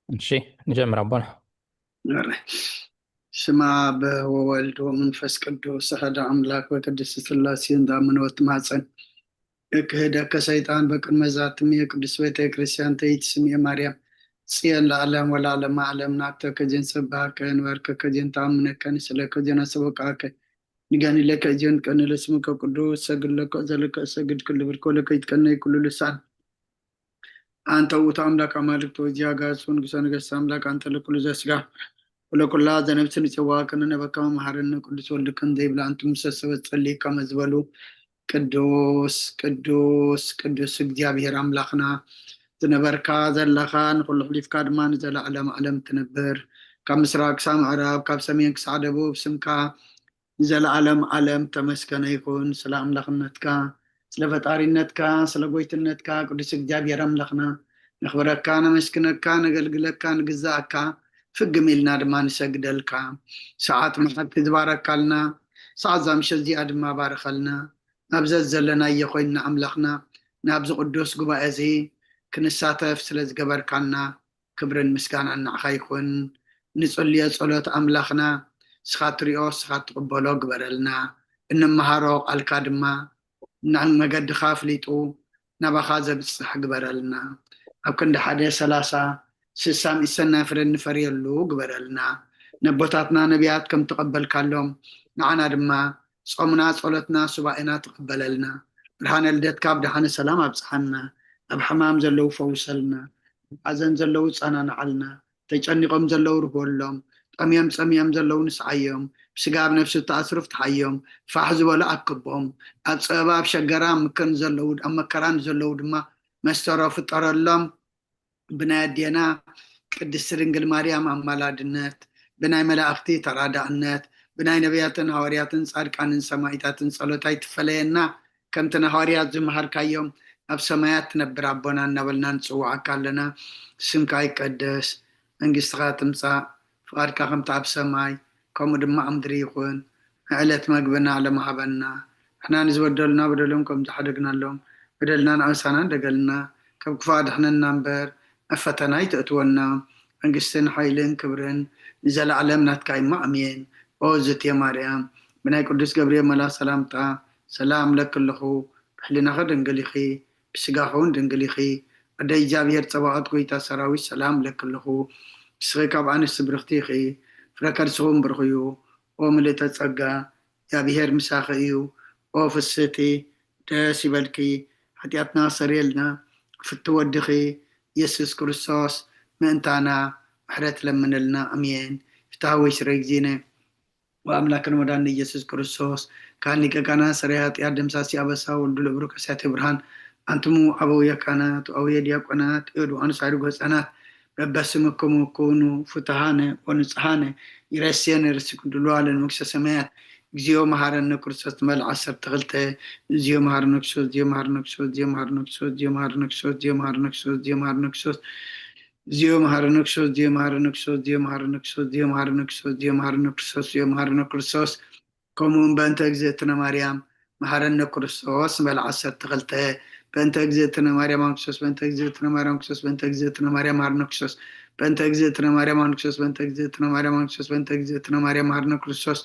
እሺ፣ ንጀምር ኣቦና። ስማ በወወልድ ወመንፈስ ቅዱስ ኣሐደ ኣምላክ ወቅድስት ስላሴ እንዳምን ወትማፀን እክህደከ ሰይጣን በቅድመ ዛትም የቅዱስ ቤተ ክርስቲያን ተይትስምየ ማርያም ጽዮን ለዓለም ወለዓለመ ዓለም ናብተከ ጀን ሰባከ ንበርከከ ጀን ተኣምነከ ንስለከ ጀን ኣሰበቃከ ንገኒ ለከ ጀን ቀኒ ለስምከ ቅዱስ ሰግድ ለከ ዘለከ እሰግድ ክልብር ኮለከ ይትቀነይ ኩሉ ልሳን አንተ ውእቱ አምላክ አማልክት ወእግዚአ አጋእዝት ወንጉሰ ነገስት አምላክ አንተ ለኩሉ ዘስጋ ወለኩላ ዘነብስ ንጽዋ ከነነበከ መሐረነ ቅዱስ ወልድከ እንዘ ይብላ አንቱም ሰሰበት ጸሊ ከመ ዝበሉ ቅዱስ ቅዱስ ቅዱስ እግዚኣብሔር አምላክና ዝነበርካ ዘለኻ ንኩሉ ሕሊፍካ ድማ ንዘለዓለም ዓለም ትነብር ካብ ምስራቅ ክሳብ ምዕራብ ካብ ሰሜን ክሳብ ደቡብ ስምካ ንዘለዓለም ዓለም ተመስገነ ይኹን። ስለ ኣምላኽነትካ፣ ስለ ፈጣሪነትካ፣ ስለ ጎይትነትካ ቅዱስ እግዚኣብሔር ኣምላኽና ነኽብረካ፣ ነመስግነካ፣ ነገልግለካ፣ ንግዛእካ፣ ፍግም ኢልና ድማ ንሰግደልካ። ሰዓት መዓልቲ ዝባረካልና፣ ሰዓት እዛ ምሸት እዚኣ ድማ ባርኸልና። ናብ ዘዘለናዮ ኮይንና ኣምላኽና ናብዚ ቅዱስ ጉባኤ እዚ ክንሳተፍ ስለ ዝገበርካና ክብርን ምስጋናን ንዓኻ ይኹን። ንጽልዮ ጸሎት ኣምላኽና ንስኻ ትሪኦ ንስኻ ትቕበሎ ግበረልና። እንመሃሮ ቃልካ ድማ መገድኻ ኣፍሊጡ ናባኻ ዘብጽሕ ግበረልና። ኣብ ክንዲ ሓደ ሰላሳ ስሳን ኢሰናይ ፍረ እንፈርየሉ ግበረልና። ነቦታትና ነቢያት ከም ተቐበልካሎም ንዓና ድማ ጾምና ጸሎትና ሱባኤና ተቐበለልና። ብርሃነ ልደትካ ብደሓነ ሰላም ኣብጽሓና። ኣብ ሕማም ዘለዉ ፈውሰልና። ኣብ ሓዘን ዘለዉ ጸናንዓልና። ተጨኒቖም ዘለዉ ርህወሎም። ጠምዮም ጸሚኦም ዘለዉ ንስዓዮም። ብስጋ ኣብ ነፍሲ እተኣስሩ ፍትሓዮም። ፋሕ ዝበሉ ኣክቦም። ኣብ ጸበባ ኣብ ሸገራ ኣብ ምክር ንዘለዉ ኣብ መከራ ንዘለዉ ድማ መስተሮ ፍጠረሎም። ብናይ ኣዴና ቅድስቲ ድንግል ማርያም ኣማላድነት፣ ብናይ መላእኽቲ ተራዳእነት፣ ብናይ ነቢያትን ሃዋርያትን ጻድቃንን ሰማኢታትን ጸሎት ኣይትፈለየና። ከምቲ ንሃዋርያት ዝመሃርካዮም ኣብ ሰማያት ትነብር ኣቦና እናበልና ንጽውዓካ ኣለና። ስምካ ይቀደስ፣ መንግስትኻ ትምጻእ፣ ፍቓድካ ከምቲ ኣብ ሰማይ ከምኡ ድማ ኣብ ምድሪ ይኹን። ንዕለት መግብና ሎሚ ሃበና። ንሕና ንዝበደሉና በደሎም ከም ዝሓደግናሎም በደልናን ኣበሳናን ደገልና። ካብ ክፉእ ኣድሕነና እምበር ናብ ፈተና ኣይተእትወና። መንግስትን ሓይልን ክብርን ንዘለዓለም ናትካ እዩ እሞ ኣሜን። ኦ ዝትየ ማርያም ብናይ ቅዱስ ገብርኤል መልኣኽ ሰላምታ ሰላም እብለኪ ኣለኹ። ብሕሊናኺ ድንግል ኢኺ፣ ብስጋኺ እውን ድንግል ኢኺ። ኣደይ እግዚኣብሔር ጸባኦት ጐይታ ሰራዊት ሰላም እብለኪ ኣለኹ። ንስኺ ካብ ኣንስቲ ብርኽቲ ኢኺ፣ ፍረ ከርስኺ እውን ብሩኽ እዩ። ኦ ምልእተ ጸጋ እግዚኣብሔር ምሳኺ እዩ። ኦ ፍስህቲ ደስ ይበልኪ፣ ሓጢኣትና ኣሰርየልና። ክፍቲ ወድኺ የሱስ ክርስቶስ ምእንታና ምሕረት ለምንልና። ኣሜን። ፍትሐ ወይ ስረ ጊዜነ ወአምላክን መድኃኒነ ኢየሱስ ክርስቶስ ካህን ሊቀ ካህናት ሰራይ ኃጢአት ደምሳሲ አበሳ ወልዱ ለብሩክ ከሳቴ ብርሃን አንትሙ አበውየ ካህናት ወአበውየ ዲያቆናት እድ ወአንሳሪ ጎፃናት በበስምክሙ ኩኑ ፍትሃነ ወንጽሃነ ይረስየነ ርስክም ድልዋለ ለመንግስተ ሰማያት። እግዚኦ መሐረነ ክርስቶስ ትመል ዓሰርተ ክልተ። እግዚኦ መሐረነ ክርስቶስ፣ እግዚኦ መሐረነ ክርስቶስ፣ እግዚኦ መሐረነ ክርስቶስ፣ እግዚኦ መሐረነ ክርስቶስ፣ እግዚኦ መሐረነ ክርስቶስ፣ እግዚኦ መሐረነ ክርስቶስ፣ እግዚኦ መሐረነ ክርስቶስ፣ እግዚኦ መሐረነ ክርስቶስ፣ እግዚኦ መሐረነ ክርስቶስ፣ እግዚኦ መሐረነ ክርስቶስ፣ እግዚኦ መሐረነ ክርስቶስ፣ እግዚኦ መሐረነ ክርስቶስ። ከምኡ እውን በእንተ እግዝእትነ ማርያም መሐረነ ክርስቶስ ንበል ዓሰርተ ክልተ። በእንተ እግዝእትነ ማርያም ክርስቶስ፣ በእንተ እግዝእትነ ማርያም ክርስቶስ፣ በእንተ እግዝእትነ ማርያም መሐረነ ክርስቶስ፣ በእንተ እግዝእትነ ማርያም ክርስቶስ፣ በእንተ እግዝእትነ ማርያም ክርስቶስ፣ በእንተ እግዝእትነ ማርያም መሐረነ ክርስቶስ፣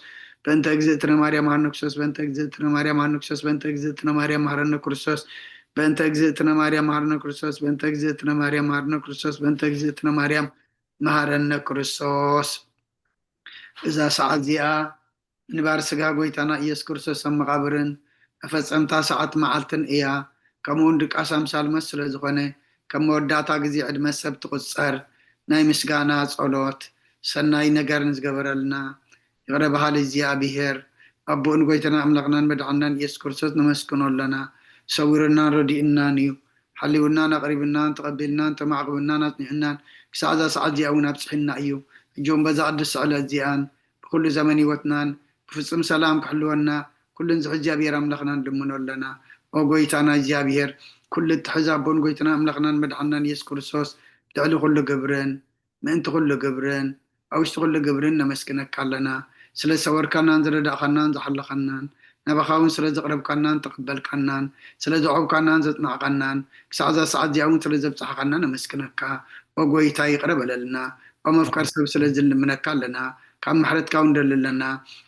በእንተ እግዝእትነ ማርያም መሐረነ ክርስቶስ፣ በእንተ እግዝእትነ ማርያም መሐረነ ክርስቶስ፣ በእንተ እግዝእትነ ማርያም መሐረነ ክርስቶስ፣ በእንተ እግዝእትነ ማርያም መሐረነ ክርስቶስ፣ በእንተ እግዝእትነ ማርያም መሐረነ ክርስቶስ፣ በእንተ እግዝእትነ ማርያም መሐረነ ክርስቶስ። እዛ ሰዓት እዚኣ ምንባር ስጋ ጎይታና ኢየሱስ ክርስቶስ ኣብ መቓብርን መፈጸምታ ሰዓት መዓልትን እያ። ከምኡውን ድቃስ ኣምሳል ሞት ስለ ዝኾነ፣ ከም መወዳእታ ግዜ ዕድመ ሰብ ትቑጸር። ናይ ምስጋና ጸሎት፣ ሰናይ ነገር ንዝገበረልና ይቕረ በሃሊ እግዚኣብሔር ኣቦኡን ጎይታና ኣምላኽናን መድሓንናን ኢየሱስ ክርስቶስ ነመስግኖ ኣለና። ሰዊሩናን ረዲኡናን እዩ። ሓልዩናን ኣቕሪቡናን ተቐቢልናን ተማዕቑብናን ኣጽኒዑናን ክሳዕ እዛ ሰዓት እዚኣ እውን ኣብጽሑና እዩ። ሕጂ እውን በዛ ቅድስቲ ዕለት እዚኣን ብኩሉ ዘመን ህይወትናን ብፍጹም ሰላም ክሕልወና ኩሉ ንዝሒ እግዚኣብሔር ኣምላኽና ንልምኖ ኣለና። ኦ ጎይታና እግዚኣብሔር ኩሉ እትሕዝ ኣቦን ጎይታና ኣምላኽናን መድሓንናን ኢየሱስ ክርስቶስ ልዕሊ ኩሉ ግብርን ምእንቲ ኩሉ ግብርን ኣብ ውሽጢ ኩሉ ግብርን ነመስግነካ ኣለና። ስለ ዝሰወርካናን ዝረዳእኻናን ዝሓለኻናን ናባኻ እውን ስለ ዘቕረብካናን ተቐበልካናን፣ ስለ ዘዕቆብካናን ዘጽናዕካናን፣ ክሳዕ እዛ ሰዓት እዚኣ እውን ስለ ዘብጻሕካና ነመስግነካ። ኦ ጎይታ፣ ይቕረ በለልና። ኦ መፍቀር ሰብ፣ ስለዚ ንልምነካ ኣለና። ካብ ምሕረትካ እውን ንደሊ ኣለና።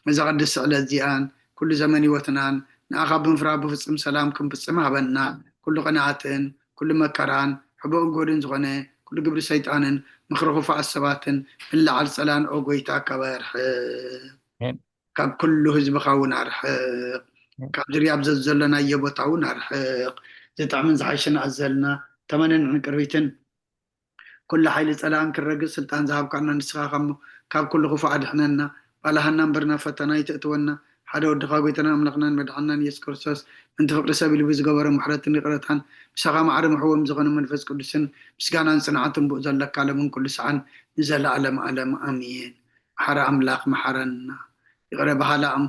ነዛ ቅድስቲ ዕለት እዚኣን ኩሉ ዘመን ህይወትናን ንኣኻ ብምፍራህ ብፍጹም ሰላም ክንፍጽም ሃበና። ኩሉ ቅንኣትን ኩሉ መከራን ሕቡእን ጎድን ዝኾነ ኩሉ ግብሪ ሰይጣንን ምኽሪ ክፉኣት ሰባትን ንላዓል ጸላን ኦ ጎይታ ካባይ ኣርሕቕ። ኣሜን። ካብ ኩሉ ህዝብኻ እውን ኣርሕቕ። ካብ ዝርያ ኣብ ዘዘለናዮ ቦታ እውን ኣርሕቕ። ዝጥዕምን ዝሓሸን ኣዘልና ተመንን ዕንቅርቢትን ኩሉ ሓይሊ ጸላእን ክረግጽ ስልጣን ዝሃብካና ንስኻ ኢኻ እሞ፣ ካብ ኩሉ ክፉእ ኣድሕነና። ባልሃና እምበር ናብ ፈተና ኣይተእትወና። ሓደ ወድኻ ጎይታናን ኣምላኽናን መድሓንናን ኢየሱስ ክርስቶስ፣ ምእንቲ ፍቕሪ ሰብ ኢሉ ብዝገበሮ ምሕረትን ይቕረታን፣ ምሳኻ ማዕረ ምሕዎም ዝኾነ መንፈስ ቅዱስን፣ ምስጋናን ጽንዓትን ብኡ ዘለካ፣ ሎምን ኩሉ ሰዓን፣ ንዘለኣለም ኣለም። ኣሜን። መሓሪ ኣምላኽ መሓረና። ይቕረ በሃሊ ኣም-፣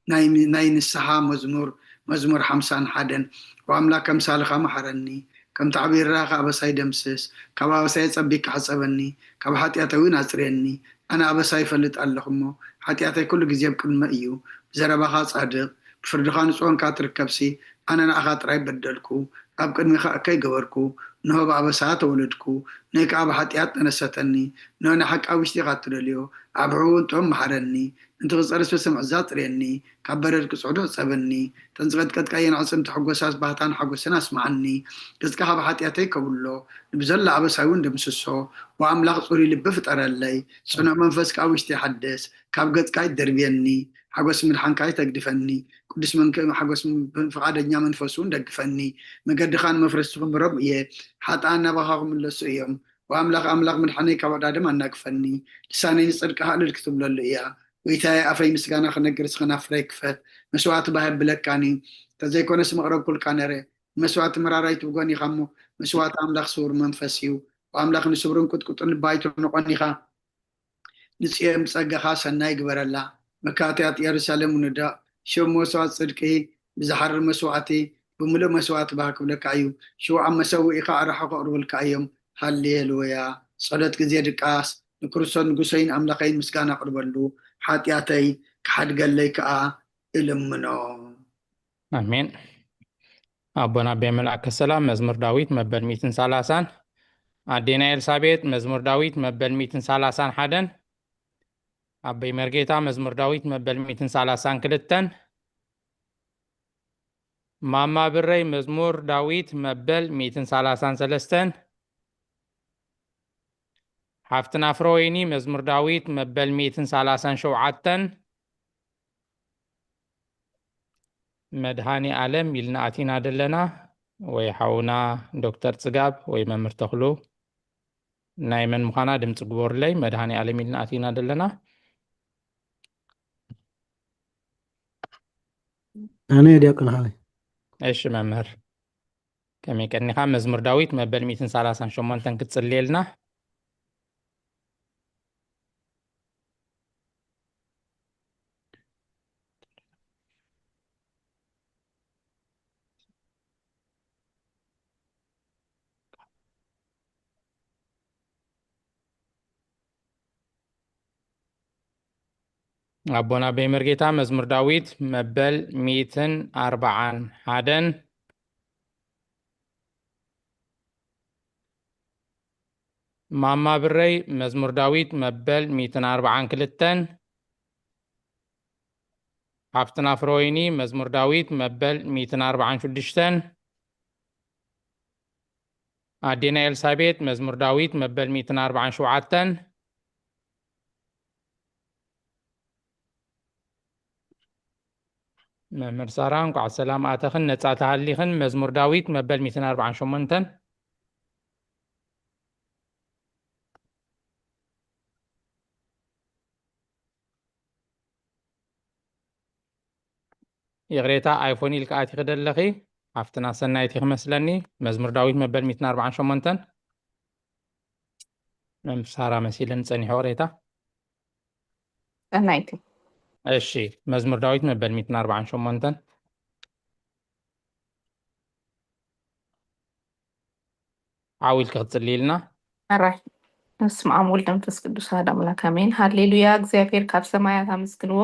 ናይ፣ ናይ ንስሓ መዝሙር፣ መዝሙር ሓምሳን ሓደን። ኦ ኣምላክ፣ ከምሳልኻ መሓረኒ፣ ከም ትዕቢረኻ ኣበሳይ ደምስስ። ካብ ኣበሳይ ጸቢካ ሕጸበኒ፣ ካብ ሓጢኣተይ እውን ኣጽርየኒ። ኣነ ኣበሳይ ይፈልጥ ኣለኹ እሞ፣ ሓጢኣተይ ኩሉ ግዜ ኣብ ቅድመይ እዩ። ብዘረባኻ ጻድቕ፣ ብፍርድኻ ንጹህ ኮንካ ትርከብሲ፣ ኣነ ንኣኻ ጥራይ በደልኩ፣ ኣብ ቅድሚኻ እከይ ገበርኩ። እንሆ ብኣበሳ ተወለድኩ፣ ንእይ ከኣ ብሓጢኣት ተነሰተኒ። እንሆ ንሓቂ ኣብ ውሽጢኻ እትደልዮ፣ ኣብ ሕቡእን ጥዑም መሓረኒ። ምእንቲ ክጸርስ ብስም ዕዛ ኣጽርየኒ፣ ካብ በረድ ክጽሕዶ ሕጸበኒ። እተን ዝቐጥቀጥካየን ኣዕጽምቲ ሕጎሳስ ባህታን ሓጎስን ኣስምዓኒ። ገጽካ ካብ ሓጢኣተይ ከብሎ፣ ንብዘሎ ኣበሳይ እውን ደምስሶ። ኦ ኣምላኽ፣ ጽሩይ ልቢ ፍጠረለይ፣ ጽኑዕ መንፈስ ከኣ ኣብ ውሽጠይ ሓድስ። ካብ ገጽካ ኣይትደርብየኒ፣ ሓጎስ ምድሓንካ ኣይተግድፈኒ። ቅዱስ መንክ-፣ ሓጎስ ም-፣ ፍቓደኛ መንፈስ እውን ደግፈኒ። መገድኻ ንመፍረስቲ ክምሮም እየ፣ ሓጥኣን ናባኻ ክምለሱ እዮም። ኦ ኣምላኽ፣ ኣምላኽ ምድሓነይ፣ ካብ ኣዕዳድም ኣናግፈኒ። ልሳነይ ንጽድቅኻ እልል ክትብለሉ እያ። ጎይታየ፣ ኣፈይ ምስጋና ክነግር፣ ከናፍረይ ክፈት። መስዋእቲ ባህ የብለካን እዩ፣ እንተዘይኮነስ መቕረብኩልካ ነይረ። ንመስዋእቲ መራራይ ትብጎን ኢኻ እሞ፣ መስዋእቲ ኣምላኽ ስውር መንፈስ እዩ። ኦ ኣምላኽ፣ ንስብርን ቁጥቁጥን ልባ ኣይትንቆን ኢኻ። ንጽዮን ብጸጋኻ ሰናይ ግበረላ። መካእትያት ኢየሩሳሌም ውንዳእ። ሽም መስዋእቲ ጽድቂ ብዝሓርር መስዋእቲ ብምሉእ መስዋእቲ ባህ ክብለካ እዩ። ሽው ኣብ መሰውኢኻ ኣራሑ ከቕርቡልካ እዮም። ሃሌሉያ። ጸሎት ግዜ ድቃስ። ንክርስቶስ ንጉሰይን ኣምላኸይን ምስጋና ኣቕርበሉ። ሓጢኣተይ ክሓድገለይ ከኣ እልምኖ። ኣሜን። ኣቦና ኣቤ መልኣከ ሰላም መዝሙር ዳዊት መበል ሚእትን ሰላሳን፣ ኣዴና ኤልሳቤጥ መዝሙር ዳዊት መበል ሚእትን ሰላሳን ሓደን፣ ኣበይ መርጌታ መዝሙር ዳዊት መበል ሚእትን ሰላሳን ክልተን፣ ማማ ብረይ መዝሙር ዳዊት መበል ሚእትን ሰላሳን ሰለስተን፣ ሓፍትና ፍረወይኒ መዝሙር ዳዊት መበል ሚእትን ሰላሳን ሸውዓተን፣ መድሃኒ ኣለም ኢልና ኣቲና ደለና፣ ወይ ሓውና ዶክተር ጽጋብ ወይ መምህር ተኽሉ ናይ መን ምዃና ድምፂ ግበሩለይ። መድሃኒ ኣለም ኢልና ኣቲና ደለና። ኣነ ዲያቆን ሓወይ። እሺ መምህር፣ ከመይ ቀኒኻ? መዝሙር ዳዊት መበል ሚእትን ሰላሳን ሸሞንተን ክትጽልየልና። ኣቦና በይመርጌታ መዝሙር ዳዊት መበል ሚእትን ኣርባዓን ሓደን። ማማ ብረይ መዝሙር ዳዊት መበል ሚእትን ኣርባዓን ክልተን። ሓፍትና ፍረወይኒ መዝሙር ዳዊት መበል ሚእትን ኣርባዓን ሽዱሽተን። ኣዴና ኤልሳቤጥ መዝሙር ዳዊት መበል ሚእትን ኣርባዓን ሸውዓተን። መምህር ሳራ እንኳዕ ሰላም ኣተኽን ነጻ ተሃሊኽን። መዝሙር ዳዊት መበል ሚእትን ኣርባዓን ሸሞንተን። ይቕሬታ፣ ኣይፎን ኢልካ ኣቲኺ ደለኺ። ሓፍትና ሰናይት ኢኺ መስለኒ። መዝሙር ዳዊት መበል ሚእትን ኣርባዓን ሸሞንተን። መምህር ሳራ መሲለኒ ጸኒሑ፣ ይቕሬታ። ሰናይት። እሺ፣ መዝሙር ዳዊት መበል ሚእትን ኣርባዓን ሸሞንተን። ዓው ኢልኪ ክትጽልይልና። ኣራይ። በስመ ኣብ ወልድ መንፈስ ቅዱስ ኣሐዱ ኣምላክ ኣሜን። ሃሌሉያ። እግዚኣብሔር ካብ ሰማያት ኣመስግንዎ።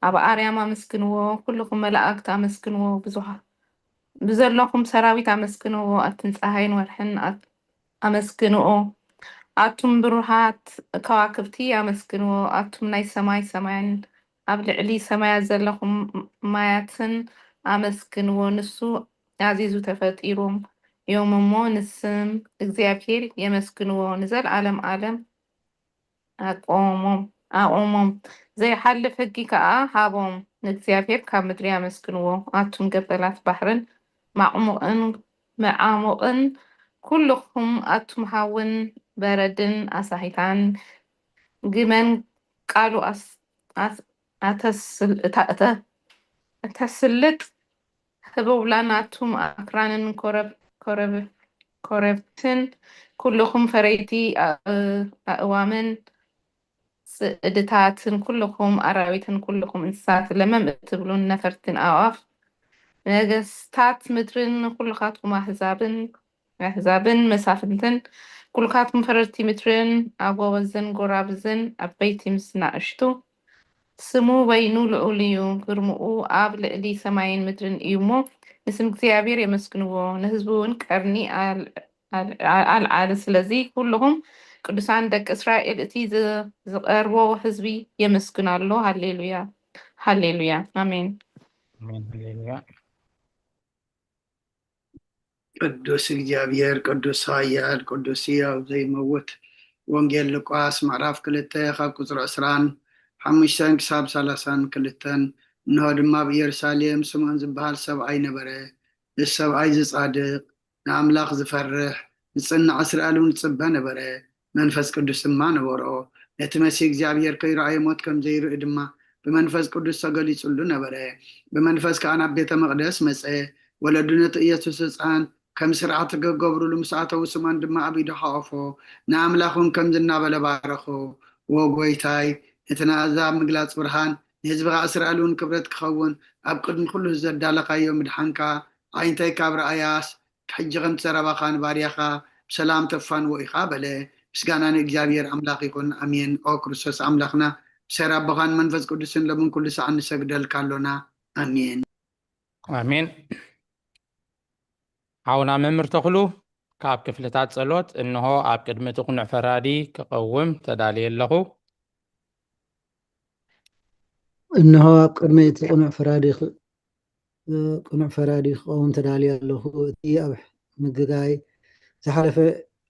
ኣብ ኣርያም ኣመስግንዎ፣ ኩልኹም መላእክት ኣመስግንዎ፣ ብዙሃ ብዘለኹም ሰራዊት ኣመስግንዎ፣ ኣትን ጸሃይን ወርሕን ኣት- ኣመስግንዎ፣ ኣቱም ብሩሃት ከዋክብቲ ኣመስግንዎ፣ ኣቱም ናይ ሰማይ ሰማያን ኣብ ልዕሊ ሰማያት ዘለኹም ማያትን ኣመስግንዎ። ንሱ ኣዚዙ ተፈጢሮም እዮም እሞ ንስም እግዚኣብሔር የመስግንዎ ንዘለዓለም ዓለም ኣቆሞም ኣቆሞም። ዘይሓልፍ ሕጊ ከኣ ሃቦም። ንእግዚኣብሔር ካብ ምድሪ ኣመስግንዎ፣ ኣቱም ገበላት ባሕርን ማዕሙቕን መዓሙቕን ኩልኹም ኣቱም ሃውን በረድን ኣሳሂታን ግመን ቃሉ ኣስ- ኣስ- ኣተስል- እታ- እተ- እተስልጥ ህቦብላን ኣቱም ኣክራንን ኮረብ- ኮረብ- ኮረብትን ኩልኹም ፈረይቲ ኣእ- ኣእዋምን ጽእድታትን ኩልኹም ኣራዊትን ኩልኹም እንስሳት ለመም እትብሉን ነፈርትን ኣእዋፍ ነገስታት ምድርን ኩልኻትኩም ኣህዛብን ኣህዛብን መሳፍንትን ኩልካትኩም ፈረርቲ ምድርን ኣጎበዝን ጎራብዝን ዓበይቲ ምስ ናእሽቱ ስሙ በይኑ ልዑል እዩ፣ ግርምኡ ኣብ ልዕሊ ሰማይን ምድርን እዩ እሞ ንስም እግዚኣብሔር የመስግንዎ፣ ንህዝቡ እውን ቀርኒ ኣል- ኣል- ኣልዓለ። ስለዚ ኩልኹም ቅዱሳን ደቂ እስራኤል እቲ ዝ- ዝቐርቦ ህዝቢ የመስግን ኣሎ። ሃሌሉያ ሃሌሉያ ኣሜን። ኣሜን። ሃሌሉያ። ቅዱስ እግዚኣብሔር ቅዱስ ኃያል ቅዱስ ሕያው ዘይመውት። ወንጌል ሉቃስ ምዕራፍ ክልተ ካብ ቁፅሪ ዕስራን ሓሙሽተን ክሳብ ሰላሳን ክልተን። እንሆ ድማ ኣብ ኢየሩሳሌም ስምዖን ዝበሃል ሰብኣይ ነበረ። እዚ ሰብኣይ ዝጻድቕ ንኣምላኽ ዝፈርሕ ዝጽናዕ እስራኤል እውን ዝጽበ ነበረ። መንፈስ ቅዱስ ድማ ነበሮ። ነቲ መሲህ እግዚኣብሔር ከይረኣየ ሞት ከም ዘይርኢ ድማ ብመንፈስ ቅዱስ ተገሊጹሉ ነበረ። ብመንፈስ ከኣ ናብ ቤተ መቕደስ መጸ። ወለዱ ነቲ ኢየሱስ ህፃን ከም ስርዓት ክገብርሉ ምስ ኣተዉ ስምዖን ድማ ኣብ ኢዱ ሓቆፎ። ንኣምላኽ እውን ከምዚ እናበለ ባረኾ። ዎ ጎይታይ ነቲ ንኣዛብ ምግላጽ ብርሃን ንህዝብኻ እስራኤል እውን ክብረት ክኸውን ኣብ ቅድሚ ኩሉ ዘዳለኻዮ ምድሓንካ ዓይንተይ ካብ ረኣያስ ሕጂ ከምቲ ዘረባኻ ንባርያኻ ብሰላም ተፋንዎ ኢኻ በለ። ምስጋና ንእግዚኣብሔር ኣምላኽ ይኹን ኣሜን። ኦ ክርስቶስ ኣምላኽና ብሰር ኣቦኻን መንፈስ ቅዱስን ሎምን ኩሉ ሰዓት ንሰግደልካ ኣሎና ኣሜን። ኣሜን። ሓውና መምህር ተኽሉ ካብ ክፍልታት ጸሎት እንሆ ኣብ ቅድሚ እቲ ቅኑዕ ፈራዲ ክቐውም ተዳልየ ኣለኹ። እንሆ ኣብ ቅድሚ እቲ ቅኑዕ ፈራዲ ክ- ቅኑዕ ፈራዲ ክቐውም ተዳልየ ኣለኹ። እቲ ኣብ ምግጋይ ዝሓለፈ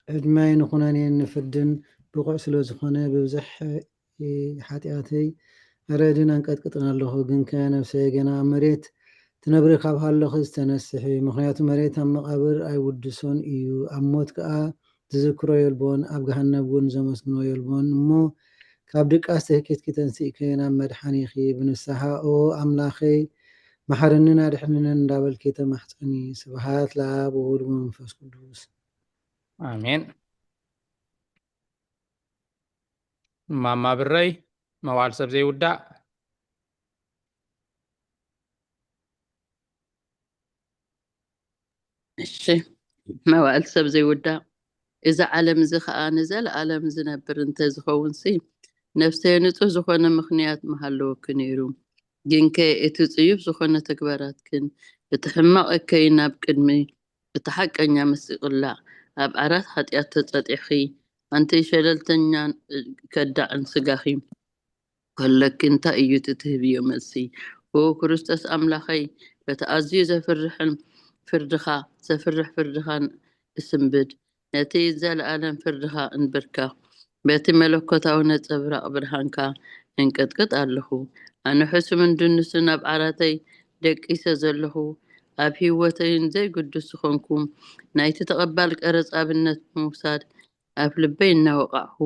ዕድማይ ንኹነኔን ንፍርድን ብቑዕ ስለ ዝኾነ ብብዝሕ ሓጢኣተይ ረድን ኣንቀጥቅጥን ኣለኹ። ግንከ ነፍሰይ ገና ኣብ መሬት ትነብሪ ካብ ሃለኺ ዝተነስሒ፣ ምኽንያቱ መሬት ኣብ መቓብር ኣይውድሶን እዩ፣ ኣብ ሞት ከኣ ዝዝክሮ የልቦን፣ ኣብ ገሃነብ እውን ዘመስግኖ የልቦን። እሞ ካብ ድቃስ ተኪትኪ ተንሲእከ ናብ መድሓኒኺ ብንስሓ ኦ ኣምላኸይ መሓርንን ኣድሕንንን እንዳበልኪ ተማሕፀኒ። ስብሓት ለኣብ ወወልድ ወመንፈስ ቅዱስ። ኣሜን። ማማ ብረይ መዋል ሰብ ዘይውዳእ። እሺ፣ መዋእል ሰብ ዘይውዳእ፣ እዚ ዓለም እዚ ኸኣ ንዘለኣለም ዝነብር እንተ ዝኸውንሲ፣ ነፍሰይ ንጹህ ዝኾነ ምኽንያት ምሃለወኪ ነይሩ። ግንከ እቲ ጽዩፍ ዝኾነ ተግባራትክን እቲ ሕማቕ እከይ ናብ ቅድሚ እቲ ሓቀኛ ምስ ይቕላዕ፣ ኣብ ዓራት ሓጢኣት ተጸጢዕኺ፣ ኣንቲ ሸለልተኛን ከዳዕን ስጋኺ፣ ከለኪ እንታይ እዩ እቲ ትህብዮ መልሲ? ኦ ክርስቶስ ኣምላኸይ፣ በቲ ኣዝዩ ዘፍርሕን ፍርድኻ ዘፍርሕ ፍርድኻን እስንብድ፣ ነቲ ዘለኣለም ፍርድኻ እንብርካ፣ በቲ መለኮታዊ ነጸብራቕ ብርሃንካ እንቅጥቅጥ ኣለኹ። ኣነ ሕሱምን ድንሱን ኣብ ዓራተይ ደቂሰ ዘለኹ፣ ኣብ ህይወተይን ዘይግዱስ ዝኾንኩ ናይቲ ተቐባል ቀረጽ ኣብነት ምውሳድ ኣብ ልበይ እናወቓዕኹ፣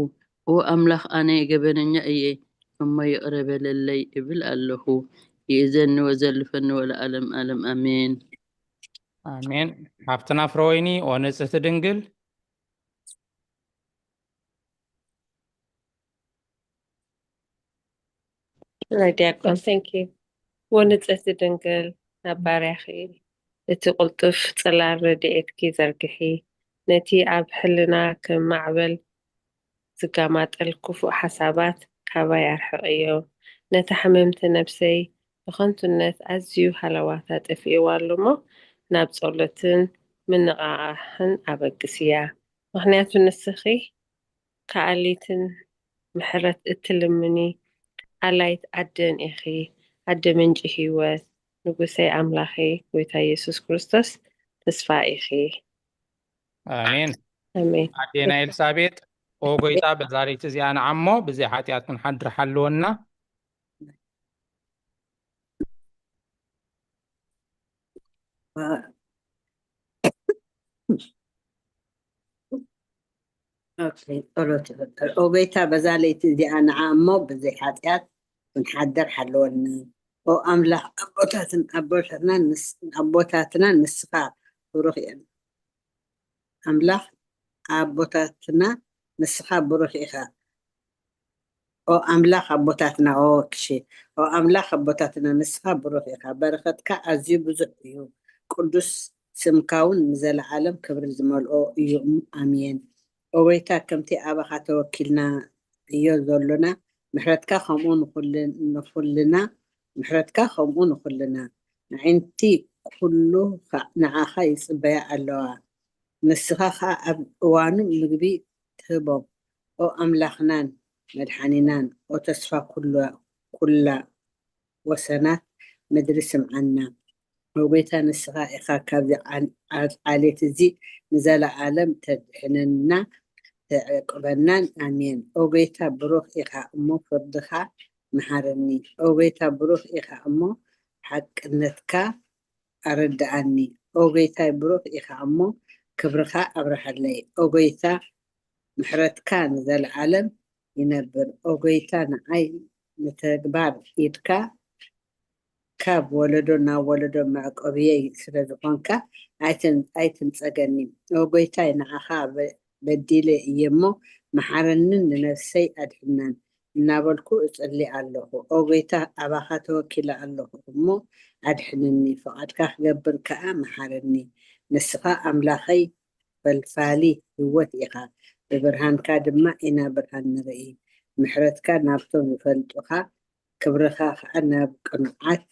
ኦ ኣምላኽ ኣነ ገበነኛ እየ እሞ ይቕረ በለለይ እብል ኣለኹ። ይእዘኒ ወዘልፈኒ ወለዓለም ዓለም ኣሜን። ኣሜን። ሃብትና ፍረወይኒ ኦ ንጽህቲ ድንግል። ናይ ዲያቆን thank you። ወንጽህቲ ድንግል ናብ ባርያኺ እቲ ቅልጡፍ ጽላል ረድኤትኪ ዘርግሒ፣ ነቲ ኣብ ሕልና ከም ማዕበል ዝጋማጠል ክፉእ ሓሳባት ካባይ ኣርሕቕዮ። ነታ ሕምምቲ ነብሰይ ብኸንቱነት ኣዝዩ ሃለዋታ ጠፊእዋ ኣሎ እሞ፣ ናብ ጸሎትን ምንቕቓሕን ኣበግስያ። ምኽንያቱ ንስኺ ከኣሊትን ምሕረት እትልምኒ ኣላይት ኣደን ኢኺ፣ ኣደ ምንጪ ህይወት፣ ንጉሰይ ኣምላኸይ፣ ጎይታ ኢየሱስ ክርስቶስ ተስፋ ኢኺ። ኣሜን። ኣሜን። ኣዴና ኤልሳቤጥ፣ ኦ ጎይታ፣ በዛ ለይቲ እዚኣ ንዓሞ ብዘይ ሓጢኣት ክንሓድር ሓልወና። ኦኬ፣ ጸሎት ይፍጠር። ኦ ጎይታ፣ በዛ ለይቲ እዚኣ ንዓ እሞ ብዘይ ሓጢኣት ክንሓድር ሓልወና። ኦ ኣምላኽ፣ ኣቦታትን ኣቦታትና ንስ- ኣቦታትና ንስኻ ብሩኽ እዮም። ኣምላኽ ኣቦታትና ንስኻ ብሩኽ ኢኻ። ኦ ኣምላኽ ኣቦታትና፣ ኦ ክሺ፣ ኦ ኣምላኽ ኣቦታትና ንስኻ ብሩኽ ኢኻ። በረኸትካ ኣዝዩ ብዙሕ እዩ። ቅዱስ ስምካ እውን ንዘለዓለም ክብሪ ዝመልኦ እዩ። ኣሜን። ኦ ጎይታ፣ ከምቲ ኣባኻ ተወኪልና እዮ ዘሎና፣ ምሕረትካ ከምኡ ንኹልን- ንኹልና፣ ምሕረትካ ከምኡ ንኹልና። ኣዒንቲ ኩሉ ኸ- ንዓኻ ይጽበያ ኣለዋ። ንስኻ ኸኣ ኣብ እዋኑ ምግቢ ትህቦም። ኦ ኣምላኽናን መድሓኒናን፣ ኦ ተስፋ ኩላ- ኩላ ወሰናት ምድሪ ስምዓና። ኦ ጎይታ፣ ንስኻ ኢኻ ካብዚ ዓል- ዓል- ዓሌት እዚ ንዘለኣለም ተድሕነና፣ ተዕቅበናን። ኣሜን። ኦ ጎይታ፣ ብሩኽ ኢኻ እሞ ፍርድኻ መሓረኒ። ኦ ጎይታ፣ ብሩኽ ኢኻ እሞ ሓቅነትካ ኣረድኣኒ። ኦ ጎይታይ፣ ብሩኽ ኢኻ እሞ ክብርኻ ኣብርሃለይ። ኦ ጎይታ፣ ምሕረትካ ንዘለዓለም ይነብር። ኦ ጎይታ፣ ንዓይ ንተግባር ኢድካ ካብ ወለዶ ናብ ወለዶ መዕቆብየይ ስለ ዝኾንካ ኣይትን- ኣይትንጸገኒ። ኦ ጎይታይ፣ ንዓኻ በ- በዲለ እየ እሞ መሓረንን ንነፍሰይ ኣድሕናን እናበልኩ እጽሊ ኣለኹ። ኦ ጎይታ፣ ኣባኻ ተወኪለ ኣለኹ እሞ ኣድሕንኒ፣ ፍቓድካ ክገብር ከኣ መሓረኒ። ንስኻ ኣምላኸይ ፈልፋሊ ህይወት ኢኻ፣ ብብርሃንካ ድማ ኢና ብርሃን ንርኢ። ምሕረትካ ናብቶም ዝፈልጡኻ፣ ክብርኻ ከኣ ናብ ቅኑዓት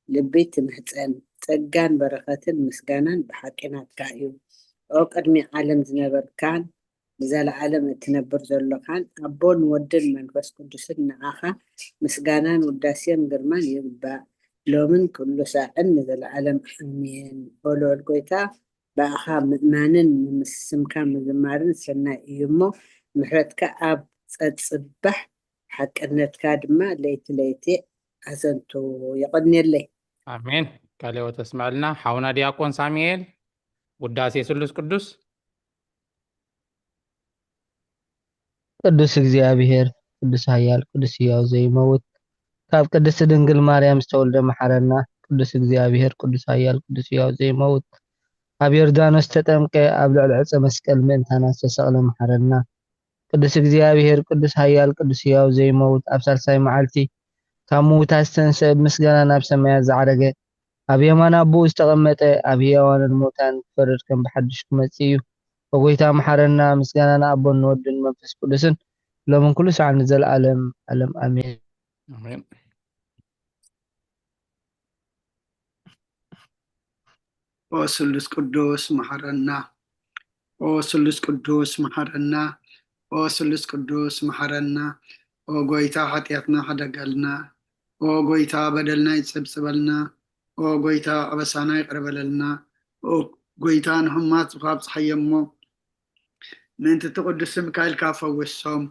ልቢ ትምሕጸን። ጸጋን በረኸትን ምስጋናን ብሓቂ ናትካ እዩ። ኦ ቅድሚ ዓለም ዝነበርካን ንዘለዓለም እትነብር ዘሎኻን ኣቦን ወድን መንፈስ ቅዱስን ንዓኻ ምስጋናን ውዳሴን ግርማን ይግባእ፣ ሎምን ኩሉ ሳዕን ንዘለዓለም ኣሜን። ኦ ልዑል ጎይታ፣ ብኣኻ ምእማንን ንምስምካ ምዝማርን ሰናይ እዩ እሞ፣ ምሕረትካ ኣብ ጸጽባሕ ሓቅነትካ ድማ ለይቲ ለይቲ ኣዘንቱ። የቐንየለይ። ኣሜን። ቃለ ሕይወት ተስመዐልና ሓውና ዲያቆን ሳሙኤል። ውዳሴ ስሉስ ቅዱስ። ቅዱስ እግዚኣብሔር፣ ቅዱስ ኃያል፣ ቅዱስ ሕያው ዘይመውት፣ ካብ ቅድስት ድንግል ማርያም ዝተወልደ መሓረና። ቅዱስ እግዚኣብሔር፣ ቅዱስ ኃያል፣ ቅዱስ ሕያው ዘይመውት፣ ኣብ ዮርዳኖስ ተጠምቀ፣ ኣብ ልዕሊ ዕፀ መስቀል ምእንታና ዝተሰቕለ መሓረና። ቅዱስ እግዚኣብሔር፣ ቅዱስ ኃያል፣ ቅዱስ ሕያው ዘይመውት፣ ኣብ ሳልሳይ መዓልቲ ካብ ምውታት ዝተንስአ፣ ብምስጋና ናብ ሰማያት ዝዓረገ፣ ኣብ የማን ኣቦኡ ዝተቐመጠ፣ ኣብ ሕያዋንን ሙታን ክፈርድ ከም ብሓድሽ ክመጽእ እዩ። ኦ ጐይታ መሓረና። ምስጋና ንኣቦን ንወድን መንፈስ ቅዱስን ሎምን ኩሉ ሰዓት ንዘለኣለም ኣለም ኣሜን። ኣሜን። ኦ ስሉስ ቅዱስ መሓረና። ኦ ስሉስ ቅዱስ መሓረና። ኦ ስሉስ ቅዱስ መሓረና። ኦ ጐይታ ሓጢኣትና ሕደገልና። ኦ ጐይታ በደልና ይጸብጽበልና። ኦ ጐይታ ኣበሳና ይቕረ በለልና። ኦ ጐይታ ንሕሙማት ዝኻ ኣብጽሓዮ እሞ ምእንቲ እቲ ቅዱስ ስምካ ኢልካ ፈውሶም።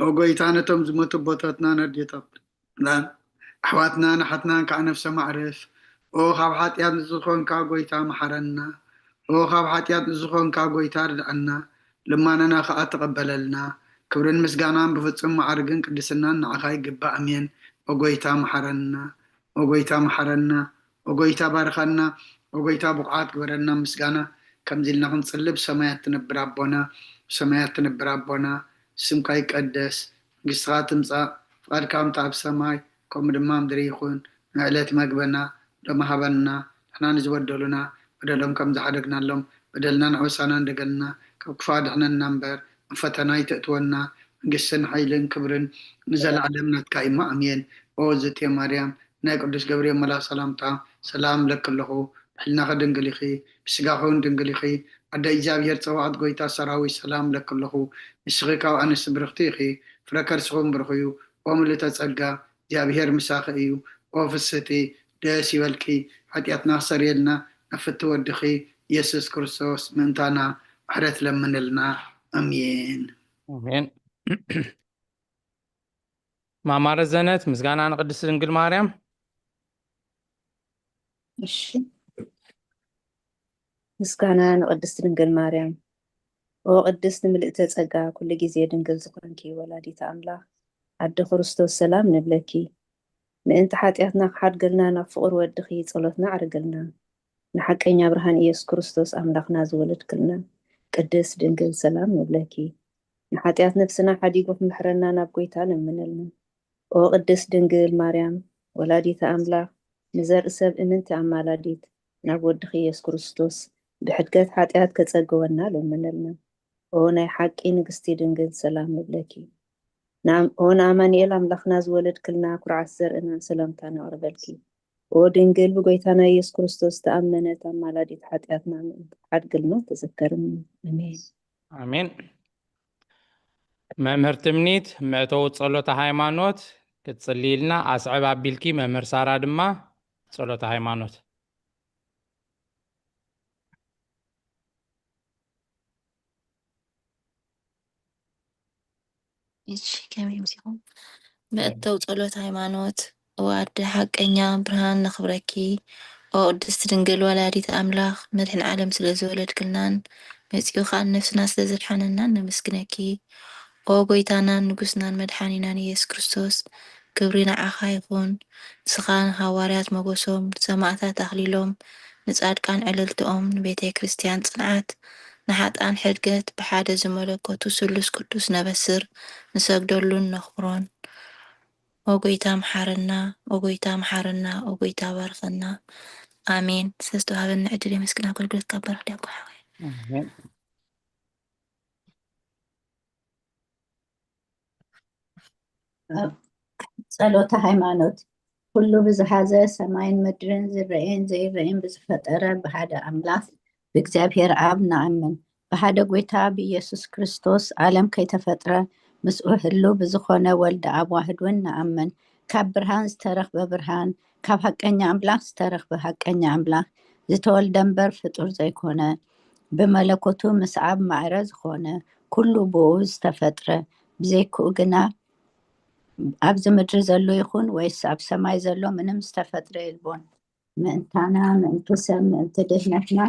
ኦ ጐይታ ነቶም ዝሞቱ ኣቦታትናን ኣዴታትናን ኣሕዋትናን ኣሓትናን ከዓ ነፍሶም ኣዕርፍ። ኦ ካብ ሓጢኣት ንዝኾንካ ጐይታ መሓረና። ኦ ካብ ሓጢኣት ንዝኾንካ ጐይታ ርድኣና። ልማናና ከዓ ተቐበለልና። ክብርን ምስጋናን ብፍጹም መዓርግን ቅድስናን ንዓኻ ይግባእ። ኣሜን። ኦ ጐይታ መሓረና። ኦ ጐይታ መሓረና። ኦ ጐይታ ባርኸና። ኦ ጐይታ ብቑዓት ግበረና ምስጋና። ከምዚ ኢልና ክንጽሊ ብሰማያት ትነብር ኣቦና፣ ብሰማያት ትነብር ኣቦና፣ ስምካ ይቀደስ፣ መንግስትኻ ትምጻእ፣ ፍቓድካ ከምቲ ኣብ ሰማይ ከምኡ ድማ ኣብ ምድሪ ይኹን። ንዕለት መግበና ሎሚ ሃበና፣ ንሕና ንዝበደሉና በደሎም ከም ዝሓደግናሎም በደልና ንዕውሳና እንደገልና ካብ ክፉእ ኣድሕነና እምበር ኣብ ፈተና ኣይተእትወና። መንግስትን ሓይልን ክብርን ንዘለኣለም ናትካ እዩ እሞ ኣሜን። ኦ ዘቴ ማርያም ናይ ቅዱስ ገብርኤል መልኣኽ ሰላምታ ሰላም ለኪ ኣለኹ። ብሕልናኺ ድንግል ኢኺ፣ ብስጋኺ እውን ድንግል ኢኺ። ኣደ እግዚኣብሔር ጸባኦት ጎይታ ሰራዊት ሰላም ለኪ ኣለኹ። ንስኺ ካብ ኣንስቲ ብርኽቲ ኢኺ፣ ፍረ ከርስኺ እውን ብሩኽ እዩ። ኦ ምልእተ ጸጋ እግዚኣብሔር ምሳኺ እዩ። ኦ ፍስህቲ ደስ ይበልኪ፣ ሓጢኣትና ክሰርየልና ናብ ፍቲ ወድኺ ኢየሱስ ክርስቶስ ምእንታና ምሕረት ለምንልና። ኣሜን። ኣሜን። ማማ ረዘነት ምስጋና ንቅድስቲ ድንግል ማርያም። እሺ ምስጋና ንቅድስቲ ድንግል ማርያም። ኦ ቅድስቲ ምልእተ ጸጋ ኩሉ ግዜ ድንግል ዝኾንኪ ወላዲተ ኣምላኽ ኣደ ክርስቶስ ሰላም ንብለኪ። ምእንቲ ሓጢኣትና ክሓድገልና ናብ ፍቕር ወድኺ ጸሎትና ኣዕርግልና። ንሓቀኛ ብርሃን ኢየሱስ ክርስቶስ ኣምላኽና ዝወለድክልና ቅድስት ድንግል ሰላም ንብለኪ። ንሓጢኣት ነፍስና ሓዲጉ ክምሕረና ናብ ጎይታ ለምነልና። ኦ ቅድስት ድንግል ማርያም ወላዲተ ኣምላኽ ንዘርኢ ሰብ እምንቲ ኣማላዲት ናብ ወድኺ ኢየሱስ ክርስቶስ ብሕድገት ሓጢኣት ከጸግወና ለምነልና። ኦ ናይ ሓቂ ንግስቲ ድንግል ሰላም ንብለኪ። ኦ ንኣማኑኤል ኣምላኽና ዝወለድክልና ኩርዓት ዘርእና ሰላምታ ነቕርበልኪ። ኦ ድንግል ብጎይታና ኢየሱስ ክርስቶስ ተኣመነት ኣማላዲት ሓጢኣትና ምእንቲ ሓድግልና ተዘከርኒ። ኣሜን። ኣሜን። መምህር ትምኒት መእተዊ ጸሎተ ሃይማኖት ክትጽልይልና ኣስዕብ ኣቢልኪ፣ መምህር ሳራ ድማ ጸሎተ ሃይማኖት። እሺ ከመይ ምሲኹም? መእተው ጸሎት ሃይማኖት። ኦ ኣደ ሓቀኛ ብርሃን ነኽብረኪ። ኦ ቅድስት ድንግል ወላዲት ኣምላኽ መድሕን ዓለም ስለ ዝወለድክልናን መጺኡ ኸኣ ነፍስና ስለ ዘድሓነናን ነመስግነኪ። ኦ ጎይታናን ንጉስናን መድሓኒናን ኢየሱስ ክርስቶስ ክብሪ ንዓኻ ይኹን። ንስኻ ንሃዋርያት ሞገሶም፣ ንሰማእታት ኣኽሊሎም፣ ንጻድቃን ዕልልትኦም፣ ንቤተ ክርስቲያን ጽንዓት፣ ንሓጥኣን ሕድገት ብሓደ ዝመለኮቱ ስሉስ ቅዱስ ነበስር ንሰግደሉን ነኽብሮን። ኦ ጎይታ መሓረና፣ ኦ ጎይታ መሓረና፣ ኦ ጎይታ ባርኸና። ኣሜን። ስለዝተዋሃበና ዕድል የመስግን። ኣገልግሎት ካብ ባርኽ ዲያቆን ሓወይ። ጸሎተ ሃይማኖት። ኩሉ ብዝሓዘ ሰማይን ምድርን ዝረኤን ዘይረኤን ብዝፈጠረ ብሓደ ኣምላኽ ብእግዚኣብሔር ኣብ ንኣምን። ብሓደ ጎይታ ብኢየሱስ ክርስቶስ ዓለም ከይተፈጥረ ምስኡ ህሉ ብዝኾነ ወልድ ኣብ ዋህድ እውን ንኣምን። ካብ ብርሃን ዝተረኽበ ብርሃን፣ ካብ ሓቀኛ ኣምላኽ ዝተረኽበ ሓቀኛ ኣምላኽ፣ ዝተወልደ እምበር ፍጡር ዘይኮነ፣ ብመለኮቱ ምስ ኣብ ማዕረ ዝኾነ፣ ኩሉ ብኡ ዝተፈጥረ፣ ብዘይክኡ ግና ኣብዚ ምድሪ ዘሎ ይኹን ወይስ ኣብ ሰማይ ዘሎ ምንም ዝተፈጥረ የልቦን። ምእንታና፣ ምእንቲ ሰብ፣ ምእንቲ ድህነትና፣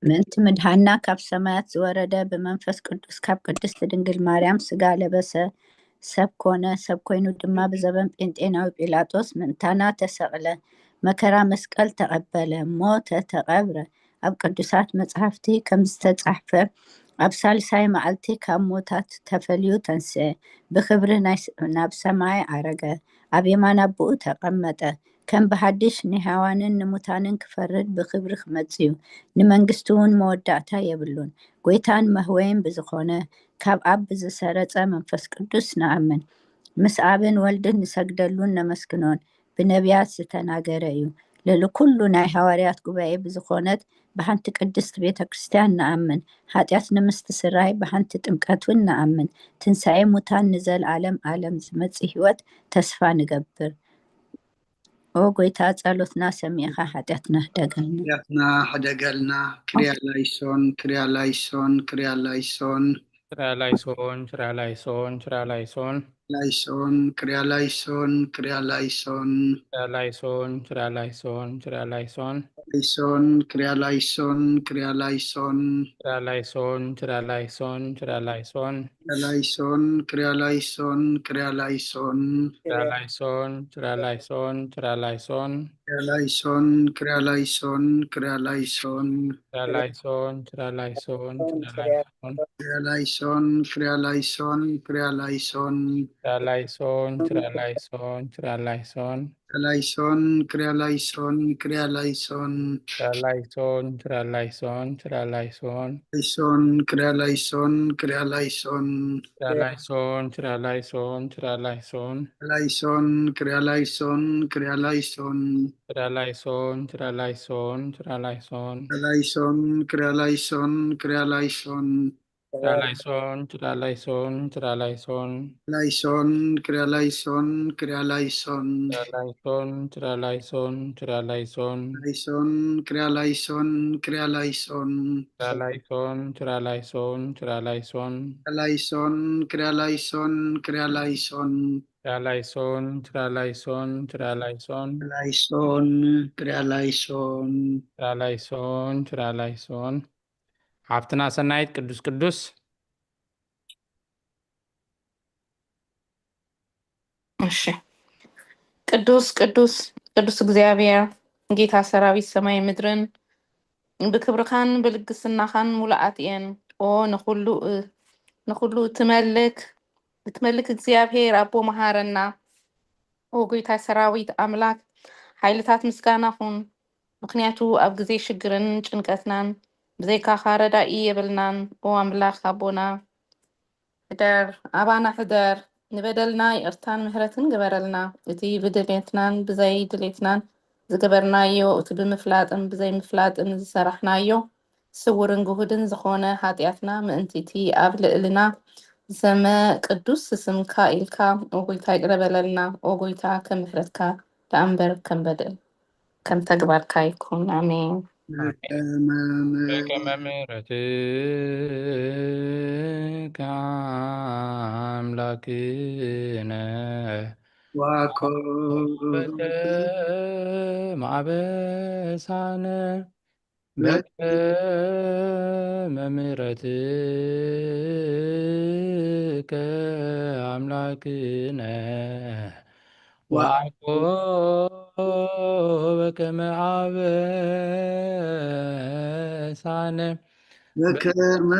ምእንቲ ምድሃና ካብ ሰማያት ዝወረደ ብመንፈስ ቅዱስ ካብ ቅድስቲ ድንግል ማርያም ስጋ ለበሰ፣ ሰብ ኮነ፣ ሰብ ኮይኑ ድማ ብዘበን ጴንጤናዊ ጲላጦስ ምእንታና ተሰቕለ፣ መከራ መስቀል ተቐበለ፣ ሞተ፣ ተቐብረ። ኣብ ቅዱሳት መጻሕፍቲ ከም ዝተጻሕፈ ኣብ ሳልሳይ መዓልቲ ካብ ሞታት ተፈልዩ ተንስአ፣ ብኽብሪ ናይ ስ- ናብ ሰማይ ዓረገ፣ ኣብ የማን ኣቦኡ ተቐመጠ። ከም ብሓድሽ ንሕያዋንን ንሙታንን ክፈርድ ብኽብሪ ክመጽእ እዩ። ንመንግስቱ እውን መወዳእታ የብሉን። ጎይታን መህወይን ብዝኾነ ካብ ኣብ ብዝሰረጸ መንፈስ ቅዱስ ንኣምን። ምስ ኣብን ወልድን ንሰግደሉን ነመስግኖን። ብነቢያት ዝተናገረ እዩ። ልዕሊ ኩሉ ናይ ሃዋርያት ጉባኤ ብዝኾነት ብሓንቲ ቅድስት ቤተ ክርስቲያን ንኣምን። ሓጢኣት ንምስትስራይ ብሓንቲ ጥምቀት እውን ንኣምን። ትንሳኤ ሙታን ንዘልኣለም ኣለም ዝመጽእ ህይወት ተስፋ ንገብር። ኦ ጎይታ ጸሎትና ሰሚዕኻ ሓጢኣትና ሕደገልና። ሓጢኣትና ሕደገልና። ክሪያ ላይሶን፣ ክሪያ ላይሶን፣ ክሪያ ላይሶን። Trialaison, trialaison, trialaison. ላይሶን፣ ክሪያ ላይሶን፣ ክሪያ ላይሶን። Trialaison, trialaison, trialaison. ላይሶን፣ ክሪያ ላይሶን፣ ክሪያ ላይሶን። Trialaison, trialaison, trialaison. ላይሶን፣ ክሪያ ላይሶን፣ ክሪያ ላይሶን። Trialaison, trialaison, trialaison. ክሪያ ላይሶን፣ ክሪያ ላይሶን፣ ክሪያ ላይሶን። Trialaison, trialaison, trialaison. ክሪያ ላይሶን፣ ክሪያ ላይሶን፣ ክሪያ ላይሶን። Tralaison, tralaison, tralaison. Tralaison, tralaison, tralaison. Tralaison, tralaison, tralaison. Tralaison, tralaison, tralaison. Tralaison, tralaison, tralaison. Tralaison, tralaison, tralaison. Tralaison, tralaison, tralaison. Tralaison, tralaison, tralaison. Tralaison, tralaison, tralaison. Tralaison, tralaison, tralaison. Tralaison, tralaison, tralaison. Tralaison, tralaison, tralaison. Tralaison, tralaison, tralaison. Tralaison, tralaison, tralaison. Tralaison, tralaison, tralaison. Tralaison፣ trላይሶን። ትራላይሶን፣ ትራላይሶን። ሓፍትና ሰናይት፣ ቅዱስ ቅዱስ። እሺ። ቅዱስ ቅዱስ ቅዱስ እግዚኣብሔር፣ ጌታ ሰራዊት ሰማይ ምድርን፣ ብክብርኻን ብልግስናኻን ሙሉኣት እየን። ኦ ንኹሉ ንኹሉ እትመልክ እትመልክ እግዚኣብሔር ኣቦ፣ መሃረና። ኦ ጎይታ ሰራዊት ኣምላክ፣ ሓይልታት ምስጋና ኹን። ምኽንያቱ ኣብ ግዜ ሽግርን ጭንቀትናን ብዘይካኻ ረዳኢ የብልናን። ኦ ኣምላኽ ኣቦና፣ ሕደር፣ ኣባና ሕደር። ንበደልና ይቕርታን ምሕረትን ግበረልና። እቲ ብድሌትናን ብዘይ ድሌትናን ዝገበርናዮ፣ እቲ ብምፍላጥን ብዘይ ምፍላጥን ዝሰራሕናዮ፣ ስውርን ግሁድን ዝኾነ ሓጢኣትና ምእንቲ እቲ ኣብ ልዕልና ዝሰመ ቅዱስ ስምካ ኢልካ፣ ኦ ጎይታ፣ ይቕረ በለልና። ኦ ጎይታ፣ ከም ምሕረትካ ደኣ እምበር ከም በደል ከም ተግባርካ ይኩን። ኣሜን። በከመ ምሕረትከ ኣምላክነ ዋኮ በከመ አበሳነ በከመ ምሕረትከ ኣምላክነ ወአኮ በከመ አበሳነ በከመ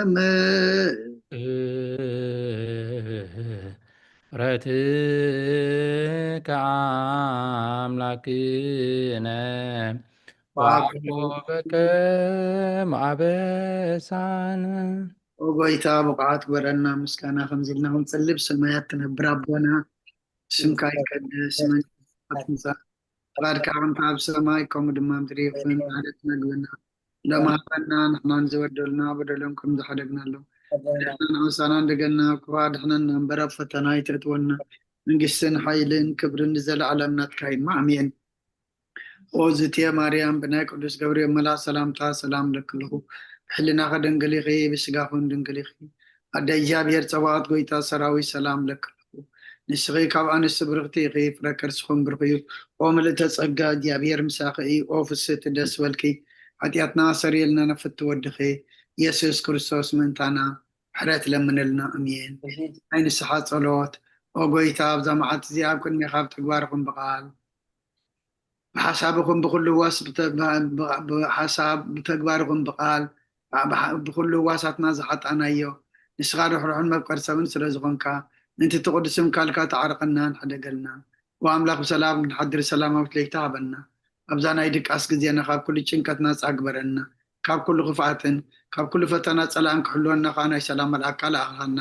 ምሕረትከ ኣምላክነ ወአኮ በከመ አበሳነ። ኦ ጎይታ፣ ብቑዓት ግበረና። ምስጋና ከምዚ ኢልና ክንጽሊ፣ ብሰማያት ትነብር ኣቦና፣ ስምካ ይቀደስ፣ መንግስትካ ትምጻእ፣ ፍቓድካ ከምቲ ኣብ ሰማይ ከምኡ ድማ ምድሪ ይኹን። ዕለትና ግበና ሎሚ ሃበና፣ ንሕና ንዝበደሉና በደሎም ከም ዝሓደግናሎም፣ በደልና ንኣውሳና፣ እንደገና ክፉእ ኣድሕነና እምበር ኣብ ፈተና ኣይተእትወና። መንግስትን ሓይልን ክብርን ንዘለኣለም ናትካ እዩ። ኣሜን። ኦ ዝትየ ማርያም፣ ብናይ ቅዱስ ገብርኤል መልኣኽ ሰላምታ ሰላም እለኪ ኣለኹ። ብሕልናኺ ድንግል ኢኺ፣ ብስጋኺ እውን ድንግል ኢኺ። ኣደ እግዚኣብሔር ጸባኦት፣ ጎይታ ሰራዊት፣ ሰላም እለኪ ኣለኹ። ንስኺ ካብ ኣንስቲ ብርኽቲ ኢኺ፣ ፍረ ከርስኺ እውን ብሩኽ እዩ። ኦ ምልእተ ጸጋ፣ እግዚኣብሔር ምሳኺ እዩ። ኦ ፍስህቲ፣ ደስ በልኪ፣ ሓጢኣትና ኣሰርየልና፣ ንፍቲ ወድኺ ኢየሱስ ክርስቶስ ምእንታና ምሕረት ለምነልና። ኣሜን። ናይ ንስሓ ጸሎት። ኦ ጎይታ፣ ኣብዛ መዓልቲ እዚኣ ኣብ ቅድሜኻ ብተግባር ይኹን ብቓል፣ ብሓሳብ ይኹን ብኹሉ ዋስ ብተ-፣ ብ-፣ ብ-፣ ብሓሳብ፣ ብተግባር ይኹን ብቓል፣ ብ-፣ ብሓ-፣ ብኹሉ ዋሳትና ዝሓጣናዮ፣ ንስኻ ርሕሩሕን መፍቀር ሰብን ስለ ዝኾንካ፣ ምእንቲ እቲ ቅዱስ ስምካ ኢልካ ተዓርቐናን ሕደገልና። ኦ ኣምላኽ፣ ብሰላም እንድንሓድር ሰላማዊት ለይቲ ሃበና። ኣብዛ ናይ ድቃስ ግዜና ካብ ኩሉ ጭንቀት ናጻ ግበረና። ካብ ኩሉ ክፍኣትን ካብ ኩሉ ፈተና ጸላእን ክሕልወና ከኣ ናይ ሰላም መልኣክካ ለኣኽኻና።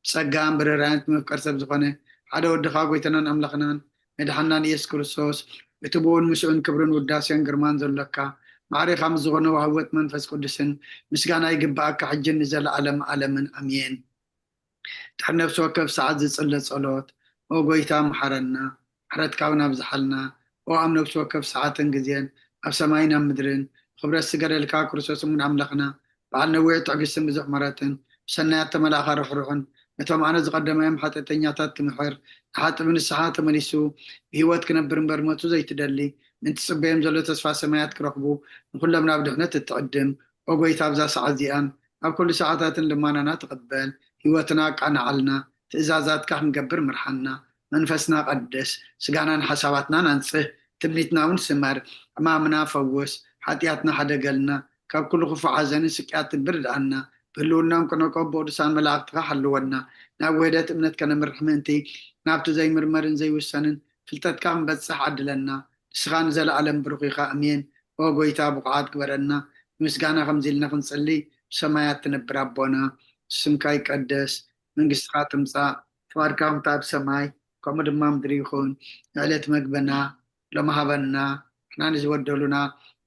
ብጸጋን ብርህራሄን እቲ መፍቀር ሰብ ዝኾነ ሓደ ወድኻ ጎይታናን ኣምላኽናን መድሓናን ኢየሱስ ክርስቶስ፣ እቲ ብኡን ምስኡን ክብርን ውዳሴን ግርማን ዘሎካ፣ ማዕሬኻ ምስ ዝኾነ ወሃቢ ሕይወት መንፈስ ቅዱስን ምስጋና ይግብኣካ፣ ሕጅን ንዘለኣለም ዓለምን። ኣሜን። ድሕሪ ነፍሲ ወከፍ ሰዓት ዝጽለ ጸሎት። ኦ ጎይታ፣ መሓረና፣ ምሕረትካ እውን ኣብዝሓልና። ኦ ኣብ ነፍሲ ወከፍ ሰዓትን ግዜን፣ ኣብ ሰማይን ኣብ ምድርን፣ ክብረት ዝገደልካ ክርስቶስ እሙን ኣምላኽና፣ በዓል ነዊሕ ትዕግስትን ብዙሕ ምሕረትን፣ ብሰናያት ተመላእኻ ርሕሩሕን፣ ነቶም ኣነ ዝቐደማዮም ሓጢኣተኛታት ትምሕር፣ ንሓጢ ብንስሓ ተመሊሱ ብህይወት ክነብር እምበር ሞቱ ዘይትደሊ፣ ምእንቲ ጽበዮም ዘሎ ተስፋ ሰማያት ክረኽቡ፣ ንኹሎም ናብ ድሕነት እትዕድም። ኦ ጎይታ፣ ኣብዛ ሰዓት እዚኣን ኣብ ኩሉ ሰዓታትን ልማናና ተቐበል፣ ህይወትና ኣቃንዓልና፣ ትእዛዛትካ ክንገብር ምርሓና፣ መንፈስና ቀድስ፣ ስጋናን ሓሳባትናን ኣንጽህ፣ ትምኒትና እውን ስመር፣ ሕማምና ፈውስ፣ ሓጢኣትና ሓደገልና፣ ካብ ኩሉ ክፉእ ሓዘንን ስቅያትን ብርድኣና፣ ብህልውናኦም ክነቀቦ ቅዱሳን መላእኽትኻ ሓልወና። ናብ ውህደት እምነት ከነምርሕ ምእንቲ፣ ናብቲ ዘይምርመርን ዘይውሰንን ፍልጠትካ ክንበጽሕ ዓድለና። ንስኻ ንዘለኣለም ብሩኽ ኢኻ። ኣሜን። ኦ ጎይታ፣ ብቑዓት ግበረና። ንምስጋና ከምዚ ኢልና ክንጽሊ፣ ብሰማያት ትነብር ኣቦና፣ ስምካ ይቀደስ፣ መንግስትኻ ትምጻእ፣ ፍቓድካ ከምታ ኣብ ሰማይ ከምኡ ድማ ምድሪ ይኹን። ዕለት መግብና ሎሚ ሃበና፣ ንሕና ንዝበደሉና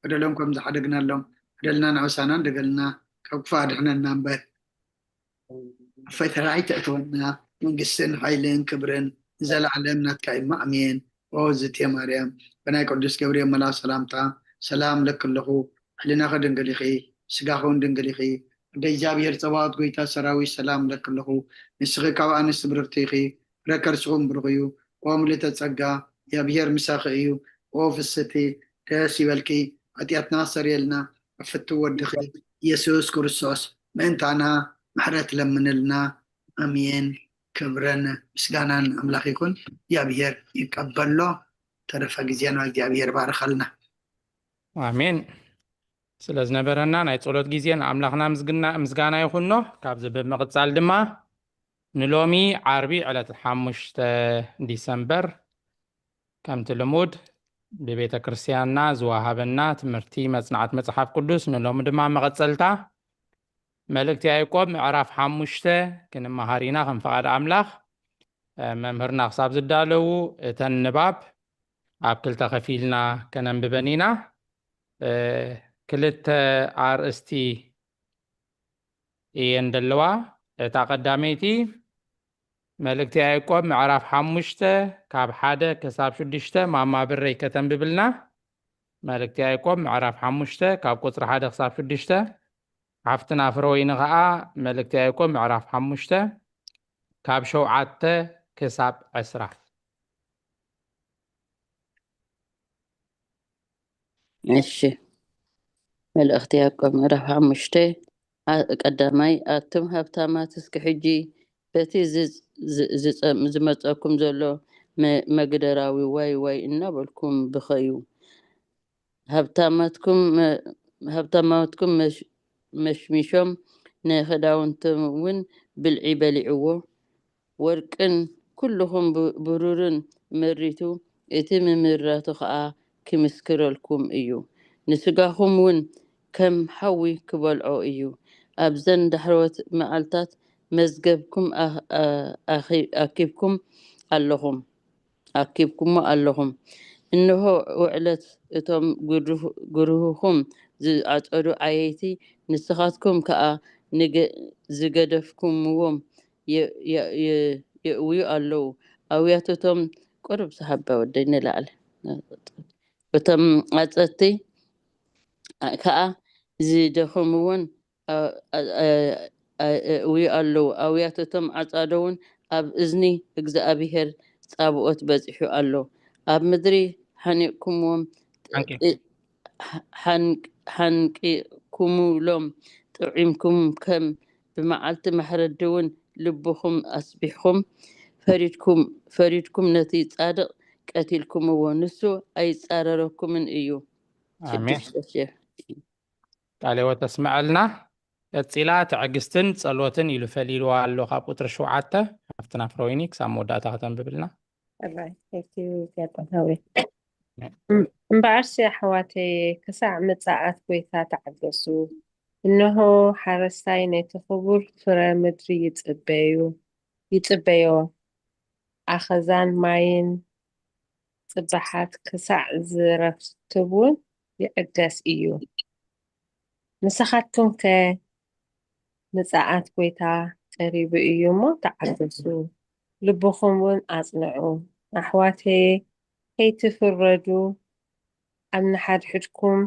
በደሎም ከም ዝሓደግናሎም፣ በደልና ንዕውሳና እንደገልና፣ ካብ ክፉእ ኣድሕነና እምበር። ኣብ ፈተና ኣይተእትወና፣ መንግስትን ሓይልን ክብርን ንዘለዓለም ናትካ እዩ። ኣሜን። ኦ ዝቴ ማርያም፣ ብናይ ቅዱስ ገብርኤል መልኣክ ሰላምታ ሰላም ለኪ ኣለኹ። ሕሊናኺ ድንግል ኢኺ፣ ስጋኺ እውን ድንግል ኢኺ። ወደ እግዚኣብሔር ጸባኦት ጎይታ ሰራዊት ሰላም ለኪ ኣለኹ። ንስኺ ካብ ኣንስቲ ብርኽቲ ኢኺ፣ ፍረ ከርስኹም ብሩኽ እዩ። ኦ ምልእተ ጸጋ፣ እግዚኣብሔር ምሳኺ እዩ። ኦ ፍስቲ ደስ ይበልኪ፣ ኃጢኣትና ኣሰርየልና፣ ኣብ ፍትው ወድኺ ኢየሱስ ክርስቶስ ምእንታና ምሕረት ለምንልና። ኣሜን። ክብርን ምስጋናን ኣምላኽ ይኹን። እግዚኣብሔር ይቀበሎ። ተረፈ ግዜና እግዚኣብሔር ባርኸልና። ኣሜን። ስለ ዝነበረና ናይ ጸሎት ግዜ ንኣምላኽና ምስግና-፣ ምስጋና ይኹኖ። ካብዚ ብምቕጻል ድማ ንሎሚ ዓርቢ ዕለት ሓሙሽተ ዲሰምበር ከምቲ ልሙድ ብቤተ ክርስቲያንና ዝወሃበና ትምህርቲ መጽናዕት መጽሓፍ ቅዱስ ንሎሚ ድማ መቐጸልታ መልእክቲ ያዕቆብ ምዕራፍ ሓሙሽተ ክንመሃር ኢና። ከም ፍቓድ ኣምላኽ፣ እ፣ መምህርና ክሳብ ዝዳለዉ እተን ንባብ ኣብ ክልተ ከፊልና ከነንብበን ኢና። እ፣ ክልተ ኣርእስቲ እየን ዘለዋ። እታ ቀዳመይቲ መልእክቲ ያዕቆብ ምዕራፍ ሓሙሽተ ካብ ሓደ ክሳብ ሽዱሽተ ማማ ብረይ ከተንብብልና። መልእክቲ ያዕቆብ ምዕራፍ ሓሙሽተ ካብ ቁጽሪ ሓደ ክሳብ ሽዱሽተ። ሓፍትና ፍረወይኒ ኸኣ መልእክቲ ያዕቆብ ምዕራፍ ሓሙሽተ ካብ ሸውዓተ ክሳብ ዕስራ። እሺ፣ መልእኽቲ ያዕቆብ ምዕራፍ ሓሙሽተ፣ ኣ-፣ ቀዳማይ፣ ኣቱም ሃብታማት እስከ ሕጂ በቲ ዝ-፣ ዝ-፣ ዝጸ-፣ ዝመጸኩም ዘሎ መ-፣ መግደራዊ ዋይ ዋይ እናበልኩም ብኸዩ። ሃብታማትኩም መ-፣ ሃብታማትኩም መሽ-፣ መሽሚሾም ንኽዳውንቶም እውን ብልዒ በሊዕዎ። ወርቅን ኩልኹም ብ-፣ ብሩርን መሪቱ፣ እቲ ምምራቱ ኸኣ ክምስክረልኩም እዩ። ንስጋኹም እውን ከም ሓዊ ክበልዖ እዩ። ኣብዘን ዳሕረዎት መዓልታት መዝገብኩም ኣ-፣ ኣ-፣ ኣኺ-፣ ኣኪብኩም ኣለኹም፣ ኣኪብኩሞ ኣለኹም። እንሆ ውዕለት እቶም ግርሁ-፣ ግርሁኹም ዝዓጸዱ ዓየይቲ፣ ንስኻትኩም ከኣ ንገ-፣ ዝገደፍኩምዎም የ-፣ የ-፣ የ-፣ የእውዩ ኣለዉ። ኣውያቶቶም ቁሩብ ዝሃባ ወደይ ንላዕሊ። እቶም ዓጸድቲ ከኣ ዝደኸምዎን ኣ-፣ ኣ-፣ ኣ-፣ ኣ-፣ የእውዩ ኣለዉ። ኣውያቶቶም ዓጻዶ እውን ኣብ እዝኒ እግዚኣብሔር ጻብኦት በጺሑ ኣሎ። ኣብ ምድሪ ሓኒቕኩምዎም፣ ሓንቂ-፣ እ-፣ ሓን-፣ ሓንቂቕኩምሎም፣ ጥዒምኩም ከም ብመዓልቲ ማሕረዲ እውን ልብኹም ኣስቢሕኩም፣ ፈሪድኩም፣ ፈሪድኩም ነቲ ጻድቕ ቀቲልኩምዎ፣ ንሱ ኣይጻረረኩምን እዩ። ኣሜን። ሽዱሽተ ሺሕ። ቃለ ሕይወት ተስምዐልና። ቀጺላ ትዕግስትን ጸሎትን ኢሉ ፈሊልዋ ኣሎ ካብ ቁጽሪ ሸውዓተ። ሃፍትና ፍረወይኒ ክሳብ መወዳእታ ከተንብብልና። እራይ፣ thank you፣ ዲያቆን ሃዊ። እም-፣ እምበኣርሲ ኣሕዋተየ፣ ክሳዕ ምጽኣት ጐይታ ተዓገሱ። እንሆ፣ ሓረስታይ ነቲ ክቡር ፍረ ምድሪ ይጽበዩ፣ ይጽበዮ። ኣኸዛን ማይን ጽባሓት ክሳዕ ዝረክብ እውን ይዕገስ እዩ። ንስኻትኩም ከ ምጽኣት ጐይታ ቀሪቡ እዩ እሞ ተዓገሱ፣ ልብኹም እውን ኣጽንዑ። ኣሕዋተየ፣ ከይትፍረዱ ኣብ ንሓድሕድኩም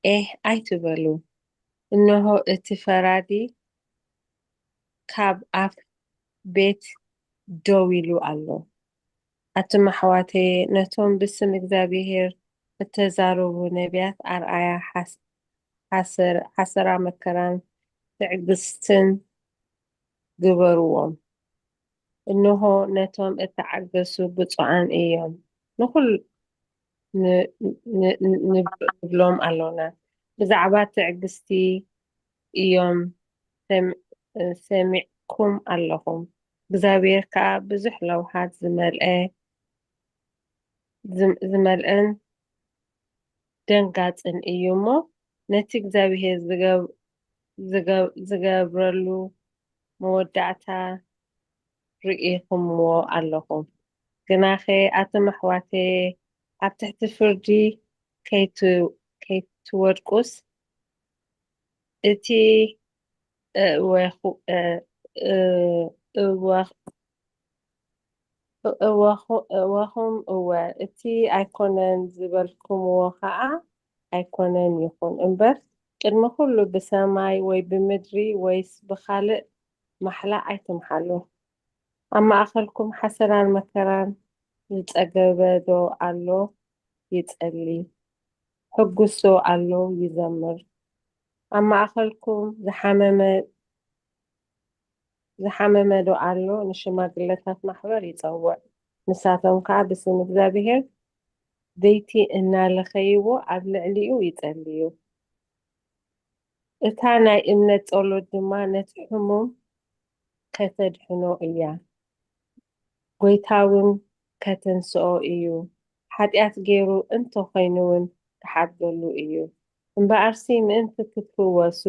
ኤህ ኣይትበሉ። እንሆ እቲ ፈራዲ ካብ ኣፍ ቤት ደው ኢሉ ኣሎ። ኣቱም ኣሕዋተየ፣ ነቶም ብስም እግዚኣብሄር እተዛረቡ ነቢያት ኣርኣያ ሓስ-፣ ሓሰር-፣ ሓሰራ መከራን ትዕግስትን ግበርዎም። እንሆ ነቶም እተዓገሱ ብፁዓን እዮም። ንኹል-፣ ን-፣ ን-፣ ን-፣ ንብ-፣ ንብሎም ኣሎና። ብዛዕባ ትዕግስቲ እዮም ሰም-፣ ሰሚዕኩም ኣለኹም። እግዚኣብሔር ከኣ ብዙሕ ለውሃት ዝመልአ፣ ዝም-፣ ዝመልአን ደንጋጽን እዩ እሞ፣ ነቲ እግዚኣብሔር ዝገብ-፣ ዝገብ-፣ ዝገብረሉ መወዳእታ ርኢኹምዎ ኣለኹም። ግናኸ ኣቱም ኣሕዋተየ፣ ኣብ ትሕቲ ፍርዲ ከይት-፣ ከይትወድቁስ፣ እቲ እወኹ-፣ እ-፣ እ-፣ እወኽ-፣ እወኹ-፣ እወኹም እወ፣ እቲ ኣይኮነን ዝበልኩምዎ ኸኣ ኣይኮነን ይኹን እምበር፣ ቅድሚ ኹሉ ብሰማይ ወይ ብምድሪ ወይስ ብኻልእ ማሕላ ኣይትምሓሉ። ኣብ ማእኸልኩም ሓሰራን መከራን ዝጸገበ ዶ ኣሎ? ይጸሊ። ሕጉስ ዶ ኣሎ? ይዘምር። ኣብ ማእኸልኩም ዝሓመመ፣ ዝሓመመ ዶ ኣሎ? ንሽማግለታት ማሕበር ይጸውዕ። ንሳቶም ከኣ ብስም እግዚኣብሔር ዘይቲ እናለኸይዎ ኣብ ልዕሊኡ ይጸልዩ። እታ ናይ እምነት ጸሎት ድማ ነቲ ሕሙም ከተድሕኖ እያ። ጐይታ እውን ከተንስኦ እዩ። ሓጢኣት ገይሩ እንተ ኾይኑ እውን ክሓድገሉ እዩ። እምበኣርሲ ምእንቲ ክትፍወሱ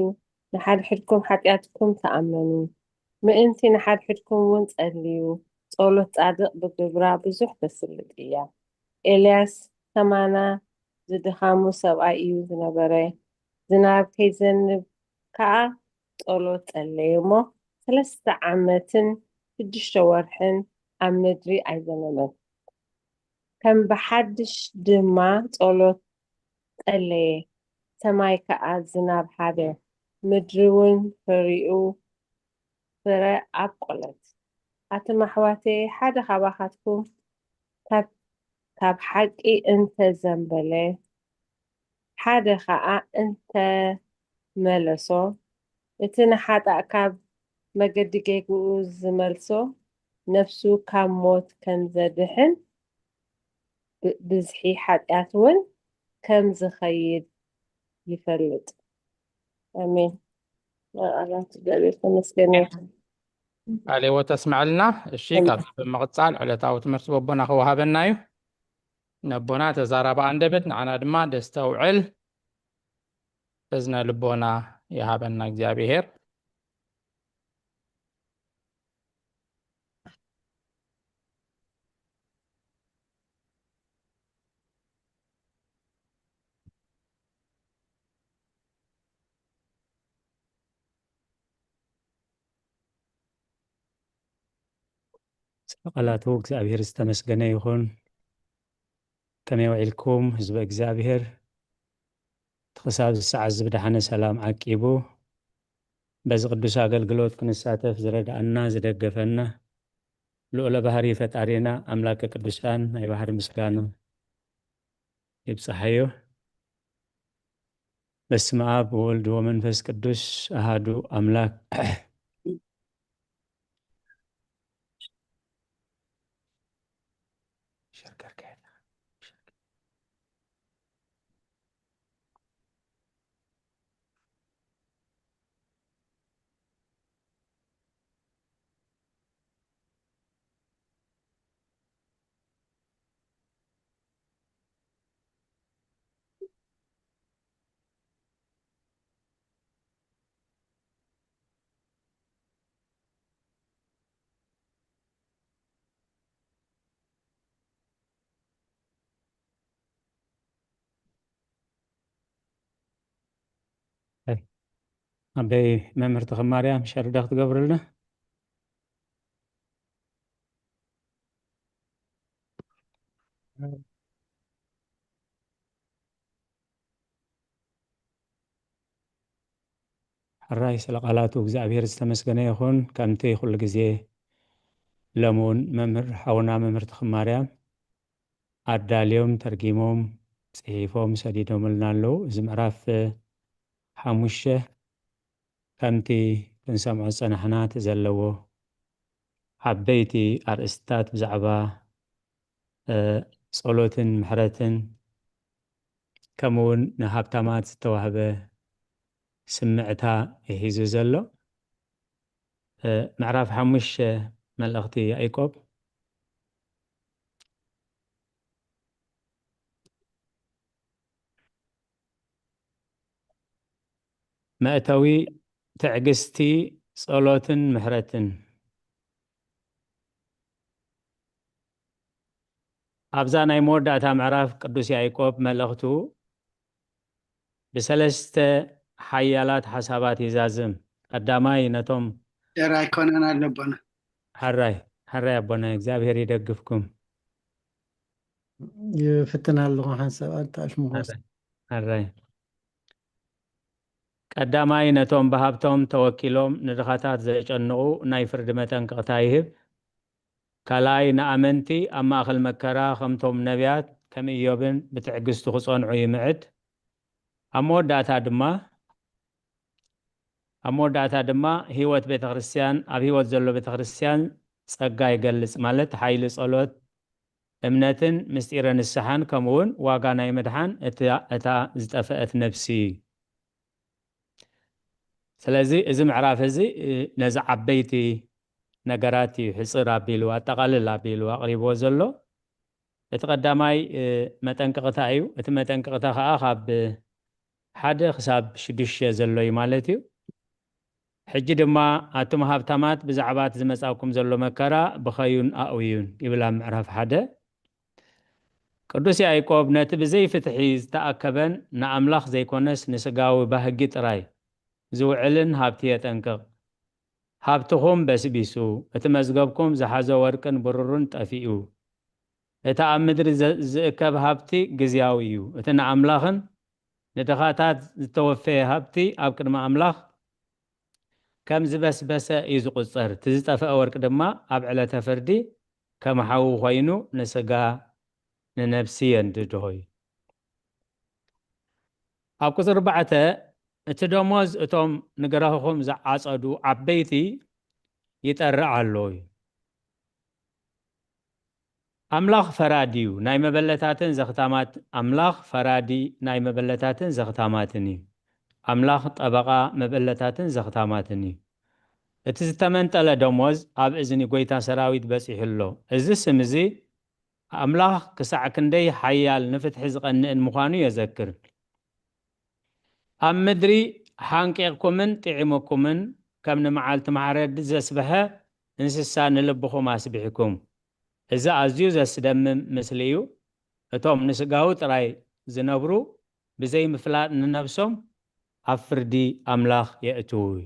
ንሓድሕድኩም ሓጢኣትኩም ተኣመኑ። ምእንቲ ንሓድሕድኩም እውን ጸልዩ። ጸሎት ጻድቕ ብግብራ ብዙሕ ተስልጥ እያ። ኤልያስ ከማና ዝድኻሙ ሰብኣይ እዩ ዝነበረ። ዝናብ ከይዘንብ ከኣ ጸሎት ጸለየ እሞ፣ ሰለስተ ዓመትን ሽዱሽተ ወርሕን ኣብ ምድሪ ኣይዘነበን። ከም ብሓድሽ ድማ ጸሎት ጸለየ፣ ሰማይ ከኣ ዝናብ ሃበ፣ ምድሪ እውን ፍሪኡ ፍረ ኣብቆለት። ኣቱም ኣሕዋተየ፣ ሓደ ካባኻትኩም ካብ፣ ካብ ሓቂ እንተ ዘንበለ፣ ሓደ ኸኣ እንተ መለሶ፣ እቲ ንሓጣእ ካብ መገዲ ጌግኡ ዝመልሶ፣ ነፍሱ ካብ ሞት ከም ዘድሕን፣ ብ-፣ ብዝሒ ሓጢኣት እውን ከም ዝኸይድ ይፈልጥ። ኣሜን። ቃላት እግዚኣብሔር ተመስገን ይኹን። ቃለ ሕይወት ተስምዐልና። እሺ፣ ኣሜን። ካብ ብምቕጻል ዕለታዊ ትምህርቲ በቦና ክወሃበና እዩ። ነቦና ተዛራቢ ኣንደበት፣ ንዓና ድማ ደስተውዕል እዝነ ልቦና ይሃበና እግዚኣብሔር። ስለ ቃላቱ እግዚኣብሔር ዝተመስገነ ይኹን። ከመይ ውዒልኩም ህዝበ እግዚኣብሔር? እቲ ክሳብ ዝሰዓት እዚ ብደሓነ ሰላም ዓቂቡ በዚ ቅዱስ ኣገልግሎት ክንሳተፍ ዝረድኣና ዝደገፈና ልዑለ ባህሪ ፈጣሪና ኣምላከ ቅዱሳን ናይ ባህሪ ምስጋና ይብጽሓዮ። በስመ ኣብ ወወልድ ወመንፈስ ቅዱስ ኣሃዱ ኣምላክ። ኣይ፣ ኣበይ መምህር ተኽማርያም ሸርዳ ክትገብርልና? ሕራይ ስለ ቃላቱ እግዚኣብሔር ዝተመስገነ ይኹን። ከምቲ ኩሉ ግዜ ሎሚ እውን መምህር ሓውና መምህር ተኽማርያም ኣዳልዮም፣ ተርጊሞም፣ ጽሒፎም፣ ሰዲዶምልና ኣለዉ። እዚ ምዕራፍ ሓሙሽተ ከምቲ ክንሰምዖ ዝጸናሕና እቲ ዘለዎ ዓበይቲ ኣርእስትታት ብዛዕባ፣ እ፣ ጸሎትን ምሕረትን ከምኡ እውን ንሃብታማት ዝተዋህበ ስምዕታ እዩ ሒዙ ዘሎ። እ፣ ምዕራፍ ሓሙሽተ መልእኽቲ ያዕቆብ። መእተዊ ትዕግስቲ፣ ጸሎትን ምሕረትን። ኣብዛ ናይ መወዳእታ ምዕራፍ ቅዱስ ያዕቆብ መልእኽቱ ብሰለስተ ሓያላት ሓሳባት ይዛዝም። ቀዳማይ ነቶም ሸር ኣይኮነን ኣለቦና። ሕራይ፣ ሕራይ ኣቦና፣ እግዚኣብሔር ይደግፍኩም። ይፍትን ኣለኹ ሓንሳብ ኣልታኣሽ ምኾስ። ሕራይ፣ ሕራይ። ቀዳማይ ነቶም ብሃብቶም ተወኪሎም ንድኻታት ዘጨንቑ ናይ ፍርዲ መጠንቀቕታ ይህብ። ካልኣይ ንኣመንቲ ኣብ ማእከል መከራ ከምቶም ነቢያት ከም ኢዮብን ብትዕግስቲ ክጸንዑ ይምዕድ። ኣብ መወዳእታ ድማ፣ ኣብ መወዳእታ ድማ ህይወት ቤተ ክርስቲያን፣ ኣብ ህይወት ዘሎ ቤተ ክርስቲያን ጸጋ ይገልጽ፣ ማለት ሓይሊ ጸሎት፣ እምነትን ምስጢረ ንስሓን፣ ከምኡ እውን ዋጋ ናይ ምድሓን እታ፣ እታ ዝጠፍአት ነፍሲ። ስለዚ እዚ ምዕራፍ እዚ፣ እ፣ ነዚ ዓበይቲ ነገራት እዩ ሕጽር ኣቢሉ፣ ኣጠቓልል ኣቢሉ ኣቕሪብዎ ዘሎ። እቲ ቀዳማይ፣ እ፣ መጠንቀቕታ እዩ። እቲ መጠንቀቕታ ከኣ ካብ ሓደ ክሳብ ሽዱሽተ ዘሎ እዩ ማለት እዩ። ሕጂ ድማ ኣቱም ሃብታማት ብዛዕባ እቲ ዝመጻኩም ዘሎ መከራ ብኸዩን ኣእውዩን ይብል ኣብ ምዕራፍ ሓደ። ቅዱስ ያዕቆብ ነቲ ብዘይ ፍትሒ ዝተኣከበን ንኣምላኽ ዘይኮነስ ንስጋዊ ባህጊ ጥራይ ዝውዕልን ሃብቲ የጠንቅቕ። ሃብትኹም በስቢሱ፣ እቲ መዝገብኩም ዝሓዞ ወርቅን ብሩርን ጠፊኡ። እቲ ኣብ ምድሪ ዘ-፣ ዝእከብ ሃብቲ ግዝያዊ እዩ። እቲ ንኣምላኽን ንድኻታት ዝተወፈየ ሃብቲ ኣብ ቅድሚ ኣምላኽ ከም ዝበስበሰ እዩ ዝቑጸር። እቲ ዝጠፍአ ወርቂ ድማ ኣብ ዕለተ ፍርዲ ከም ሓዊ ኮይኑ ንስጋ ንነብሲ የንድዶ እዩ። ኣብ ቁጽሪ ኣርባዕተ፣ እቲ ደሞዝ እቶም ንግረህኹም ዝዓጸዱ ዓበይቲ ይጠርዕ ኣሎ እዩ። ኣምላኽ ፈራዲ እዩ፣ ናይ መበለታትን ዘኽታማት-፣ ኣምላኽ ፈራዲ ናይ መበለታትን ዘኽታማትን እዩ። ኣምላኽ ጠበቓ መበለታትን ዘኽታማትን እዩ። እቲ ዝተመንጠለ ደሞዝ ኣብ እዝኒ ጐይታ ሰራዊት በጺሑ ኣሎ። እዚ ስም እዚ ኣምላኽ ክሳዕ ክንደይ ሓያል ንፍትሒ ዝቐንእን ምዃኑ የዘክር። ኣብ ምድሪ ሓንቂቕኩምን ጥዒሙኩምን፣ ከም ንመዓልቲ ማሕረዲ ዘስብሐ እንስሳ ንልብኹም ኣስቢሕኩም። እዚ ኣዝዩ ዘስደምም ምስሊ እዩ። እቶም ንስጋዊ ጥራይ ዝነብሩ ብዘይ ምፍላጥ ንነብሶም ኣብ ፍርዲ ኣምላኽ የእትዉ እዩ።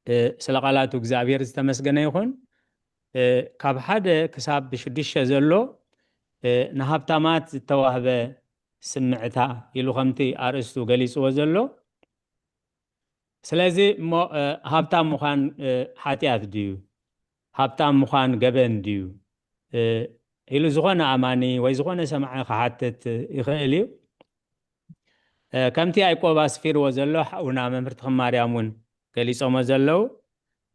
እ፣ ስለ ቃላቱ እግዚኣብሔር ዝተመስገነ ይኹን። እ፣ ካብ ሓደ ክሳብ ብሽዱሽተ ዘሎ፣ እ፣ ንሃብታማት ዝተዋህበ ስምዕታ ኢሉ ከምቲ ኣርእስቱ ገሊጽዎ ዘሎ። ስለዚ እሞ፣ እ፣ ሃብታም ምዃን፣ እ፣ ሓጢኣት ድዩ? ሃብታም ምዃን ገበን ድዩ? እ፣ ኢሉ ዝኾነ ኣማኒ ወይ ዝኾነ ሰማዒ ክሓትት ይኽእል እዩ። እ፣ ከምቲ ያዕቆብ ኣስፊርዎ ዘሎ፣ ሓውና መምህር ትኽን ማርያም እውን ገሊጾሞ ዘለዉ፣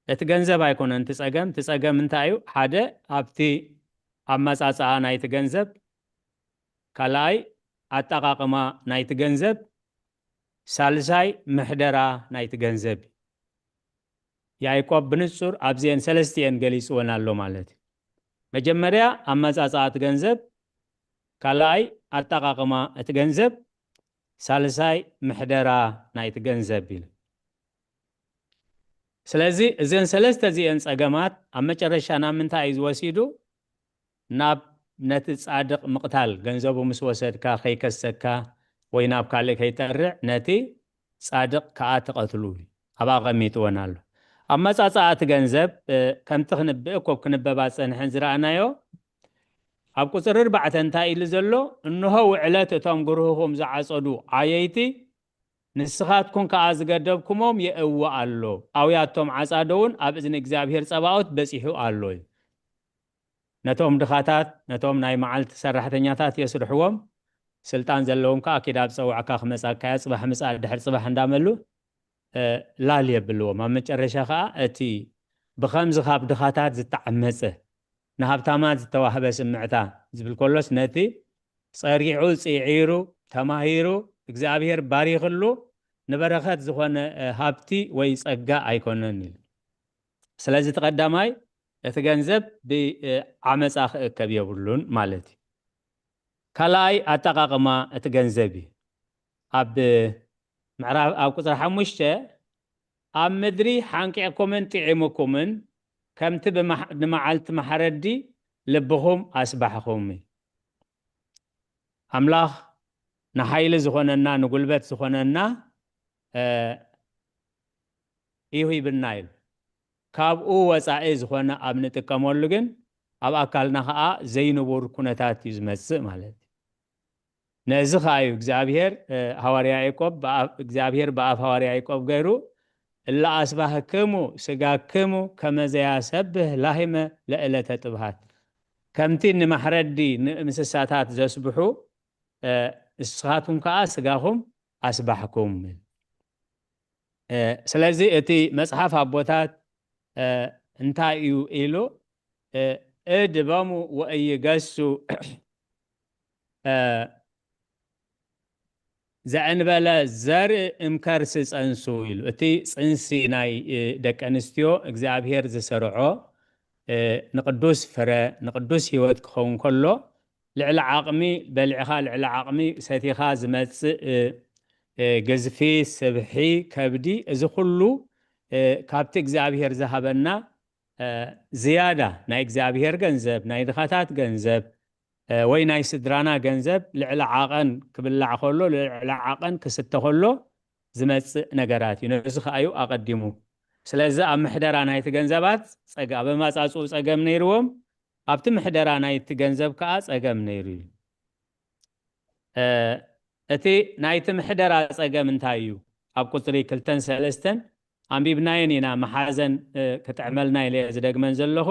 እቲ ገንዘብ ኣይኮነን እቲ ጸገም። እቲ ጸገም እንታይ እዩ? ሓደ፣ ኣብቲ ኣመጻጽኣ ናይቲ ገንዘብ፣ ካልኣይ፣ ኣጠቓቕማ ናይቲ ገንዘብ፣ ሳልሳይ፣ ምሕደራ ናይቲ ገንዘብ። ያዕቆብ ብንጹር ኣብዚአን ሰለስቲአን ገሊጽወን ኣሎ ማለት እዩ። መጀመርያ ኣመጻጽኣ እቲ ገንዘብ፣ ካልኣይ ኣጠቓቕማ እቲ ገንዘብ፣ ሳልሳይ ምሕደራ ናይቲ ገንዘብ ኢሉ። ስለዚ እዘን ሰለስተ እዚአን ጸገማት ኣብ መጨረሻ ናብ ምንታይ እዩ ዝወሲዱ? ናብ ነቲ ጻድቕ ምቕታል፣ ገንዘቡ ምስ ወሰድካ ከይከሰካ ወይ ናብ ካልእ ከይጠርዕ ነቲ ጻድቕ ከኣ ትቐትሉ እዩ። ኣብኣ ኣቐሚጥወን ኣሎ። ኣመጻጽኣ እቲ ገንዘብ፣ እ፣ ከምቲ ክንብ-፣ እኮ ክንበብ ኣጸንሐን ዝረኣናዮ፣ ኣብ ቁጽሪ ኣርባዕተ እንታይ ኢሉ ዘሎ? እንሆ ውዕለት እቶም ግርህኹም ዝዓጸዱ ዓየይቲ፣ ንስኻትኩም ከኣ ዝገደብኩሞም የእዊ ኣሎ። ኣውያቶም ዓጻዶ እውን ኣብ እዝኒ እግዚኣብሔር ጸባኦት በጺሑ ኣሎ እዩ። ነቶም ድኻታት፣ ነቶም ናይ መዓልቲ ሰራሕተኛታት የስርሕዎም። ስልጣን ዘለዎም ከኣ ኪድ ኣብ ጸዋዕካ ክመጻካ እያ፣ ጽባሕ ምጻእ ድሕሪ ጽባሕ እንዳመሉ፣ እ፣ ላል የብልዎም። ኣብ መጨረሻ ከኣ እቲ ብኸምዚ ካብ ድኻታት ዝተዓመጸ፣ ንሃብታማት ዝተዋህበ ስምዕታ ዝብል ከሎስ ነቲ ጸሪዑ፣ ጽዒሩ፣ ተማሂሩ፣ እግዚኣብሔር ባሪኽሉ ንበረኸት ዝኾነ፣ እ፣ ሃብቲ ወይ ጸጋ ኣይኮነን ኢሉ። ስለዚ እቲ ቀዳማይ እቲ ገንዘብ ብዓመፃ ክእከብ የብሉን ማለት እዩ። ካልኣይ ኣጠቃቅማ እቲ ገንዘብ እዩ። ኣብ ምዕራፍ ኣብ ቁፅሪ ሓሙሽተ ኣብ ምድሪ ሓንቂቕኩምን ጥዒምኩምን ከምቲ ብመሓ- ንመዓልቲ ማሕረዲ ልብኹም ኣስባሕኹም። ኣምላኽ ንሓይሊ ዝኾነና ንጉልበት ዝኾነና እዩ ሂብና ኢሉ። ካብኡ ወፃኢ ዝኾነ ኣብ ንጥቀመሉ ግን ኣብ ኣካልና ከዓ ዘይንቡር ኩነታት እዩ ዝመፅእ ማለት እዩ። ነዚ ከዓ እዩ እግዚኣብሔር ሃዋርያ ያዕቆብ እግዚኣብሔር ብኣፍ ሃዋርያ ያዕቆብ ገይሩ እለ ኣስባህክሙ ስጋክሙ ከመዘያሰብህ ላሂመ ለእለተ ጥብሃት፣ ከምቲ ንማሕረዲ ንእንስሳታት ዘስብሑ ንስኻትኩም ከዓ ስጋኹም ኣስባሕኩም። ስለዚ እቲ መፅሓፍ ኣቦታት እንታይ እዩ ኢሉ እድበሙ ወእይገሱ ዘዕንበለ ዘርኢ እምከርሲ ፀንሱ ኢሉ። እቲ ፅንሲ ናይ ደቂ ኣንስትዮ እግዚኣብሔር ዝሰርዖ ንቅዱስ ፍረ ንቅዱስ ህይወት ክኸውን ከሎ ልዕሊ ዓቕሚ በሊዕኻ ልዕሊ ዓቕሚ ሰቲኻ ዝመፅእ ግዝፊ ስብሒ ከብዲ እዚ ኩሉ ካብቲ እግዚኣብሔር ዝሃበና ዝያዳ ናይ እግዚኣብሔር ገንዘብ ናይ ድኻታት ገንዘብ ወይ ናይ ስድራና ገንዘብ ልዕሊ ዓቐን ክብላዕ ከሎ ልዕሊ ዓቐን ክስተ ከሎ ዝመፅእ ነገራት እዩ። ነዚ ከዓዩ ኣቐዲሙ ስለዚ ኣብ ምሕደራ ናይቲ ገንዘባት ጸጋ በማጻጽኡ ጸገም ነይርዎም ኣብቲ ምሕደራ ናይቲ ገንዘብ ከዓ ጸገም ነይሩ እዩ። እቲ ናይቲ ምሕደራ ጸገም እንታይ እዩ? ኣብ ቁፅሪ ክልተን ሰለስተን ኣንቢብናየን ኢና። መሓዘን ክጥዕመልና ኢለ ዝደግመን ዘለኹ።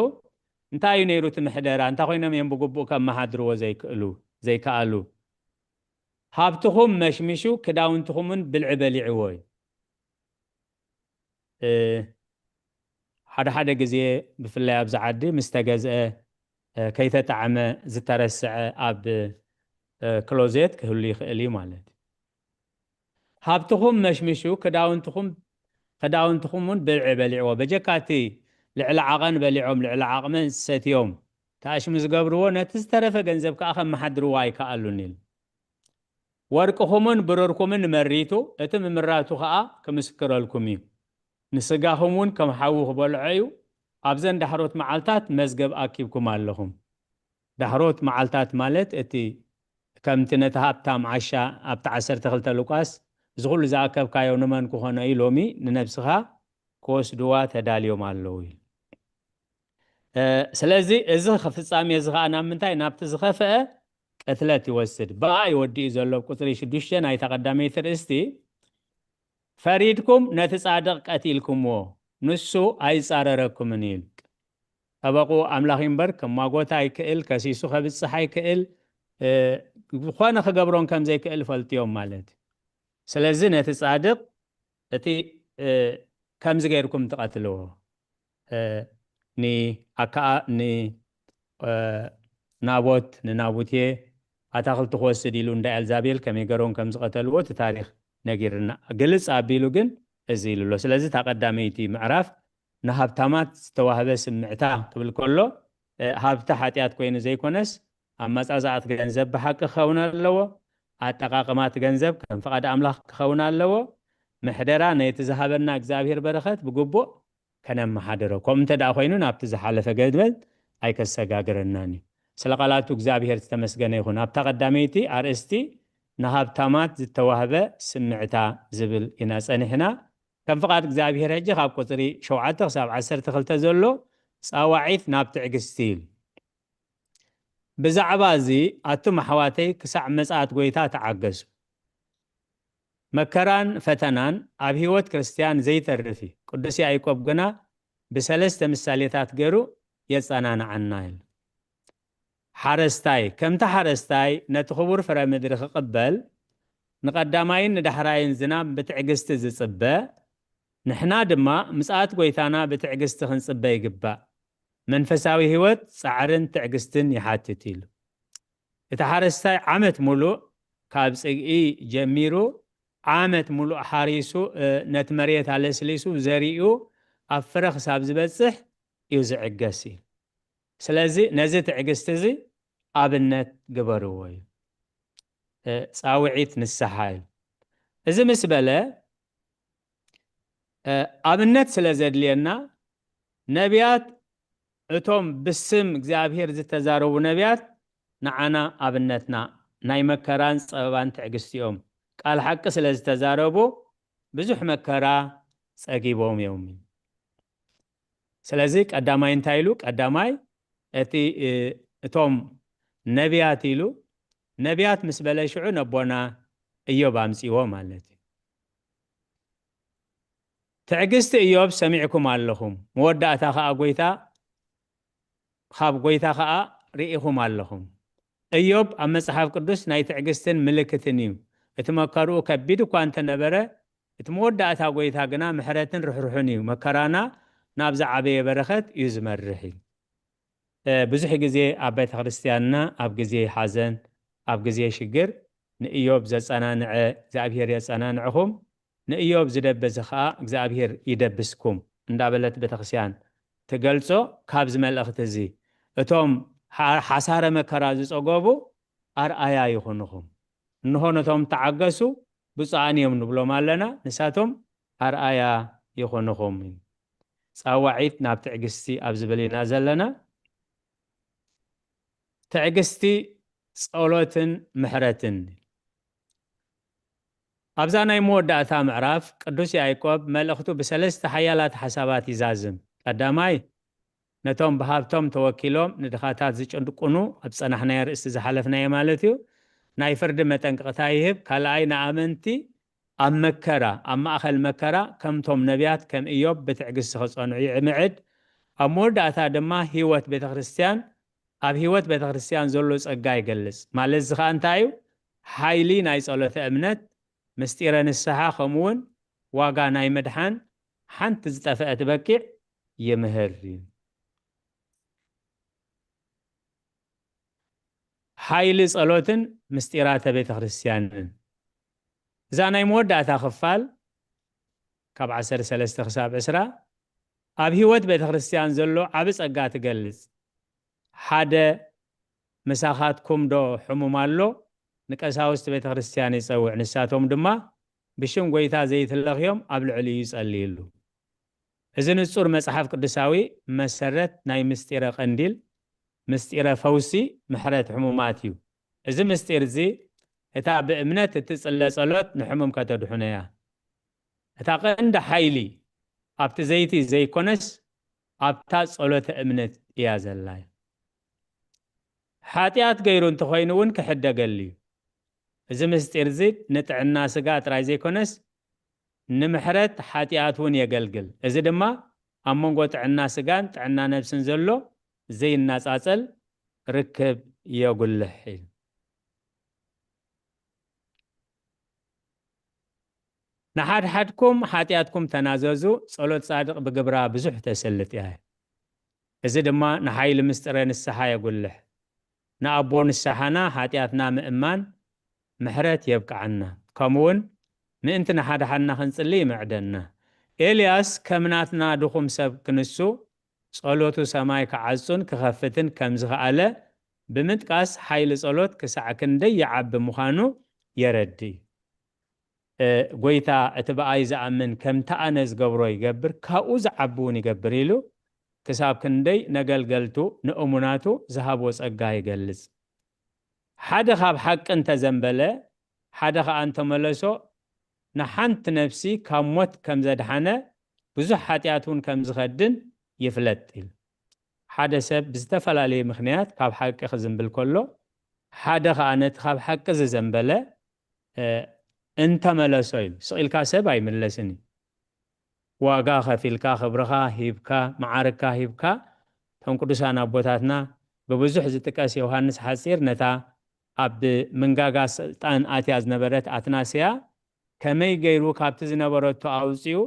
እንታይ እዩ ነይሩ እቲ ምሕደራ? እንታይ ኮይኖም እዮም ብግቡእ ከመሓድርዎ ዘይክእሉ ዘይከኣሉ? ሃብትኹም መሽሚሹ ክዳውንትኹምን ብልዒ በሊዕዎ እዩ። ሓደ ሓደ ግዜ ብፍላይ ኣብዚ ዓዲ ምስ ተገዝአ ከይተጣዕመ ዝተረስዐ ኣብ ክሎዜት ክህሉ ይኽእል እዩ ማለት እዩ። ሃብትኹም መሽምሹ ክዳውንትኹም ክዳውንትኹም እውን ብልዒ በሊዕዎ። በጀካ እቲ ልዕሊ ዓቐን በሊዖም ልዕሊ ዓቕመን ሰትዮም ተኣሽሙ ዝገብርዎ ነቲ ዝተረፈ ገንዘብ ከዓ ከመሓድርዎ ኣይከኣሉን ኢሉ። ወርቅኹምን ብሩርኩምን መሪቱ፣ እቲ ምምራቱ ኸኣ ክምስክረልኩም እዩ። ንስጋኹም እውን ከም ሓዊ ክበልዖ እዩ። ኣብዘን ዳሕሮት መዓልታት መዝገብ ኣኪብኩም ኣለኹም። ዳሕሮት መዓልታት ማለት እቲ ከምቲ ነቲ ሃብታም ዓሻ ኣብቲ ዓሰርተ ክልተ ሉቃስ እዚ ኩሉ ዝኣከብካዮ ንመን ክኾኖ እዩ ሎሚ ንነብስኻ ክወስድዋ ተዳልዮም ኣለዉ እዩ። ስለዚ እዚ ፍጻሜ እዚ ከዓ ናብ ምንታይ ናብቲ ዝኸፍአ ቅትለት ይወስድ። ብኣ ይወዲ እዩ ዘሎ ቁፅሪ ሽዱሽተ ናይታ ቀዳመይቲ ርእስቲ ፈሪድኩም ነቲ ጻድቕ ቀቲልኩምዎ ንሱ ኣይጻረረኩምን እዩ። ጠበቁ ኣምላኽ እምበር ከማጎት ኣይክእል ከሲሱ ከብጽሕ ኣይክእል ዝኾነ ክገብሮን ከም ዘይክእል ፈልጥዮም ማለት እዩ። ስለዚ ነቲ ጻድቕ እቲ ከምዚ ገይርኩም ትቐትልዎ ንኣከኣ ንናቦት ንናቡቴ ኣታክልቲ ክወስድ ኢሉ እንዳ ኤልዛቤል ከመይ ገሮም ከም ዝቐተልዎ እቲ ታሪክ ነጊርና። ግልጽ ኣቢሉ ግን እዚ ኢሉ ኣሎ። ስለዚ እታ ቀዳመይቲ ምዕራፍ ንሃብታማት ዝተዋህበ ስምዕታ ክብል ከሎ ሃብቲ ሓጢኣት ኮይኑ ዘይኮነስ ኣመጻጽኣት ገንዘብ ብሓቂ ክኸውን ኣለዎ። ኣጠቃቅማት ገንዘብ ከም ፍቓድ ኣምላኽ ክኸውን ኣለዎ። ምሕደራ ነቲ ዝሃበና እግዚኣብሔር በረኸት ብግቡእ ከነመሓድሮ። ከምኡ እንተ ደኣ ኮይኑ ናብቲ ዝሓለፈ ገድበል ኣይከሰጋግረናን እዩ። ስለ ቃላቱ እግዚኣብሔር ዝተመስገነ ይኹን። ኣብታ ቀዳመይቲ ኣርእስቲ ንሃብታማት ዝተዋህበ ስምዕታ ዝብል ኢና ጸኒሕና። ከም ፍቓድ እግዚኣብሔር ሕጂ ካብ ቁጽሪ ሸውዓተ ክሳብ ዓሰርተ ክልተ ዘሎ ጻዋዒት ናብ ትዕግስቲ ኢሉ። ብዛዕባ እዚ ኣቱም ኣሕዋተይ ክሳዕ መጽኣት ጐይታ ተዓገሱ። መከራን ፈተናን ኣብ ህይወት ክርስትያን ዘይተርፍ እዩ። ቅዱስ ያዕቆብ ግና ብሰለስተ ምሳሌታት ገይሩ የጸናንዓና ኢሉ። ሓረስታይ ከምቲ ሓረስታይ ነቲ ክቡር ፍረ ምድሪ ክቕበል ንቐዳማይን ንዳሕራይን ዝናብ ብትዕግስቲ ዝጽበ፣ ንሕና ድማ ምጽኣት ጐይታና ብትዕግስቲ ክንጽበ ይግባእ። መንፈሳዊ ህይወት ጻዕርን ትዕግስትን ይሓትት ኢሉ። እቲ ሓረስታይ ዓመት ሙሉእ ካብ ጽግኢ ጀሚሩ ዓመት ሙሉእ ሓሪሱ ነቲ መሬት ኣለስሊሱ ዘሪኡ ኣብ ፍረ ክሳብ ዝበጽሕ እዩ ዝዕገስ እዩ። ስለዚ ነዚ ትዕግስቲ እዚ ኣብነት ግበርዎ እዩ። እ፣ ጻውዒት ንስሓ እዩ። እዚ ምስ በለ፣ እ፣ ኣብነት ስለ ዘድልየና፣ ነቢያት፣ እቶም ብስም እግዚኣብሔር ዝተዛረቡ ነቢያት ንዓና ኣብነትና፣ ናይ መከራን ጸበባን ትዕግስቲ እዮም። ቃል ሓቂ ስለ ዝተዛረቡ ብዙሕ መከራ ጸጊቦም እዮም። ስለዚ ቀዳማይ እንታይ ኢሉ? ቀዳማይ እቲ፣ እ፣ እቶም ነቢያት ኢሉ፣ ነቢያት ምስ በለ ሽዑ ነቦና እዮብ ኣምጺዎ ማለት እዩ። ትዕግስቲ እዮብ ሰሚዕኩም ኣለኹም፣ መወዳእታ ኸኣ ጐይታ፣ ካብ ጐይታ ኸኣ ርኢኹም ኣለኹም። እዮብ ኣብ መጽሓፍ ቅዱስ ናይ ትዕግስትን ምልክትን እዩ። እቲ መከርኡ ከቢድ እኳ እንተነበረ፣ እቲ መወዳእታ ጐይታ ግና ምሕረትን ርሕሩሕን እዩ። መከራና ናብ ዝዓበየ በረኸት እዩ ዝመርሕ እዩ። እ፣ ብዙሕ ግዜ ኣብ ቤተ ክርስቲያንና ኣብ ግዜ ሓዘን፣ ኣብ ግዜ ሽግር ንእዮብ ዘጸናንዐ እግዚኣብሔር የጸናንዕኹም፣ ንእዮብ ዝደበሰ ኸኣ እግዚኣብሔር ይደብስኩም እንዳበለት ቤተክርስትያን ትገልጾ። ካብዚ መልእኽቲ እዚ እቶም ሓ-፣ ሓሳረ መከራ ዝጸገቡ ኣርኣያ ይኹንኹም። እንሆ ነቶም ተዓገሱ ብፁዓን እዮም ንብሎም ኣለና፣ ንሳቶም ኣርኣያ ይኹንኹም። ጻዋዒት ናብ ትዕግስቲ ኣብ ዝብል ኢና ዘለና። ትዕግስቲ ጸሎትን ምሕረትን። ኣብዛ ናይ መወዳእታ ምዕራፍ ቅዱስ ያዕቆብ መልእኽቱ ብሰለስተ ሓያላት ሓሳባት ይዛዝም። ቀዳማይ፣ ነቶም ብሃብቶም ተወኪሎም ንድኻታት ዝጭንቁኑ፣ ኣብ ጸናሕናዮ ርእስቲ ዝሓለፍናዮ ማለት እዩ፣ ናይ ፍርዲ መጠንቀቕታ ይህብ። ካልኣይ፣ ንኣመንቲ ኣብ መከራ፣ ኣብ ማእኸል መከራ ከምቶም ነቢያት ከም እዮብ ብትዕግስቲ ክጸንዑ ይምዕድ። ኣብ መወዳእታ ድማ ህይወት ቤተ ክርስቲያን፣ ኣብ ህይወት ቤተ ክርስቲያን ዘሎ ጸጋ ይገልጽ። ማለት እዚ ኸኣ እንታይ እዩ? ሓይሊ ናይ ጸሎተ እምነት፣ ምስጢረ ንስሓ፣ ከምኡ እውን ዋጋ ናይ ምድሓን ሓንቲ ዝጠፍአት በቂዕ ይምህር እዩ። ሓይሊ ጸሎትን ምስጢራተ ቤተ ክርስቲያንን። እዛ ናይ መወዳእታ ክፋል ካብ ዓሰርተ ሰለስተ ክሳብ ዕስራ ኣብ ህይወት ቤተ ክርስቲያን ዘሎ ዓቢ ጸጋ ትገልጽ። ሓደ፣ ምሳኻትኩም ዶ ሕሙም ኣሎ? ንቀሳውስቲ ቤተ ክርስቲያን ይጸውዕ። ንሳቶም ድማ ብሽም ጐይታ ዘይትለኽዮም ኣብ ልዕሊኡ ይጸልይሉ። እዚ ንጹር መጽሓፍ ቅዱሳዊ መሰረት ናይ ምስጢረ ቀንዲል፣ ምስጢረ ፈውሲ፣ ምሕረት ሕሙማት እዩ። እዚ ምስጢር እዚ እታ ብእምነት እትጽለ ጸሎት ንሕሙም ከተድሕኖ እያ። እታ ቀንዲ ሓይሊ ኣብቲ ዘይቲ ዘይኮነስ ኣብታ ጸሎተ እምነት እያ ዘላ። ሓጢኣት ገይሩ እንተኾይኑ እውን ክሕደገሉ እዩ። እዚ ምስጢር እዚ ንጥዕና ስጋ ጥራይ ዘይኮነስ ንምሕረት ሓጢኣት እውን የገልግል። እዚ ድማ ኣብ መንጎ ጥዕና ስጋን ጥዕና ነብስን ዘሎ ዘይናጻጸል ርክብ የጉልሕ እዩ። ንሓድሓድኩም ሓጢኣትኩም ተናዘዙ፣ ጸሎት ጻድቕ ብግብራ ብዙሕ ተሰልጥ እያ። እዚ ድማ ንሓይሊ ምስጢረ ንስሓ የጉልሕ። ንኣቦ ንስሓና ሓጢኣትና ምእማን ምሕረት የብቅዓና። ከምኡውን ምእንቲ ንሓድሓድና ክንጽሊ ይምዕደና። ኤልያስ ከም ናትና ድኹም ሰብ ክንሱ፣ ጸሎቱ ሰማይ ክዓጹን ክኸፍትን ከም ዝኸኣለ ብምጥቃስ፣ ሓይሊ ጸሎት ክሳዕ ክንደይ ይዓቢ ምዃኑ የረድእ። እ፣ ጐይታ፣ እቲ ብኣይ ዝኣምን ከምቲ ኣነ ዝገብሮ ይገብር፣ ካብኡ ዝዓቢ እውን ይገብር ኢሉ፣ ክሳብ ክንደይ ነገልገልቱ፣ ንእሙናቱ ዝሃቦ ጸጋ ይገልጽ። ሓደ ካብ ሓቂ እንተዘንበለ፣ ሓደ ኸኣ እንተመለሶ፣ ንሓንቲ ነፍሲ ካብ ሞት ከም ዘድሓነ፣ ብዙሕ ሓጢኣት እውን ከም ዝኸድን ይፍለጥ ኢሉ። ሓደ ሰብ ብዝተፈላለየ ምኽንያት ካብ ሓቂ ክዝንብል ከሎ፣ ሓደ ኸኣ ነቲ ካብ ሓቂ ዝዘንበለ፣ እ፣ እንተመለሶ ኢሉ። ስቕ ኢልካ ሰብ ኣይምለስን እዩ። ዋጋ ከፊልካ፣ ክብርኻ ሂብካ፣ መዓርግካ ሂብካ፣ እቶም ቅዱሳን ኣቦታትና ብብዙሕ ዝጥቀስ ዮሃንስ ሓጺር ነታ ኣብ ምንጋጋ ሰይጣን ኣትያ ዝነበረት ኣትናስያ ከመይ ገይሩ ካብቲ ዝነበረቶ ኣውጺኡ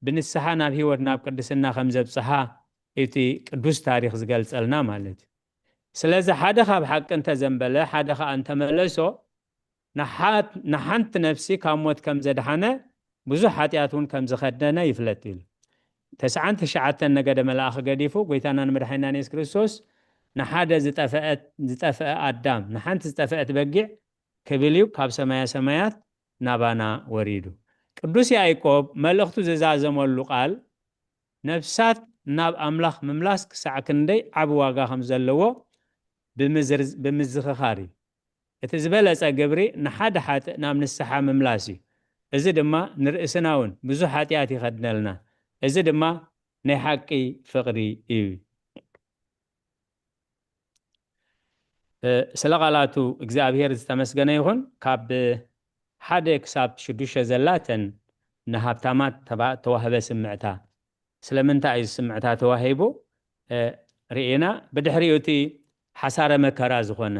ብንስሓ ናብ ህይወት ናብ ቅድስና ከም ዘብጽሓ እቲ ቅዱስ ታሪኽ ዝገልጸልና ማለት እዩ። ስለዚ ሓደ ካብ ሓቂ እንተዘንበለ፣ ሓደ ኸኣ እንተመለሶ፣ ንሓት-፣ ንሓንቲ ነፍሲ ካብ ሞት ከም ዘድሓነ፣ ብዙሕ ሓጢኣት እውን ከም ዝኸደነ ይፍለጥ ኢሉ። ተስዓን ትሽዓተን ነገደ መላእኽ ገዲፉ፣ ጎይታናን መድሓኒናን የሱስ ክርስቶስ ንሓደ ዝጠፈአት-፣ ዝጠፈአ ኣዳም፣ ንሓንቲ ዝጠፈአት በጊዕ ክብል እዩ ካብ ሰማያ ሰማያት ናባና ወሪዱ። ቅዱስ ያዕቆብ መልእኽቱ ዝዛዘመሉ ቃል፣ ነፍሳት ናብ ኣምላኽ ምምላስ ክሳዕ ክንደይ ዓቢ ዋጋ ከም ዘለዎ ብምዝር-፣ ብምዝኽኻር እዩ። እቲ ዝበለጸ ግብሪ ንሓደ ሓጥእ ናብ ንስሓ ምምላስ እዩ። እዚ ድማ ንርእስና እውን ብዙሕ ሓጢኣት ይኸድነልና። እዚ ድማ ናይ ሓቂ ፍቕሪ እዩ። እ፣ ስለ ቃላቱ እግዚኣብሔር ዝተመስገነ ይኹን። ካብ ሓደ ክሳብ ሽዱሽተ ዘላተን ንሃብታማት ተባ-፣ ተዋህበ ስምዕታ። ስለምንታይ እዩ ስምዕታ ተዋሂቡ? እ፣ ርኢና። ብድሕሪኡ እቲ ሓሳረ መከራ ዝኾነ፣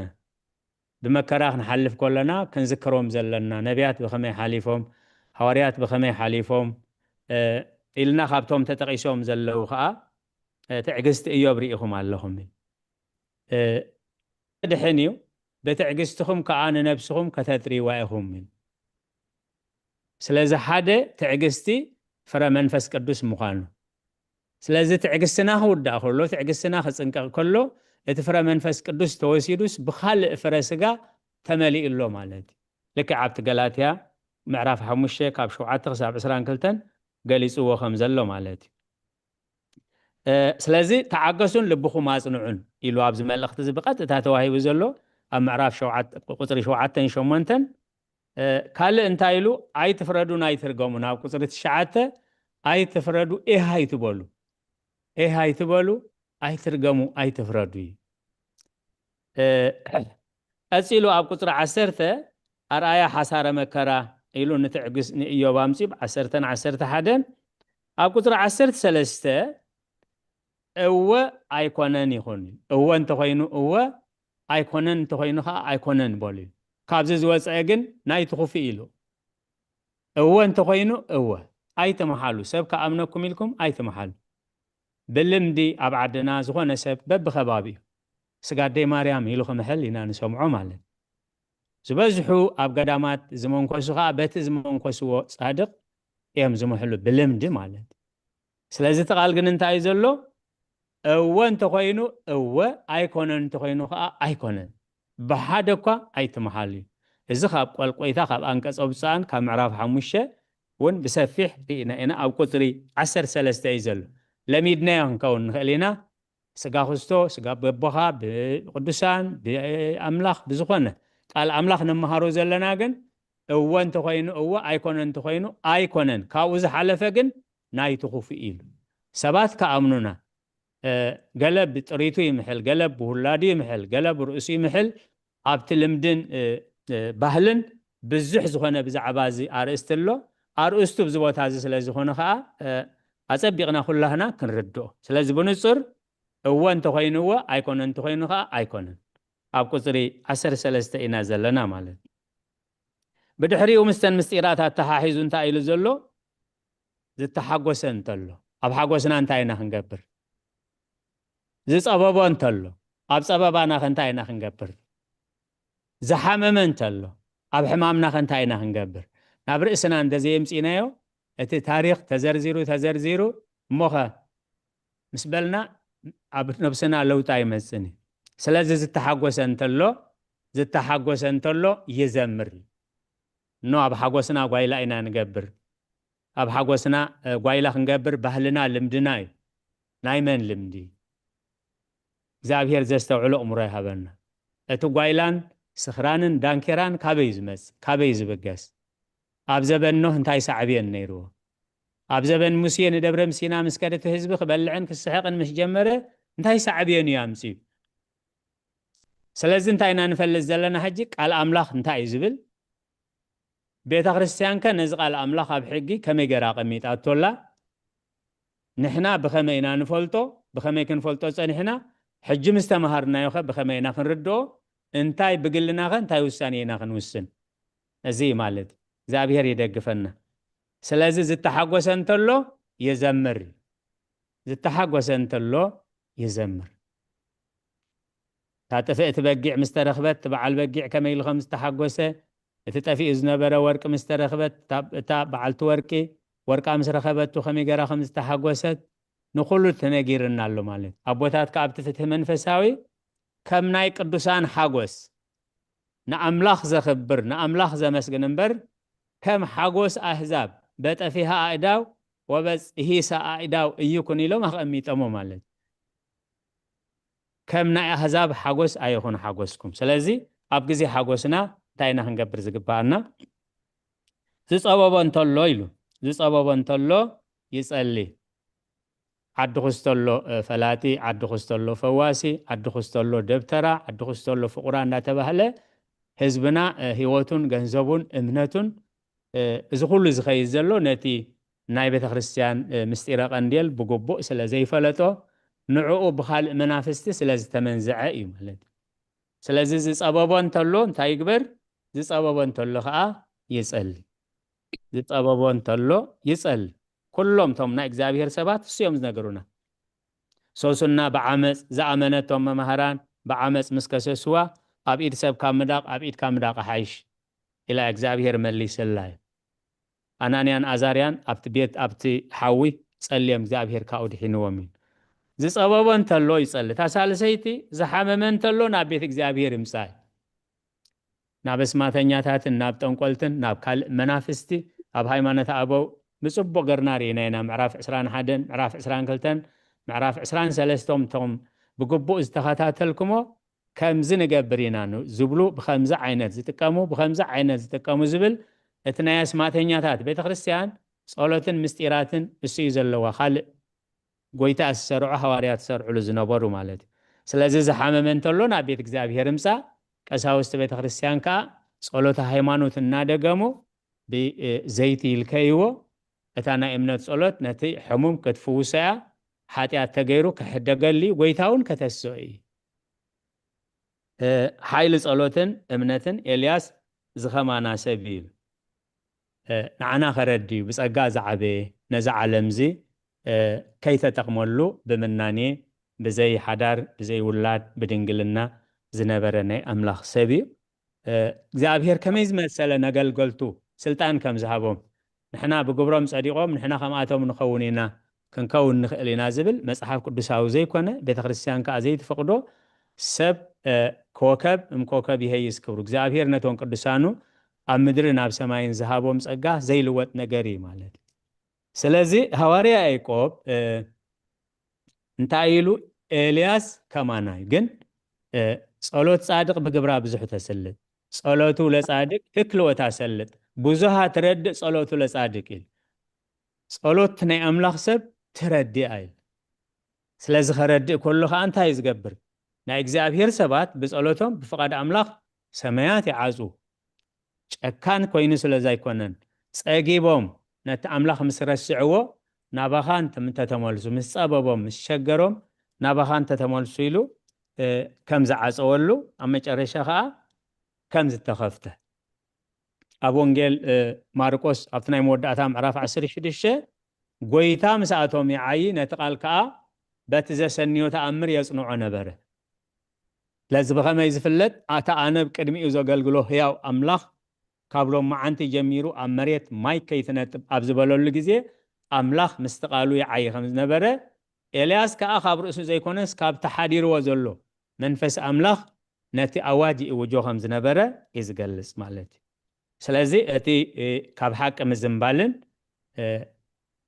ብመከራ ክንሓልፍ ከለና ክንዝክሮም ዘለና፣ ነቢያት ብኸመይ ሓሊፎም፣ ሃዋርያት ብኸመይ ሓሊፎም፣ እ፣ ኢልና ካብቶም ተጠቒሶም ዘለዉ ኸኣ፣ እ፣ ትዕግስቲ እዮብ ርኢኹም ኣለኹም። እ፣ ድሕን እዩ፣ ብትዕግስትኹም ከኣ ንነብስኹም ከተጥርይዋ ኢኹም። ስለዚ ሓደ ትዕግስቲ ፍረ መንፈስ ቅዱስ ምዃኑ። ስለዚ ትዕግስትና ክውዳእ ከሎ፣ ትዕግስትና ክጽንቀቕ ከሎ፣ እቲ ፍረ መንፈስ ቅዱስ ተወሲዱስ ብኻልእ ፍረ ስጋ ተመሊኡ ኣሎ ማለት እዩ። ልክዕ ኣብቲ ገላትያ ምዕራፍ ሓሙሽተ ካብ ሸውዓተ ክሳብ ዕስራን ክልተን ገሊጽዎ ከም ዘሎ ማለት እዩ። እ፣ ስለዚ ተዓገሱን ልብኹም ኣጽንዑን ኢሉ ኣብዚ መልእኽቲ እዚ ብቐጥታ ተዋሂቡ ዘሎ ኣብ ምዕራፍ ሸውዓተ፣ ቁጽሪ ሸውዓተን ሸሞንተን፣ እ፣ ካልእ እንታይ ኢሉ? ኣይትፍረዱን ኣይትርገሙን። ኣብ ቁጽሪ ትሽዓተ፣ ኣይትፍረዱ፣ ኤህ ኣይትበሉ። ኤህ ኣይትበሉ፣ ኣይትርገሙ፣ ኣይትፍረዱ እዩ። እ፣ ቀጺሉ ኣብ ቁጽሪ ዓሰርተ፣ ኣርኣያ ሓሳረ መከራ ኢሉ ንትዕግስ-፣ ንእዮብ ኣምጺኡ፣ ዓሰርተን ዓሰርተ ሓደን። ኣብ ቁጽሪ ዓሰርተ ሰለስተ፣ እወ ኣይኮነን ይኹን። እወ እንተኾይኑ እወ፣ ኣይኮነን እንተኾይኑ ኸኣ ኣይኮነን በሉ እዩ። ካብዚ ዝወጸ ግን ናይቲ ክፉእ ኢሉ። እወ እንተኾይኑ እወ፣ ኣይትምሓሉ። ሰብ ክኣምነኩም ኢልኩም ኣይትምሓሉ። ብልምዲ ኣብ ዓድና ዝኾነ ሰብ በብኸባቢኡ ስጋደይ ማርያም ኢሉ ክምሕል ኢና ንሰምዖ ማለት። ዝበዝሑ ኣብ ገዳማት ዝመንኮሱ ኸኣ በቲ ዝመንኮስዎ ጻድቕ እዮም ዝምሕሉ ብልምዲ ማለት። ስለዚ እቲ ቃል ግን እንታይ እዩ ዘሎ? እወ እንተኾይኑ እወ፣ ኣይኮነን እንተኾይኑ ኸኣ ኣይኮነን። ብሓደ እኳ ኣይትምሓሉ እዩ። እዚ ካብ ቆልቆይታ፣ ካብ ኣንቀጸ ብፁዓን፣ ካብ ምዕራፍ ሓሙሽተ እውን ብሰፊሕ ርኢና ኢና። ኣብ ቁጽሪ ዓሰርተ ሰለስተ እዩ ዘሎ። ለሚድናዮ ክንከውን ንኽእል ኢና። ስጋ ክስቶ፣ ስጋ በቦኻ፣ ብቅዱሳን፣ ብኣምላኽ፣ ብዝኾነ ቃል ኣምላኽ ንመሃሮ ዘለና ግን፣ እወ እንተኾይኑ እወ፣ ኣይኮነን እንተኾይኑ ኣይኮነን። ካብኡ ዝሓለፈ ግን ናይቲ ክፉእ ኢሉ። ሰባት ክኣምኑና፣ እ፣ ገለ ብጥሪቱ ይምሕል፣ ገለ ብውላዱ ይምሕል፣ ገለ ብርእሱ ይምሕል። ኣብቲ ልምድን፣ እ፣ እ፣ ባህልን ብዙሕ ዝኾነ ብዛዕባ እዚ ኣርእስቲ ኣሎ። ኣርእስቱ ኣብዚ ቦታ እዚ ስለ ዝኾነ ኸኣ፣ እ፣ ኣጸቢቕና ኩላህና ክንርድኦ። ስለዚ ብንጹር እወ እንተኾይኑ እወ፣ ኣይኮነን እንተኾይኑ ኸኣ ኣይኮነን። ኣብ ቁጽሪ ዓሰርተ ሰለስተ ኢና ዘለና ማለት። ብድሕሪኡ ምስተን ምስጢራት ኣተሓሒዙ እንታይ ኢሉ ዘሎ? ዝተሓጎሰ እንተሎ፣ ኣብ ሓጎስና እንታይ ኢና ክንገብር? ዝጸበቦ እንተሎ፣ ኣብ ጸበባና ከ እንታይ ኢና ክንገብር? ዝሓመመ እንተሎ፣ ኣብ ሕማምና ከ እንታይ ኢና ክንገብር? ናብ ርእስና እንተ ዘየምጺእናዮ፣ እቲ ታሪኽ ተዘርዚሩ፣ ተዘርዚሩ፣ እሞኸ ምስ በልና ኣብ ነብስና ለውጢ ኣይመጽእን እዩ። ስለዚ ዝተሓጎሰ እንተሎ፣ ዝተሓጎሰ እንተሎ ይዘምር እዩ። እኖ ኣብ ሓጎስና ጓይላ ኢና ንገብር። ኣብ ሓጎስና፣ እ፣ ጓይላ ክንገብር ባህልና፣ ልምድና እዩ። ናይ መን ልምዲ? እግዚኣብሔር ዘስተውዕሎ ኣእምሮ ይሃበና። እቲ ጓይላን ስኽራንን ዳንኬራን ካበይ ዝመጽእ? ካበይ ዝብገስ? ኣብ ዘበን ኖህ እንታይ ሳዕቤን ነይርዎ? ኣብ ዘበን ሙሴ ንደብረ ሲና ምስ ከደ እቲ ህዝቢ ክበልዕን ክስሕቕን ምስ ጀመረ እንታይ ሳዕቤን እዩ ኣምጺኡ? ስለዚ እንታይ ኢና ንፈልጥ ዘለና ሕጂ? ቃል ኣምላኽ እንታይ እዩ ዝብል? ቤተ ክርስቲያን ከ ነዚ ቃል ኣምላኽ ኣብ ሕጊ ከመይ ገይራ ኣቐሚጣቶ ኣላ? ንሕና ብኸመይ ኢና ንፈልጦ? ብኸመይ ክንፈልጦ ጸኒሕና? ሕጂ ምስ ተመሃርናዮ ኸ ብኸመይ ኢና ክንርድኦ? እንታይ ብግልና ኸ እንታይ ውሳኔ ኢና ክንውስን? እዚ እዩ ማለት። እግዚኣብሔር ይደግፈና። ስለዚ ዝተሓጎሰ እንተሎ ይዘምር እዩ። ዝተሓጎሰ እንተሎ ይዘምር። እታ ጥፍእቲ በጊዕ ምስ ተረኽበት፣ እቲ በዓል በጊዕ ከመይ ኢሉ ከም ዝተሓጎሰ፣ እቲ ጠፊኡ ዝነበረ ወርቂ ምስ ተረኽበት፣ እታ፣ እታ በዓልቲ ወርቂ፣ ወርቃ ምስ ረኸበቱ ከመይ ገይራ ከም ዝተሓጎሰት ንኹሉ ተነጊርና ኣሎ ማለት እዩ። ኣቦታት ከኣ ኣብቲ ፍትሒ መንፈሳዊ ከም ናይ ቅዱሳን ሓጎስ ንኣምላኽ ዘኽብር ንኣምላኽ ዘመስግን እምበር ከም ሓጎስ ኣህዛብ በጠፊሃ ኣእዳው ወበጽሂሳ ኣእዳው እይኩን ኢሎም ኣቐሚጠሞ ማለት እዩ። ከም ናይ ኣህዛብ ሓጎስ ኣይኹን ሓጎስኩም። ስለዚ ኣብ ግዜ ሓጎስና እንታይ ኢና ክንገብር ዝግባኣና? ዝጸበቦ እንተሎ ኢሉ ዝጸበቦ እንተሎ ይጸሊ። ዓዲ ኩስተሎ ፈላጢ፣ ዓዲ ኩስተሎ ፈዋሲ፣ ዓዲ ኩስተሎ ደብተራ፣ ዓዲ ኩስተሎ ፍቑራ እንዳተባህለ ህዝብና ህይወቱን ገንዘቡን እምነቱን እዚ ኩሉ ዝኸይድ ዘሎ ነቲ ናይ ቤተ ክርስቲያን ምስጢረ ቀንዴል ብግቡእ ስለ ዘይፈለጦ ንዕኡ ብኻልእ መናፍስቲ ስለ ዝተመንዝዐ እዩ ማለት እዩ። ስለዚ ዝጸበቦ እንተሎ እንታይ ይግበር? ዝጸበቦ እንተሎ ከዓ ይጸሊ። ዝጸበቦ እንተሎ ይጸሊ። ኩሎም እቶም ናይ እግዚኣብሔር ሰባት እሱ እዮም ዝነገሩና። ሶሱና ብዓመፅ ዝኣመነቶም መማህራን ብዓመፅ ምስ ከሰስዋ ኣብ ኢድ ሰብ ካብ ምዳቕ ኣብ ኢድካ ምዳቕ ሓይሽ ኢላ እግዚኣብሔር መሊስላ እዩ። ኣናንያን ኣዛርያን ኣብቲ ቤት ኣብቲ ሓዊ ጸልዮም እግዚኣብሔር ካብኡ ድሒንዎም እዩ። ዝጸበቦ እንተሎ ይጸሊ። እታ ሳልሰይቲ ዝሓመመ እንተሎ ናብ ቤት እግዚኣብሔር ይምጻእ። ናብ ኣስማተኛታትን ናብ ጠንቆልትን ናብ ካልእ መናፍስቲ ኣብ ሃይማኖት ኣበው ብጽቡቕ ገርና ርኢና ኢና። ምዕራፍ ዕስራን ሓደን ምዕራፍ ዕስራን ክልተን ምዕራፍ ዕስራን ሰለስቶም እቶም ብግቡእ ዝተኸታተልኩሞ ከምዚ ንገብር ኢና ዝብሉ ብኸምዚ ዓይነት ዝጥቀሙ ብኸምዚ ዓይነት ዝጥቀሙ ዝብል እቲ ናይ ኣስማተኛታት ቤተ ክርስቲያን ጸሎትን ምስጢራትን እሱ እዩ ዘለዋ። ካልእ ጎይታ ዝሰርዖ ሃዋርያት ዝሰርዕሉ ዝነበሩ ማለት እዩ። ስለዚ ዝሓመመ እንተሎ ናብ ቤት እግዚኣብሔር እምፃእ። ቀሳውስቲ ቤተ ክርስቲያን ከዓ ጸሎተ ሃይማኖት እናደገሙ ብዘይቲ ይልከይዎ። እታ ናይ እምነት ጸሎት ነቲ ሕሙም ክትፍውሶ እያ። ሓጢኣት ተገይሩ ክሕደገሉ እዩ። ጎይታ እውን ከተስኦ እዩ። ሓይሊ ጸሎትን እምነትን ኤልያስ ዝኸማና ሰብ እዩ። ንዓና ከረድዩ ብጸጋ ዝዓበየ ነዚ ዓለምዚ ከይተጠቕመሉ ብምናኔ ብዘይ ሓዳር ብዘይ ውላድ ብድንግልና ዝነበረ ናይ ኣምላኽ ሰብ እዩ። እግዚኣብሔር ከመይ ዝመሰለ ነገልገልቱ ስልጣን ከም ዝሃቦም ንሕና ብግብሮም ጸዲቖም ንሕና ከምኣቶም ንኸውን ኢና ክንከውን ንኽእል ኢና ዝብል መጽሓፍ ቅዱሳዊ ዘይኮነ ቤተ ክርስቲያን ከኣ ዘይትፈቕዶ ሰብ ኮከብ እም ኮከብ ይሄይስ ክብሩ እግዚኣብሔር ነቶም ቅዱሳኑ ኣብ ምድርን ኣብ ሰማይን ዝሃቦም ጸጋ ዘይልወጥ ነገር እዩ ማለት እዩ። ስለዚ ሃዋርያ ያዕቆብ እንታይ ኢሉ? ኤልያስ ከማና እዩ። ግን ጸሎት ጻድቕ ብግብራ ብዙሕ ተስልጥ፣ ጸሎቱ ለጻድቅ እክል ወታሰልጥ ብዙሃ ትረድእ ጸሎቱ ለጻድቅ ኢሉ። ጸሎት ናይ ኣምላኽ ሰብ ትረድእ ኣይል። ስለዚ ከረድእ ከሎ ከዓ እንታይ እዩ ዝገብር? ናይ እግዚኣብሔር ሰባት ብጸሎቶም ብፍቓድ ኣምላኽ ሰማያት ይዓጹ። ጨካን ኮይኑ ስለ ዘይኮነን ጸጊቦም ነቲ ኣምላኽ ምስ ረስዕዎ ናባኻ እንተተመልሱ ምስ ጸበቦም ምስ ሸገሮም ናባኻ እንተተመልሱ ኢሉ ከም ዝዓጸወሉ ኣብ መጨረሻ ከዓ ከም ዝተኸፍተ ኣብ ወንጌል ማርቆስ ኣብቲ ናይ መወዳእታ ምዕራፍ ዓሰርተ ሽዱሽተ ጎይታ ምስኣቶም ይዓዪ ነቲ ቃል ከዓ በቲ ዘሰንዮ ተኣምር የጽንዖ ነበረ። ስለዚ ብኸመይ ዝፍለጥ? ኣታ ኣነ ብቅድሚኡ ዘገልግሎ ህያው ኣምላኽ ካብ ሎመዓንቲ ጀሚሩ ኣብ መሬት ማይ ከይትነጥብ ኣብ ዝበለሉ ግዜ ኣምላኽ ምስቲ ቃሉ ይዓዪ ከም ዝነበረ ኤልያስ ከኣ ካብ ርእሱ ዘይኮነስ ካብቲ ሓዲርዎ ዘሎ መንፈስ ኣምላኽ ነቲ ኣዋጅ ይእውጆ ከም ዝነበረ እዩ ዝገልጽ ማለት እዩ። ስለዚ እቲ ካብ ሓቂ ምዝንባልን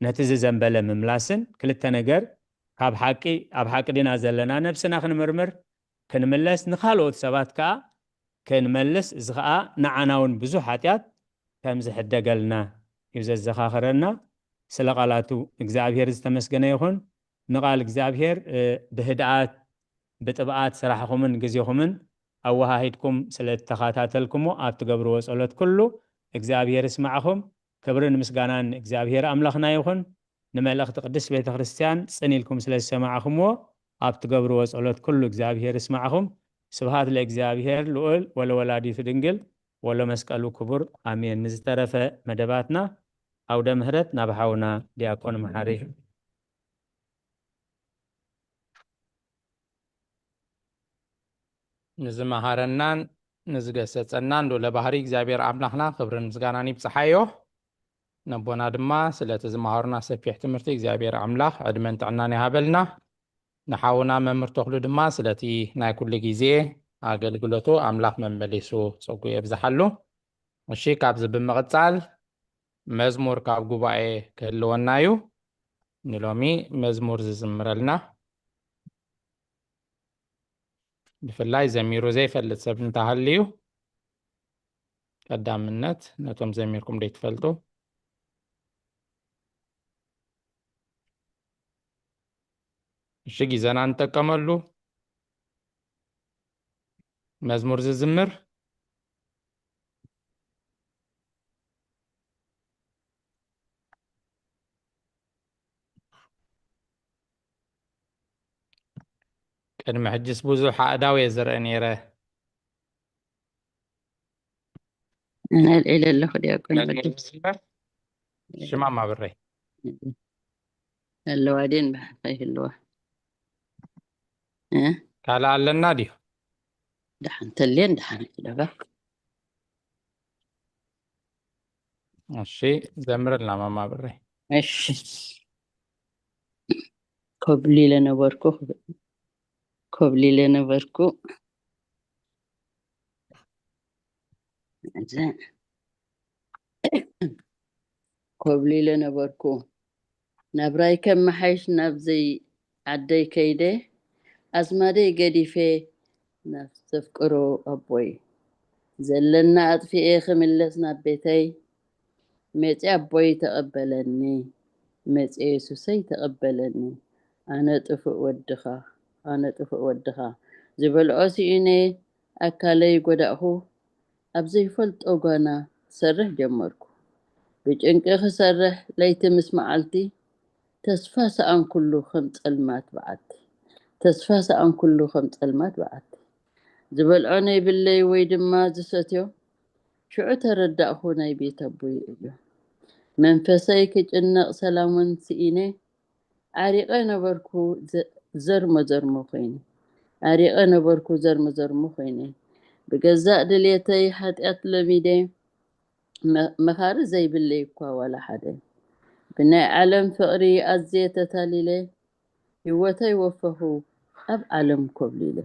ነቲ ዝዘንበለ ምምላስን ክልተ ነገር ካብ ሓቂ ኣብ ሓቂ ዲና ዘለና ነብስና ክንምርምር ክንምለስ ንካልኦት ሰባት ከዓ ክንመልስ እዚ ከዓ ንዓና እውን ብዙሕ ሓጢኣት ከም ዝሕደገልና እዩ ዘዘኻኽረና። ስለ ቃላቱ እግዚኣብሔር ዝተመስገነ ይኹን። ንቃል እግዚኣብሔር ብህድኣት ብጥብኣት ስራሕኹምን ግዜኹምን ኣወሃሂድኩም ስለ እተኸታተልኩሞ ኣብ ትገብርዎ ጸሎት ኩሉ እግዚኣብሔር ይስማዕኹም። ክብርን ምስጋናን ንእግዚኣብሔር ኣምላኽና ይኹን። ንመልእኽቲ ቅድስት ቤተ ክርስቲያን ጽን ኢልኩም ስለ ዝሰማዕኹምዎ ኣብ ትገብርዎ ጸሎት ኩሉ እግዚኣብሔር ይስማዕኹም። ስብሃት ለእግዚኣብሔር ልዑል ወለወላዲቱ ድንግል ወለመስቀሉ ክቡር ኣሜን። ንዝተረፈ መደባትና ኣውደ ምህረት ናብ ሓውና ዲያቆን መሓሪ። ንዝመሃረናን ንዝገሰጸናን ልዑለ ባህሪ እግዚኣብሔር ኣምላኽና ክብርን ምስጋናን ይብጽሓዮ። ነቦና ድማ ስለቲ ዝመሃሩና ሰፊሕ ትምህርቲ እግዚኣብሔር ኣምላኽ ዕድመን ጥዕናን ይሃበልና። ንሓውና መምህር ተኽሉ ድማ ስለቲ ናይ ኩሉ ግዜ ኣገልግሎቱ ኣምላኽ መመሊሱ ጸጉ የብዝሓሉ። እሺ፣ ካብዚ ብምቕጻል መዝሙር ካብ ጉባኤ ክህልወና እዩ። ንሎሚ መዝሙር ዝዝምረልና፣ ብፍላይ ዘሚሩ ዘይፈልጥ ሰብ እንተሃልዩ፣ ቀዳምነት ነቶም ዘሚርኩም ዘይትፈልጡ። እሺ፣ ግዜና ንጠቀመሉ። መዝሙር ዝዝምር። ቅድሚ ሕጅስ ብዙሕ ኣእዳው እየ ዝርኢ ነይረ። ኣነ ኣልዒለ ኣለኹ ዲያቆን መዝሙር ወዲ። ዝዝምር። ሽማ ማብረይ። ኣለዋ ድየን? ብሓ-፣ ከይህልዋ። እ? ካልእ ኣለና ድዩ? ደሓን ተልየን ደሓን ይለባ። እሺ፣ ዘምርልና ማማ ብረይ። እሺ። ኮብሊለ ነበርኩ፣ ኮብሊለ ነበርኩ። እዛ ኮብሊለ ነበርኩ። ናብራይ ከመሓይሽ ናብዘይ ዓደይ ከይደ፣ ኣዝማደይ ገዲፈ ናብ ዘፍቅሮ ኣቦይ። ዘለና ኣጥፊኤ ክምለስ ናብ ቤተይ፣ መጺ ኣቦይ ተቐበለኒ፣ መጺ የሱሰይ ተቐበለኒ። ኣነ ጥፉእ ወድኻ፣ ኣነ ጥፉእ ወድኻ። ዝበልዖ ስኢነ፣ ኣካለይ ጎዳእኹ፣ ኣብ ዘይፈልጦ ጓና ክሰርሕ ጀመርኩ። ብጭንቂ ክሰርሕ ለይቲ ምስ መዓልቲ፣ ተስፋ ሰኣንኩሉ ከም ጸልማት በዓቲ። ተስፋ ሰኣንኩሉ ከም ጸልማት በዓቲ። ዝበልዖ ነይብለይ ወይ ድማ ዝሰትዮ፣ ሽዑ ተረዳእኹ ናይ ቤት ኣቦይ እዩ። መንፈሰይ ክጭነቕ ሰላሙን ስኢነ፣ ዓሪቐ ነበርኩ ዘ-፣ ዘርሞ ዘርሞ ኮይነ። ዓሪቐ ነበርኩ ዘርሞ ዘርሞ ኮይነ። ብገዛእ ድልየተይ ሓጢኣት ለሚደ፣ መ-፣ መኻሪ ዘይብለይ እኳ ዋላ ሓደ። ብናይ ዓለም ፍቕሪ ኣዝየ ተታሊለ፣ ህይወተይ ወፈኹ ኣብ ዓለም ኮብሊለ።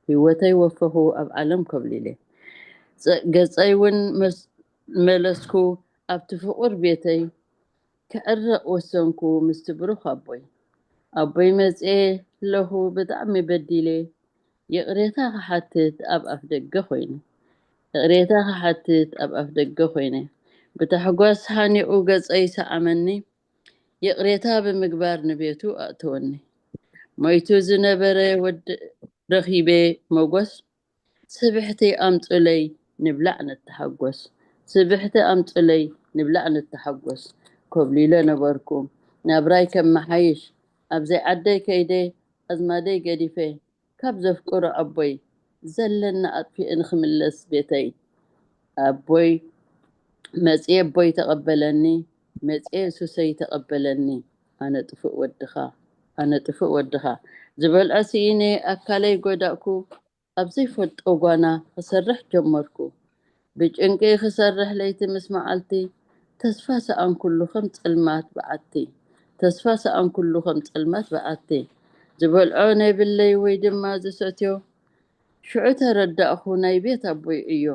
ህይወተይ ወፈኹ ኣብ ዓለም ኮብሊለ። ጸ-፣ ገጸይ እውን መስ-፣ መለስኩ ኣብቲ ፍቑር ቤተይ፣ ክዕረቕ ወሰንኩ ምስቲ ብሩኽ ኣቦይ። ኣቦይ መጽየ ኣለኹ ብጣዕሚ በዲለ፣ ይቕሬታ ክሓትት ኣብ ኣፍ ደገ ኮይነ። ይቕሬታ ክሓትት ኣብ ኣፍ ደገ ኮይነ። ብታሕጓስ ሃኒቑ ገጸይ ሰዓመኒ፣ ይቕሬታ ብምግባር ንቤቱ ኣእተወኒ። ሞይቱ ዝነበረ ወዲ ረኺበ ሞጎስ፣ ስብሕቲ ኣምጹለይ ንብላዕ ንተሓጎስ። ስብሕቲ ኣምጹለይ ንብላዕ ንተሓጎስ። ኮብሊለ ነበርኩ ናብራይ ከመሓይሽ፣ ኣብ ዘይዓደይ ከይደ ኣዝማደይ ገዲፈ፣ ካብ ዘፍቅሮ ኣቦይ ዘለኒ ኣጥፊኤ ንኽምለስ ቤተይ። ኣቦይ መጽየ ኣቦይ ተቐበለኒ፣ መጽየ የሱሰይ ተቐበለኒ። ኣነ ጥፉእ ወድኻ፣ ኣነ ጥፉእ ወድኻ። ዝበልዖ ስኢነ ኣካለይ ጎዳእኩ፣ ኣብ ዘይፈልጦ ጓና ክሰርሕ ጀመርኩ። ብጭንቂ ክሰርሕ ለይቲ ምስ መዓልቲ፣ ተስፋ ሰኣንኩሉ ከም ጸልማት በዓቲ። ተስፋ ሰኣንኩሉ ከም ጸልማት በዓቲ። ዝበልዖ ነይብለይ ወይ ድማ ዝሰትዮ፣ ሽዑ ተረዳእኹ ናይ ቤት ኣቦይ ዕዮ።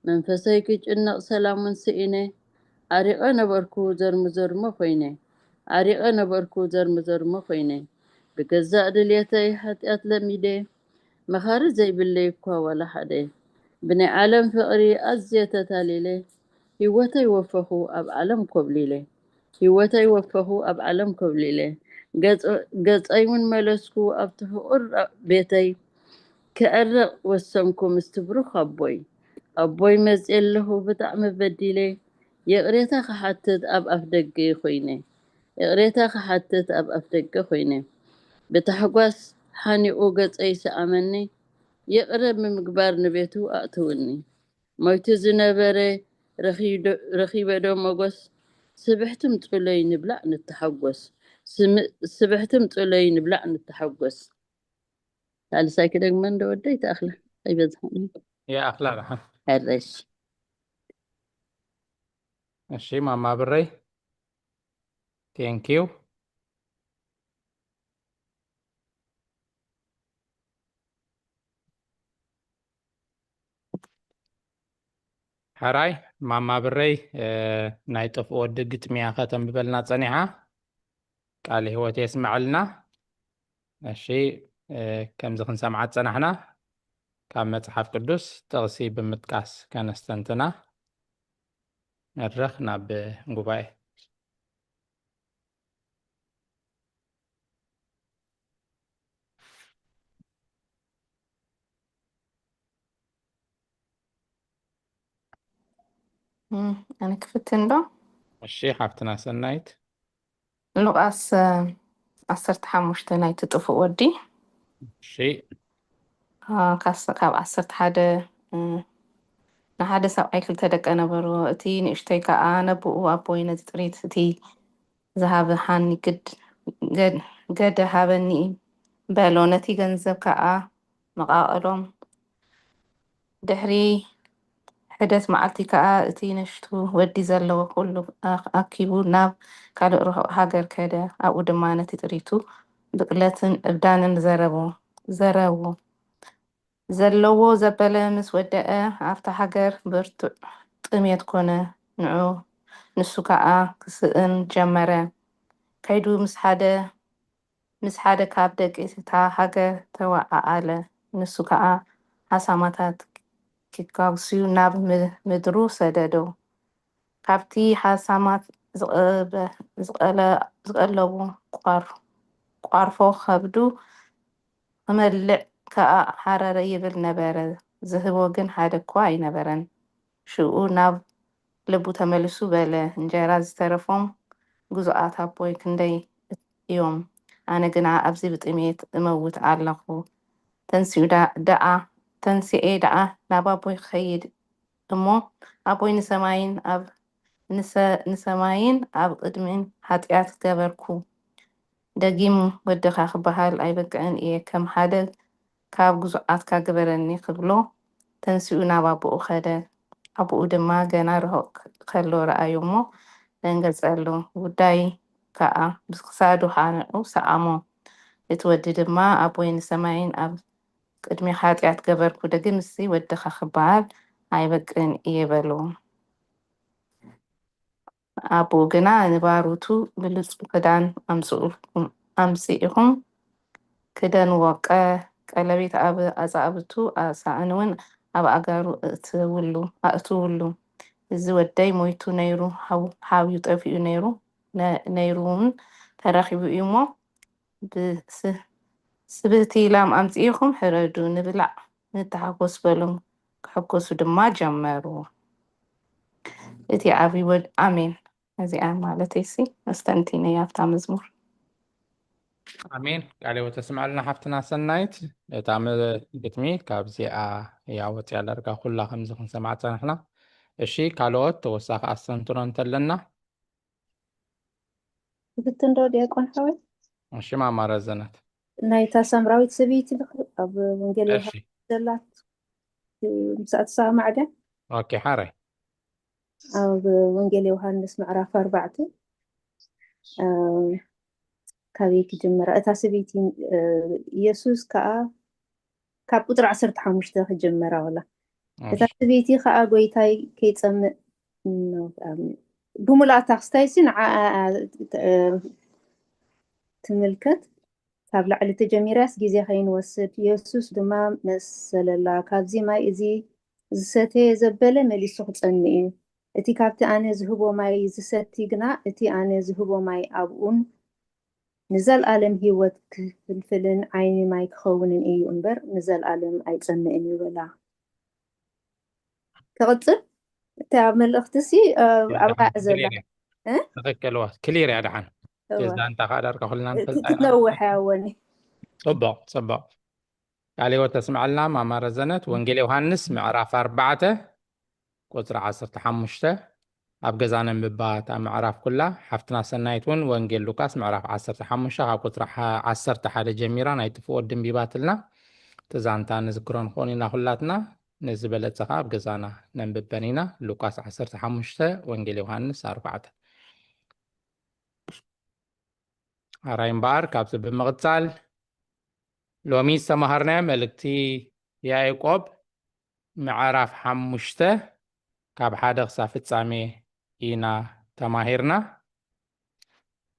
መንፈሰይ ክጭነቕ ሰላሙን ስኢነ፣ ዓሪቐ ነበርኩ ዘርሞ ዘርሞ ኮይነ። ዓሪቐ ነበርኩ ዘርሞ ዘርሞ ኮይነ። ብገዛእ ድልየተይ ሓጢኣት ለሚደ፣ መኻሪ ዘይብለይ እኳ ዋላ ሓደ። ብናይ ዓለም ፍቕሪ ኣዝየ ተታሊለ፣ ህይወተይ ወፈኹ ኣብ ዓለም ኮብሊለ። ህይወተይ ወፈኹ ኣብ ዓለም ኮብሊለ። ገጸ-፣ ገጸይ እውን መለስኩ ኣብቲ ፍቑር ቤተይ። ክዕረቕ ወሰንኩ ምስቲ ብሩኽ ኣቦይ። ኣቦይ መጽየ ኣለኹ ብጣዕሚ በዲለ፣ ይቕሬታ ክሓትት ኣብ ኣፍ ደገ ኮይነ። ይቕሬታ ክሓትት ኣብ ኣፍ ደገ ኮይነ። ብታሕጓስ ሓኒቑ ገጸይ ሰኣመኒ፣ ይቕረ ብምግባር ንቤቱ ኣእትውኒ። ሞይቱ ዝነበረ ረኺዶ-፣ ረኺበ ዶ ሞጎስ? ስብሕቲ ምጹለይ ንብላዕ ንተሓጎስ። ስም-፣ ስብሕቲ ምጹለይ ንብላዕ ንተሓጎስ። ሳልሳይ ክደግመን ዶ ወደይ? ተኣኽለ ኣይበዝሓን። ይኣኽላ ደሓን። ሕረሽ። እሺ፣ ማማ ብረይ። Thank you. ሕራይ ማማ ብረይ፣ ናይ ጥፍኡ ወዲ ግጥሚያ ከተንብበልና ጸኒሓ። ቃል ህይወት የስመዐልና። እሺ፣ ከምዚ ክንሰምዓ ጸናሕና፣ ካብ መጽሓፍ ቅዱስ ጥቕሲ ብምጥቃስ ከነስተንትና። መድረኽ ናብ ጉባኤ። ኣነ ክፍትን ዶ? እሺ፣ ሓፍትና ሰናይት። ሉቃስ ዓሰርተ ሓሙሽተ ናይቲ ጥፉእ ወዲ። እሺ። ካብ ዓሰርተ ሓደ። ንሓደ ሰብኣይ ክልተ ደቀ ነበርዎ። እቲ ንእሽተይ ከኣ ነቦኡ፣ ኣቦይ፣ ነቲ ጥሪት እቲ ዝሃበ ሃኒ ግድ ገደ ሃበኒ በሎ። ነቲ ገንዘብ ከኣ መቓቐሎም። ድሕሪ ሕደት መዓልቲ ከኣ እቲ ንእሽቱ ወዲ ዘለዎ ኩሉ ኣኪቡ ናብ ካልእ ርሑቕ ሃገር ከደ። ኣብኡ ድማ ነቲ ጥሪቱ ብቕለትን ዕብዳንን ዘረቦ ዘረዎ ዘለዎ ዘበለ ምስ ወደአ ኣብታ ሃገር ብርቱዕ ጥሜት ኮነ። ንዑ ንሱ ከኣ ክስእን ጀመረ። ከይዱ ምስ ሓደ ምስ ሓደ ካብ ደቂ እታ ሃገር ተወዓዓለ። ንሱ ከኣ ሓሳማታት ኪካጉስዩ ናብ ምድሩ ሰደዶ። ካብቲ ሓሳማት ዝቐለቡ ቋርፎ ከብዱ ክመልዕ ከኣ ሃረረ ይብል ነበረ። ዝህቦ ግን ሓደ እኳ ኣይነበረን። ሽኡ ናብ ልቡ ተመሊሱ በለ፣ እንጀራ ዝተረፎም ግዙኣት ኣቦይ ክንደይ እዮም፣ ኣነ ግና ኣብዚ ብጥሜት እመውት ኣለኹ። ተንሲኡ ደኣ ተንሲኤ ደኣ ናብ ኣቦይ ክኸይድ እሞ ኣቦይ ንሰማይን ኣብ ንሰማይን ኣብ ቅድሚን ሓጢኣት ገበርኩ። ደጊም ወድኻ ክበሃል ኣይበቅዕን እየ። ከም ሓደ ካብ ግዙኣትካ ግበረኒ ክብሎ ተንሲኡ ናብ ኣቦኡ ከደ። ኣቦኡ ድማ ገና ርሑቕ ከሎ ረኣዮ እሞ ደንገጸሉ። ጉዳይ ከኣ ብክሳዱ ሓኒቑ ሰኣሞ። እቲ ወዲ ድማ ኣቦይ ንሰማይን ኣብ ቅድሚ ሓጢኣት ገበርኩ፣ ደጊምሲ ወድኻ ክበሃል ኣይበቅዕን እየ በሎ። ኣቦኡ ግና ንባሩቱ ብሉጽ ክዳን ኣምጽእኩም ኣምጺእኩም ክደንዎ፣ ቀለቤት ኣብ ኣጻብቱ ኣሳእን እውን ኣብ ኣእጋሩ ኣእትውሉ ኣእትውሉ። እዚ ወደይ ሞይቱ ነይሩ፣ ሓብዩ ጠፊኡ ነይሩ፣ ነይሩ እውን ተረኺቡ እዩ እሞ፣ ስብህቲ ላም ኣምጺእኹም ሕረዱ፣ ንብላዕ ንተሓጎስ በሎም። ክሕጎሱ ድማ ጀመሩ። እቲ ዓብዪ ወድ ኣሜን። እዚኣ ማለተይሲ ኣስተንቲነያ ኣብታ መዝሙር። ኣሜን። ቃለ ሕይወት ተስምዐልና ሓፍትና ሰናይት። እታ ግጥሚ ካብዚኣ እያ ወፂኣ ዳርጋ ኩላ ከምዚ ክንሰምዓ ፀናሕና። እሺ፣ ካልኦት ተወሳኺ ኣስተንትኖ እንተለና? ክፍትን ዶ ዲያቆን ሓወይ? እሺ፣ ማማ ረዘነት። ናይታ ሳምራዊት ሰበይቲ ኣብ ወንጌል እሺ። ዘላት ምስኣ ትሰማማዕ ድያ? ኦኬ፣ ሓራይ። ኣብ ወንጌል ዮሃንስ ምዕራፍ ኣርባዕተ፣ እ፣ ካበይ ክጅምራ? እታ ሰበይቲ፣ እ፣ ኢየሱስ ከኣ ካብ ቁጽሪ ዓሰርተ ሓሙሽተ ክጅምራ ወላ። እታ እሺ። ሰበይቲ ከኣ ጎይታይ ከይጸምእ፣ ኖ፣ ብሙሉኣታ ክስታይሲ ንዓ፣ እ፣ ትምልከት። ካብ ላዕሊ ተጀሚራስ ግዜ ከይንወስድ፣ የሱስ ድማ መሰለላ፣ ካብዚ ማይ እዚ ዝሰተየ ዘበለ መሊሱ ክጸምእ እዩ። እቲ ካብቲ ኣነ ዝህቦ ማይ ዝሰቲ ግና፣ እቲ ኣነ ዝህቦ ማይ ኣብኡን ንዘለኣለም ህይወት ክፍልፍልን ዓይኒ ማይ ክኸውንን እዩ እምበር፣ ንዘለኣለም ኣይጸምእን እዩ በላ። ክቕጽል? እታ መልእኽቲ ሲ፣ እ፣ ኣብኣ እያ ዘላ። ክሊር እያ። እ? ትኽክል፣ ዋ፣ ክሊር እያ። ደሓን እቲ እወ። ዛንታ ከዓ ዳርጋ ኩልና እቲ ንፈልጣ ኢና። ትነውሕ እያ ወኒ። ጽቡቕ፣ ጽቡቕ። ቃለ ሕይወት ተስምዐልና ማማ ረዘነት። ወንጌል ዮሃንስ ምዕራፍ ኣርባዕተ ቁጽሪ ዓሰርተ ሓሙሽተ። ኣብ ገዛ ነንብባ እታ ምዕራፍ ኩላ። ሓፍትና ሰናይት እውን ወንጌል ሉቃስ ምዕራፍ ዓሰርተ ሓሙሽተ ካብ ቁጽሪ ሓ-፣ ዓሰርተ ሓደ ጀሚራ ናይ ጥፉእ ወዲ ኣንቢባትልና። እቲ ዛንታ ንዝክሮ ንኸውን ኢና ኩላትና። ንዝበለጸ ከዓ ኣብ ገዛና ነንብበን ኢና። ሉቃስ ዓሰርተ ሓሙሽተ፣ ወንጌል ዮሃንስ ኣርባዕተ። ኣራይ እምበኣር ካብዚ ብምቕጻል ሎሚ ዝተማሃርናዮ መልእክቲ ያዕቆብ ምዕራፍ ሓሙሽተ ካብ ሓደ ክሳብ ፍጻሜ ኢና ተማሂርና።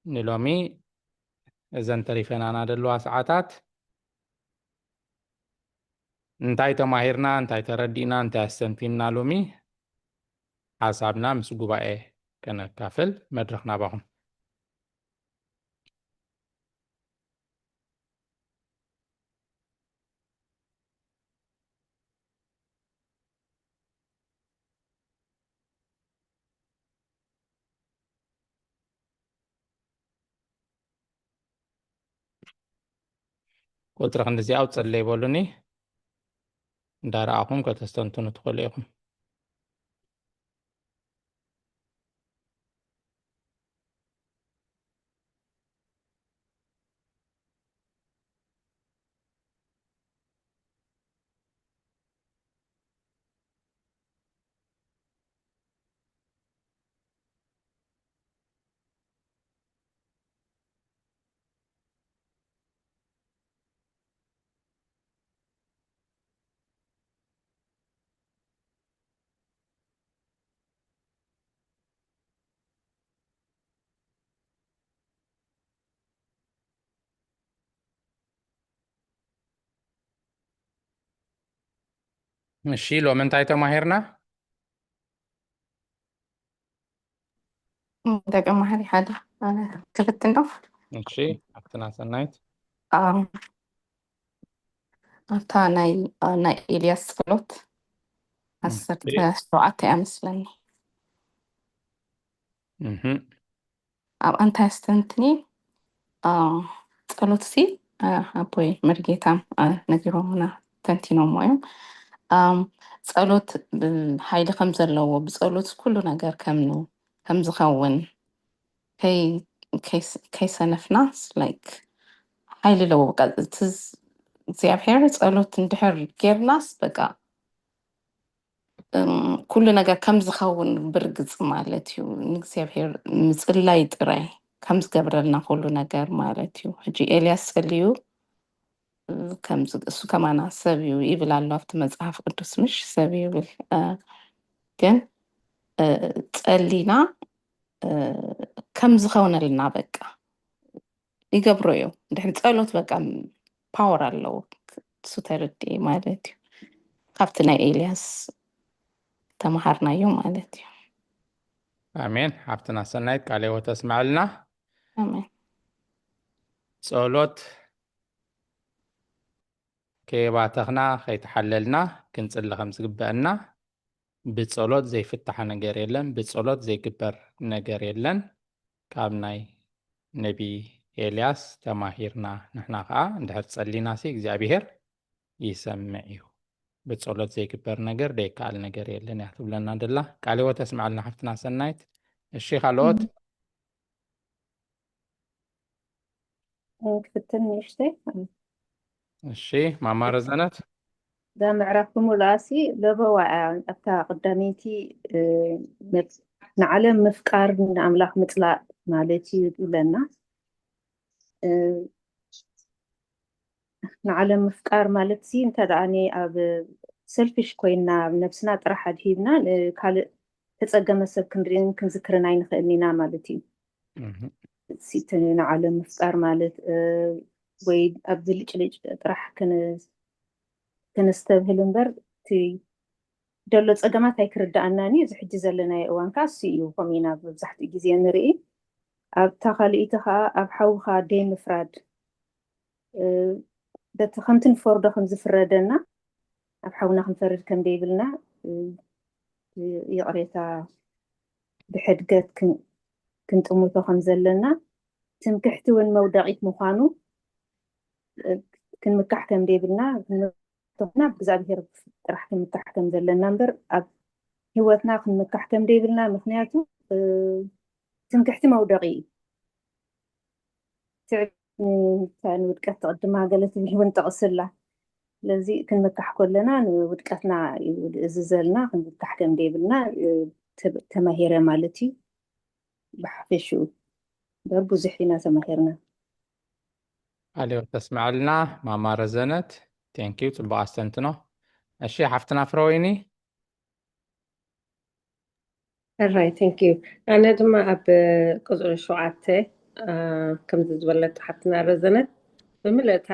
ንሎሚ እዘን ተሪፈናና ዘለዋ ሰዓታት እንታይ ተማሂርና፣ እንታይ ተረዲእና፣ እንታይ ኣስተንቲንና ሎሚ ሓሳብና ምስ ጉባኤ ከነካፍል መድረኽ ናባኹም። ቁጽሪ ክንዲዚኣ ኣውጽእ ኣለይ በሉኒ። እንዳረኣኹም ከተስተንትኑ ትኽእሉ ኢኹም። እሺ፣ ሎሚ እንታይ ተማሂርና? ደቂ መሓሪ ሓደ ክፍትን ዶ? እሺ፣ ኣብትና ሰናይት። ኣብታ ናይ ኤልያስ ጸሎት ዓሰርተ ሸውዓተ እያ መስለኒ። ኣብ ኣንታይ ኣስተንትኒ ጸሎት ሲ ኣቦይ መርጌታም ነጊሮምና ተንቲኖሞ እዮም። ጸሎት ሓይሊ ከም ዘለዎ፣ ብጸሎት ኩሉ ነገር ከም ከም ዝኸውን፣ ከይሰነፍና ላይክ ሓይሊ ኣለዎ። በቃ እቲ እግዚኣብሔር ጸሎት እንድሕር ጌርናስ በቃ ኩሉ ነገር ከም ዝኸውን ብርግጽ ማለት እዩ። ንእግዚኣብሔር ምጽላይ ጥራይ ከም ዝገብረልና ኩሉ ነገር ማለት እዩ። ሕጂ ኤልያስ ጸልዩ፣ እሱ ከማና ሰብ እዩ ይብል ኣሎ ኣብቲ መጽሓፍ ቅዱስ፣ ምሽ ሰብ እዩ ይብል። ግን ጸሊና ከም ዝኸውነልና በቃ ይገብሮ እዩ። ድሕሪ ጸሎት በቃ ፓወር ኣለዎ። እሱ ተረድኤ ማለት እዩ። ካብቲ ናይ ኤልያስ ተመሃርናዮ ማለት እዩ። ኣሜን። ሓፍትና ሰናይት ቃለ ሕይወት ተስመዐልና። ኣሜን። ጸሎት ከየባተኽና ከይተሓለልና ክንጽሊ ከም ዝግበአና፣ ብጸሎት ዘይፍታሕ ነገር የለን፣ ብጸሎት ዘይግበር ነገር የለን። ካብ ናይ ነቢ ኤልያስ ተማሂርና። ንሕና ኸዓ እንድሕር ጸሊናሲ እግዚኣብሔር ይሰምዕ እዩ። ብጸሎት ዘይግበር ነገር ደይከኣል ነገር የለን እያ ትብለና ደላ። ቃለ ሕይወት ተስምዐልና ሓፍትና ሰናይት። እሺ፣ ካልኦት? ክፍትን ንእሽተይ። እሺ፣ ማማ ረዘነት። እዛ ምዕራፍ ብምሉኣሲ ለበዋ እያ። ኣብታ ቀዳመይቲ ንዓለም ምፍቃር ንኣምላኽ ምጽላእ ማለት እዩ ይብለና። ንዓለም ምፍቃር ማለት ሲ እንተ ደኣ ኣብ ሰልፊሽ ኮይና ነብስና ጥራሕ ኣድሂብና ካልእ ተጸገመ ሰብ ክንርእን ክንዝክርን ኣይንኽእልን ኢና ማለት እዩ። እቲ ንዓለም ምፍቃር ማለት ወይ ኣብ ብልጭልጭ ጥራሕ ክነስተብህል እምበር እቲ ደሎ ጸገማት ኣይክርድኣናን እዩ። እዚ ሕጂ ዘለናዮ እዋን ከኣ እሱ እዩ። ከምኡ ኢና መብዛሕትኡ ግዜ ንርኢ። ኣብታ ካልኣይቲ ከኣ ኣብ ሓውኻ ደይ ምፍራድ፣ በቲ ከምቲ ንፈርዶ ከም ዝፍረደና ኣብ ሓውና ክንፈርድ ከም ደይብልና፣ ይቕሬታ ብሕድገት ክንጥምቶ ከም ዘለና፣ ትምክሕቲ እውን መውደቒት ምዃኑ ክንምካሕ ከም ደይብልና፣ ክንምካሕ ብእግዚኣብሔር ጥራሕ ክንምካሕ ከም ዘለና እምበር ኣብ ህይወትና ክንምካሕ ከም ደይብልና። ምክንያቱ ትምክሕቲ መውደቒ እዩ። ንውድቀት ትቕድማ ገለ ትብል እውን ጥቕስላ። ስለዚ ክንምካሕ ከለና ንውድቀትና እዩ ዝእዝዘልና፣ ክንምካሕ ከም ደይብልና ተማሂረ ማለት እዩ። ብሓፈሽኡ እምበር ብዙሕ ኢና ተማሂርና። ኣልዮ ተስምዐልና ማማ ረዘነት። Thank you፣ ጽቡቕ ኣስተንትኖ። እሺ ሓፍትና ፍረወይኒ። ሕራይ፣ thank you። ኣነ ድማ ኣብ ቁፅሪ ሸውዓተ ከምዚ ዝበለቶ ሓፍትና ረዘነት ብምልእታ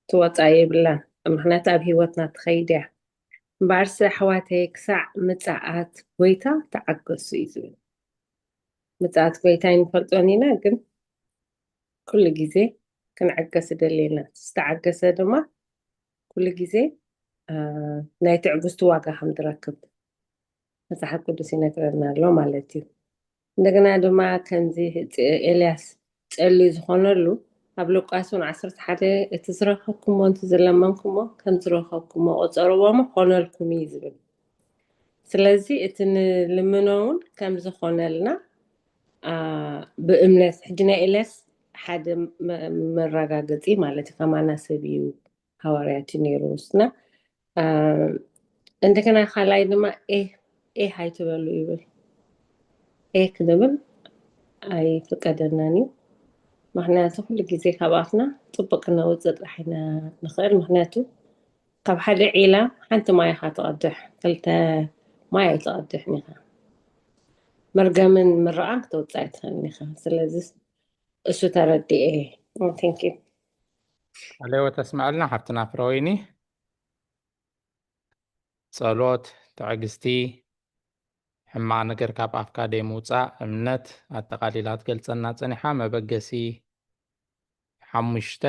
ትወፃ የብላን። ምክንያቱ ኣብ ሂወትና ትኸይድ እያ። እምበኣርሲ ኣሕዋተይ ክሳዕ ምፅኣት ጎይታ ተዓገሱ እዩ ዝብል። ምፅኣት ጎይታ ይንፈልጦን ኢና፣ ግን ኩሉ ግዜ ክንዕገስ ደልየና። ዝተዓገሰ ድማ ኩሉ ግዜ ናይ ትዕግስቱ ዋጋ ከም ዝረክብ መፅሓፍ ቅዱስ ይነግረና ኣሎ ማለት እዩ። እንደገና ድማ ከምዚ ኤልያስ ፀልዩ ዝኾነሉ ኣብ ሉቃስ እውን ዓሰርተ ሓደ እቲ ዝረኸብኩሞ እቲ ዝለመንኩሞ ከም ዝረኸብኩሞ ቆፀርዎሞ ኾነልኩም እዩ ዝብል። ስለዚ እቲ ንልምኖ እውን ከም ዝኾነልና ብእምነት ሕጂ ናይ ኤልያስ ሓደ መረጋገፂ ማለት እዩ። ከማና ሰብ እዩ፣ ሃዋርያት እዩ ነይሩ። እና እንደገና ካልኣይ ድማ ኤህ ኤህ ኣይትበሉ ይብል። ኤህ ክንብል ኣይፍቀደናን እዩ። ምክንያቱ ኩሉ ግዜ ካብ ኣፍና ፅቡቅ ክነውፅእ ጥራሕ ኢና ንኽእል። ምክንያቱ ካብ ሓደ ዒላ ሓንቲ ማይ ኢኻ ትቐድሕ፣ ክልተ ማይ ኣይትቐድሕን ኢኻ። መርገምን ምርቓን ክተውፅእ ኣይትኽእልን ኢኻ። ስለዚ እሱ ተረዲኤ። Thank you። ኣሌዎ ተስምዐልና ሓፍትና ፍረወይኒ። ጸሎት፣ ትዕግስቲ፣ ሕማቕ ነገር ካብ ኣፍካ ደይምውጻእ፣ እምነት ኣጠቓሊላ ትገልጸና ጸኒሓ። መበገሲ ሓሙሽተ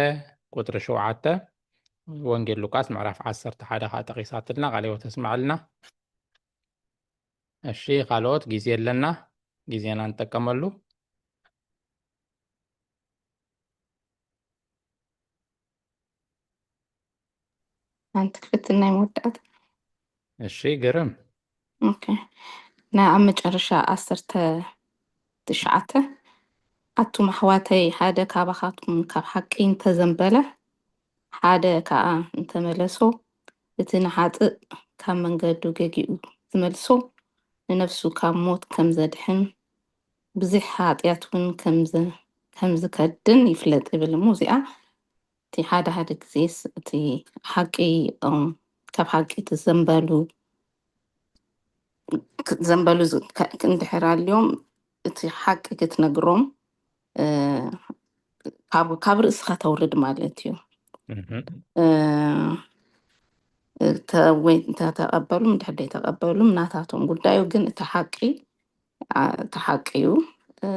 ቁጽሪ ሸውዓተ፣ ወንጌል ሉቃስ ምዕራፍ ዓሰርተ ሓደ ኸኣ ጠቒሳትልና። ቃለ ሕይወት ተስምዐልና። እሺ፣ ካልኦት ግዜ ኣለና፣ ግዜና ንጠቀመሉ። ሓንቲ ክፍትን ናይ መወዳእታ። እሺ፣ ግርም። ኦኬ። ናይ ኣብ መጨረሻ ዓሰርተ ትሽዓተ፣ ኣቱም ኣሕዋተይ፣ ሓደ ካባኻትኩም ካብ ሓቂ እንተዘንበለ፣ ሓደ ከኣ እንተመለሶ፣ እቲ ንሓጥእ ካብ መንገዱ ገጊኡ ዝመልሶ፣ ንነፍሱ ካብ ሞት ከም ዘድሕን፣ ብዙሕ ሓጢኣት እውን ከም ዘ-፣ ከም ዝከድን ይፍለጥ ይብል። እሞ እዚኣ እቲ ሓደ ሓደ ግዜስ እቲ ሓቂ፣ እም፣ ካብ ሓቂ እቲ ዘንበሉ፣ ክ-፣ ዘንበሉ ዝ-፣ ከ-፣ እንድሕር ኣልዮም እቲ ሓቂ ክትነግሮም፣ እ፣ ካብ፣ ካብ ርእስኻ ተውርድ ማለት እዩ። እህ። እ፣ ተ-፣ ወይ እንተ ተቐበሉም እንድሕር ደይተቐበሉም ናታቶም ጉዳዩ፣ ግን እቲ ሓቂ፣ ኣ፣ እቲ ሓቂ እዩ። እ፣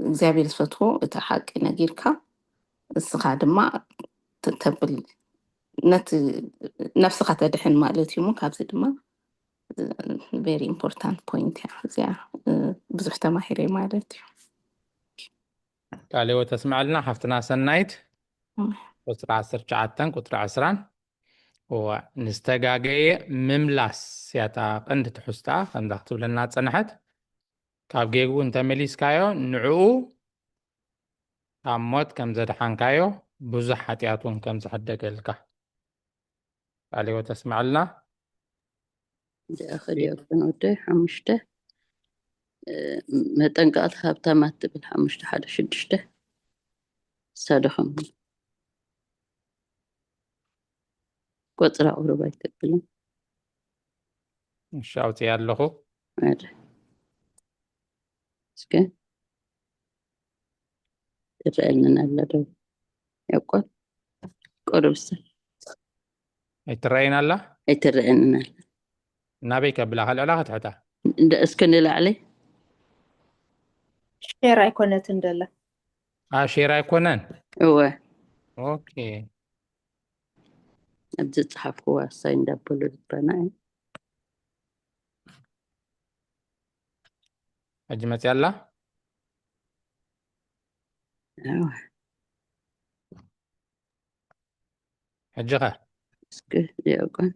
እግዚኣብሔር ዝፈትዎ እቲ ሓቂ ነጊርካ፣ እስኻ ድማ ት-፣ ተብል፣ ነቲ ነፍስኻ ተድሕን ማለት እዩ። እሞ ካብዚ ድማ፣ እ፣ very important point እያ እዚኣ። እ፣ ብዙሕ ተማሂረ ማለት እዩ። ቃለ ሕይወት ተስምዐልና ሓፍትና ሰናይት። እም። ቁጽሪ ዓሰርተ ትሽዓተን ቁጽሪ ዕስራን። እዋ፣ ንዝተጋገየ ምምላስ እያ እታ ቀንዲ ትሕዝቶኣ። ከምዛ ክትብለና ዝጸንሐት፣ ካብ ጌግኡ እንተመሊስካዮ፣ ንዕኡ ካብ ሞት ከም ዘድሓንካዮ፣ ብዙሕ ሓጢኣት እውን ከም ዝሕደገልካ። ቃለ ሕይወት ተስምዐልና። እንዲኣ ከዲኣ ግን ወደይ ሓሙሽተ፣ እ፣ መጠንቀቕቲ ሃብታማት ትብል ሓሙሽተ ሓደ ሽዱሽተ። እሳ ዶ ከም ቆጽራ ቁሩብ ኣይተብልን። እሺ፣ ኣውፅኣ ኣለኹ። ኣረ። እስከ ትረአየንን ኣላ ዶ? ያቆል ቁሩብ እስከ ኣይትረኣይን ኣላ? ኣይትረአየንን ኣላ። ናበይ ከብላ? ከልዕላ ከትሕታ? እንደ እስከ ንላዕሊ። ሼር ኣይኮነትን ደላ። ኣ፣ ሼር ኣይኮነን? እወ። ኦኬ። ኣብዚ ጸሓፍኩዋ እሳይ እንዳበሉ ልበና እዩ። ሕጂ መፅያ ኣላ? እወ። ሕጂ ኸ? እስኪ ዲያቆን።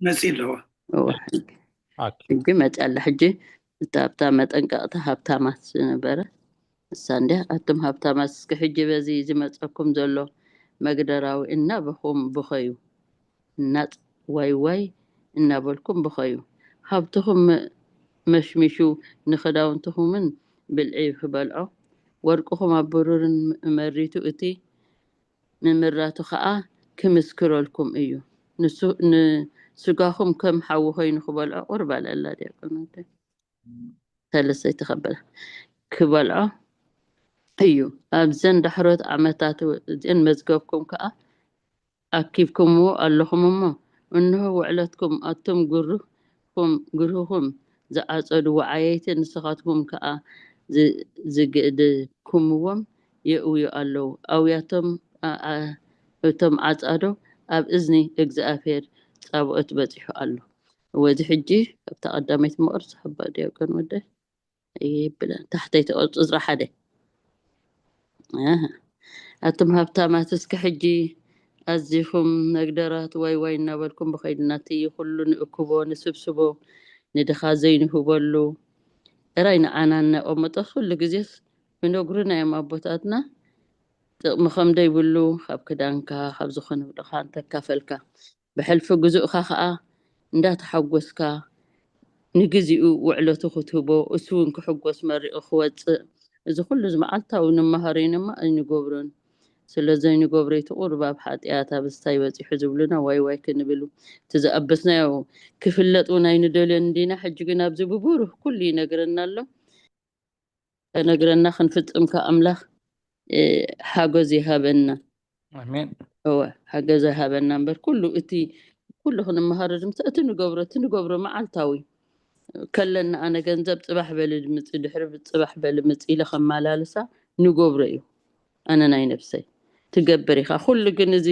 መፂ ኣለዋ። እወ፣ ሕጂ። ኦኬ። ሕጂ መፅያ ኣላ። ሕጂ እታ ኣብታ መጠንቀቕታ ሃብታማት ዝነበረ እሳ እንዲያ፣ ኣቱም ሃብታማት እስኪ ሕጂ በዚ ዝመፀኩም ዘሎ መግደራዊ እናበኹም ብኸዩ፣ እናፅ ዋይ ዋይ እናበልኩም ብኸዩ። ሃብትኹም መ-፣ መሽሚሹ ንኽዳውንትኹምን ብልዒ ክበልዖ፣ ወርቅኹም ኣብ ብሩርን መሪቱ እቲ ንምራቱ ኸኣ ክምስክረልኩም እዩ። ንሱ ንስጋኹም ከም ሓዊ ኮይኑ ክበልዖ ቁርብ ኣልዕላ ዲያቆን ወደ ሰለሰይቲ ከበላ ክበልዖ እዩ። ኣብዘን ዳሕሮት ዓመታት እዚአን መዝገብኩም ከኣ ኣኪብኩምዎ ኣለኹም እሞ፣ እንሆ ውዕለትኩም ኣቱም ግርሁኹም ዝዓጸዱ ወዓየይቲ ንስኻትኩም ከኣ ዝግእድኩምዎም የእውዩ ኣለዉ። ኣውያቶም እቶም ዓጻዶ ኣብ እዝኒ እግዚኣብሔር ጻብኦት በጺሑ ኣሎ። ወዚ ሕጂ ኣብታ ቀዳመይቲ መቕርስ ሓባ ዲያቆን ወደ ይብለን ታሕተይ ተቐርጹ ዝራ ሓደ ኣቱም ሃብታማት እስከ ሕጂ ኣዚኹም ነግደራት ዋይ ዋይ እናበልኩም ብኸይድና እቲ ኩሉ ንእክቦ ንስብስቦ ንድኻ ዘይንህበሉ ጥራይ ንዓና እናቐመጠ ኩሉ ግዜስ ይነግሩና እዮም ኣቦታትና። ጥቕሚ ከም ደይብሉ ካብ ክዳንካ ካብ ዝኾነ ድኻ እንተካፈልካ ብሕልፊ ግዙእኻ ኸኣ እንዳተሓጎስካ ንግዚኡ ውዕለቱ ክትህቦ እሱ እውን ክሕጎስ መሪቑ ክወፅእ እዚ ኩሉ እዚ መዓልታዊ ንመሃሮ ኢና እማ ኣይንገብሮን። ስለ ዘይንገብሮ እቲ ቁሩብ ኣብ ሓጢኣት ኣብ እስታይ በፂሑ ዝብሉና ዋይ ዋይ ክንብል እቲ ዝኣበስናዮ ክፍለጥ እውን ኣይንደልዮን እንዲና። ሕጂ ግን ኣብዚ ብብሩህ ኩሉ ይነግረና ኣሎ። ከነግረና ክንፍጽም ከኣ ኣምላኽ ሓገዝ ይሃበና። ኣሜን። እወ ሓገዝ ይሃበና እምበር ኩሉ እቲ ኩሉ ክንመሃሮ ድምሰ እቲ ንገብሮ እቲ ንገብሮ መዓልታዊ ከለና ኣነ ገንዘብ ጽባሕ በሊ ድምጽ ድሕሪ ጽባሕ በሊ ምጽ ኢለ ከመላልሳ ንገብሮ እዩ። ኣነ ናይ ነብሰይ ትገብር ኢኻ ኩሉ ግን እዚ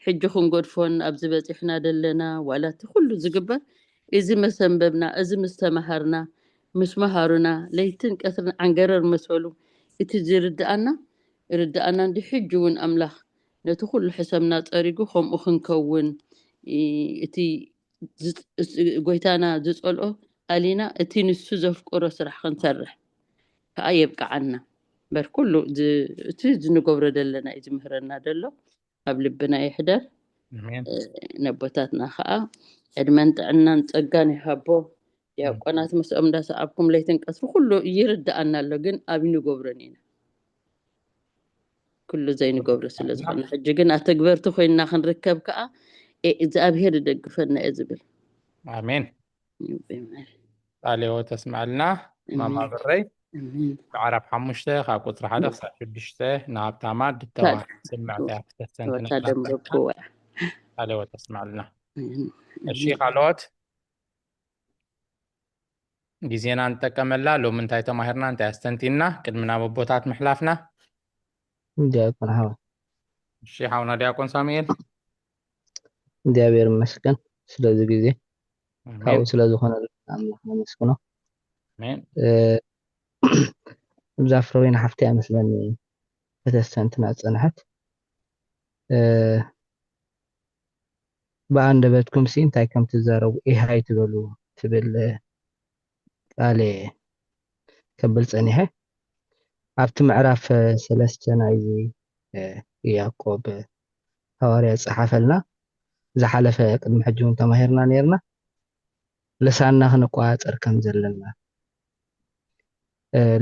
ሕጂ ክንገድፎን ኣብዚ በጺሕና ደለና ዋላ እቲ ኩሉ ዝግበር እዚ መሰንበብና እዚ ምስ ተማሃርና ምስ መሃሩና ለይትን ቀትርን ዓንገረር መሰሉ እቲ ዝርድኣና ርድኣና እንዲ ሕጂ እውን ኣምላኽ ነቲ ኩሉ ሕሰምና ጸሪጉ ከምኡ ክንከውን እቲ ጎይታና ዝጸልኦ ኣሊና እቲ ንሱ ዘፍቅሮ ስራሕ ክንሰርሕ ከዓ የብቅዓና። በር ኩሉ እቲ ዝንገብሮ ዘለና እዩ ዝምህረና ዘሎ ኣብ ልብና ይሕደር። ነቦታትና ከዓ ዕድመን ጥዕናን ጸጋን ይሃቦ። ዲያቆናት ምስኦም እንዳሰዓብኩም ለይትን ቀትሪ ኩሉ ይርድኣና ኣሎ፣ ግን ኣብ ንገብሮን ኢና ኩሉ ዘይንገብሮ ስለ ዝኾነ ሕጂ ግን ኣተግበርቲ ኮይንና ክንርከብ ከዓ እግዚኣብሄር ይደግፈና እየ ዝብል። ኣሜን። ቃለ ሕይወት ተስምዐልና ማማ ብረይ። ምዕራፍ ሓሙሽተ ካብ ቁፅሪ ሓደ ክሳብ ሽዱሽተ ንሃብታማ ድተባሃለ ስምዕታ እያ ክተስተንትነልና። ቃለ ሕይወት ተስምዐልና። እሺ ካልኦት ግዜና ንጠቀመላ። ሎሚ እንታይ ተማሂርና እንታይ ኣስተንቲንና ቅድሚ ናብ ኣቦታት ምሕላፍና? ዲያቆን ሓወ እሺ ሓውና ዲያቆን ሳሙኤል። እግዚኣብሔር ይመስገን ስለዚ ግዜ ካብኡ ስለ ዝኾነ ኣምላኽ ነመስግኖ። እዛ ፍረወይኒ ሓፍተይ እያ መስለኒ ከተስተንትና ዝፀንሐት። ብኣንደበትኩም ሲ እንታይ ከም ትዛረቡ ኢህ ኣይትበሉ ትብል ቃል ከብል ፀኒሐ። ኣብቲ ምዕራፍ ሰለስተ ናይዚ ያዕቆብ ሃዋርያ ዝፀሓፈልና ዝሓለፈ ቅድሚ ሕጂ እውን ተማሂርና ነይርና ልሳንና ክንቆፃፀር ከም ዘለና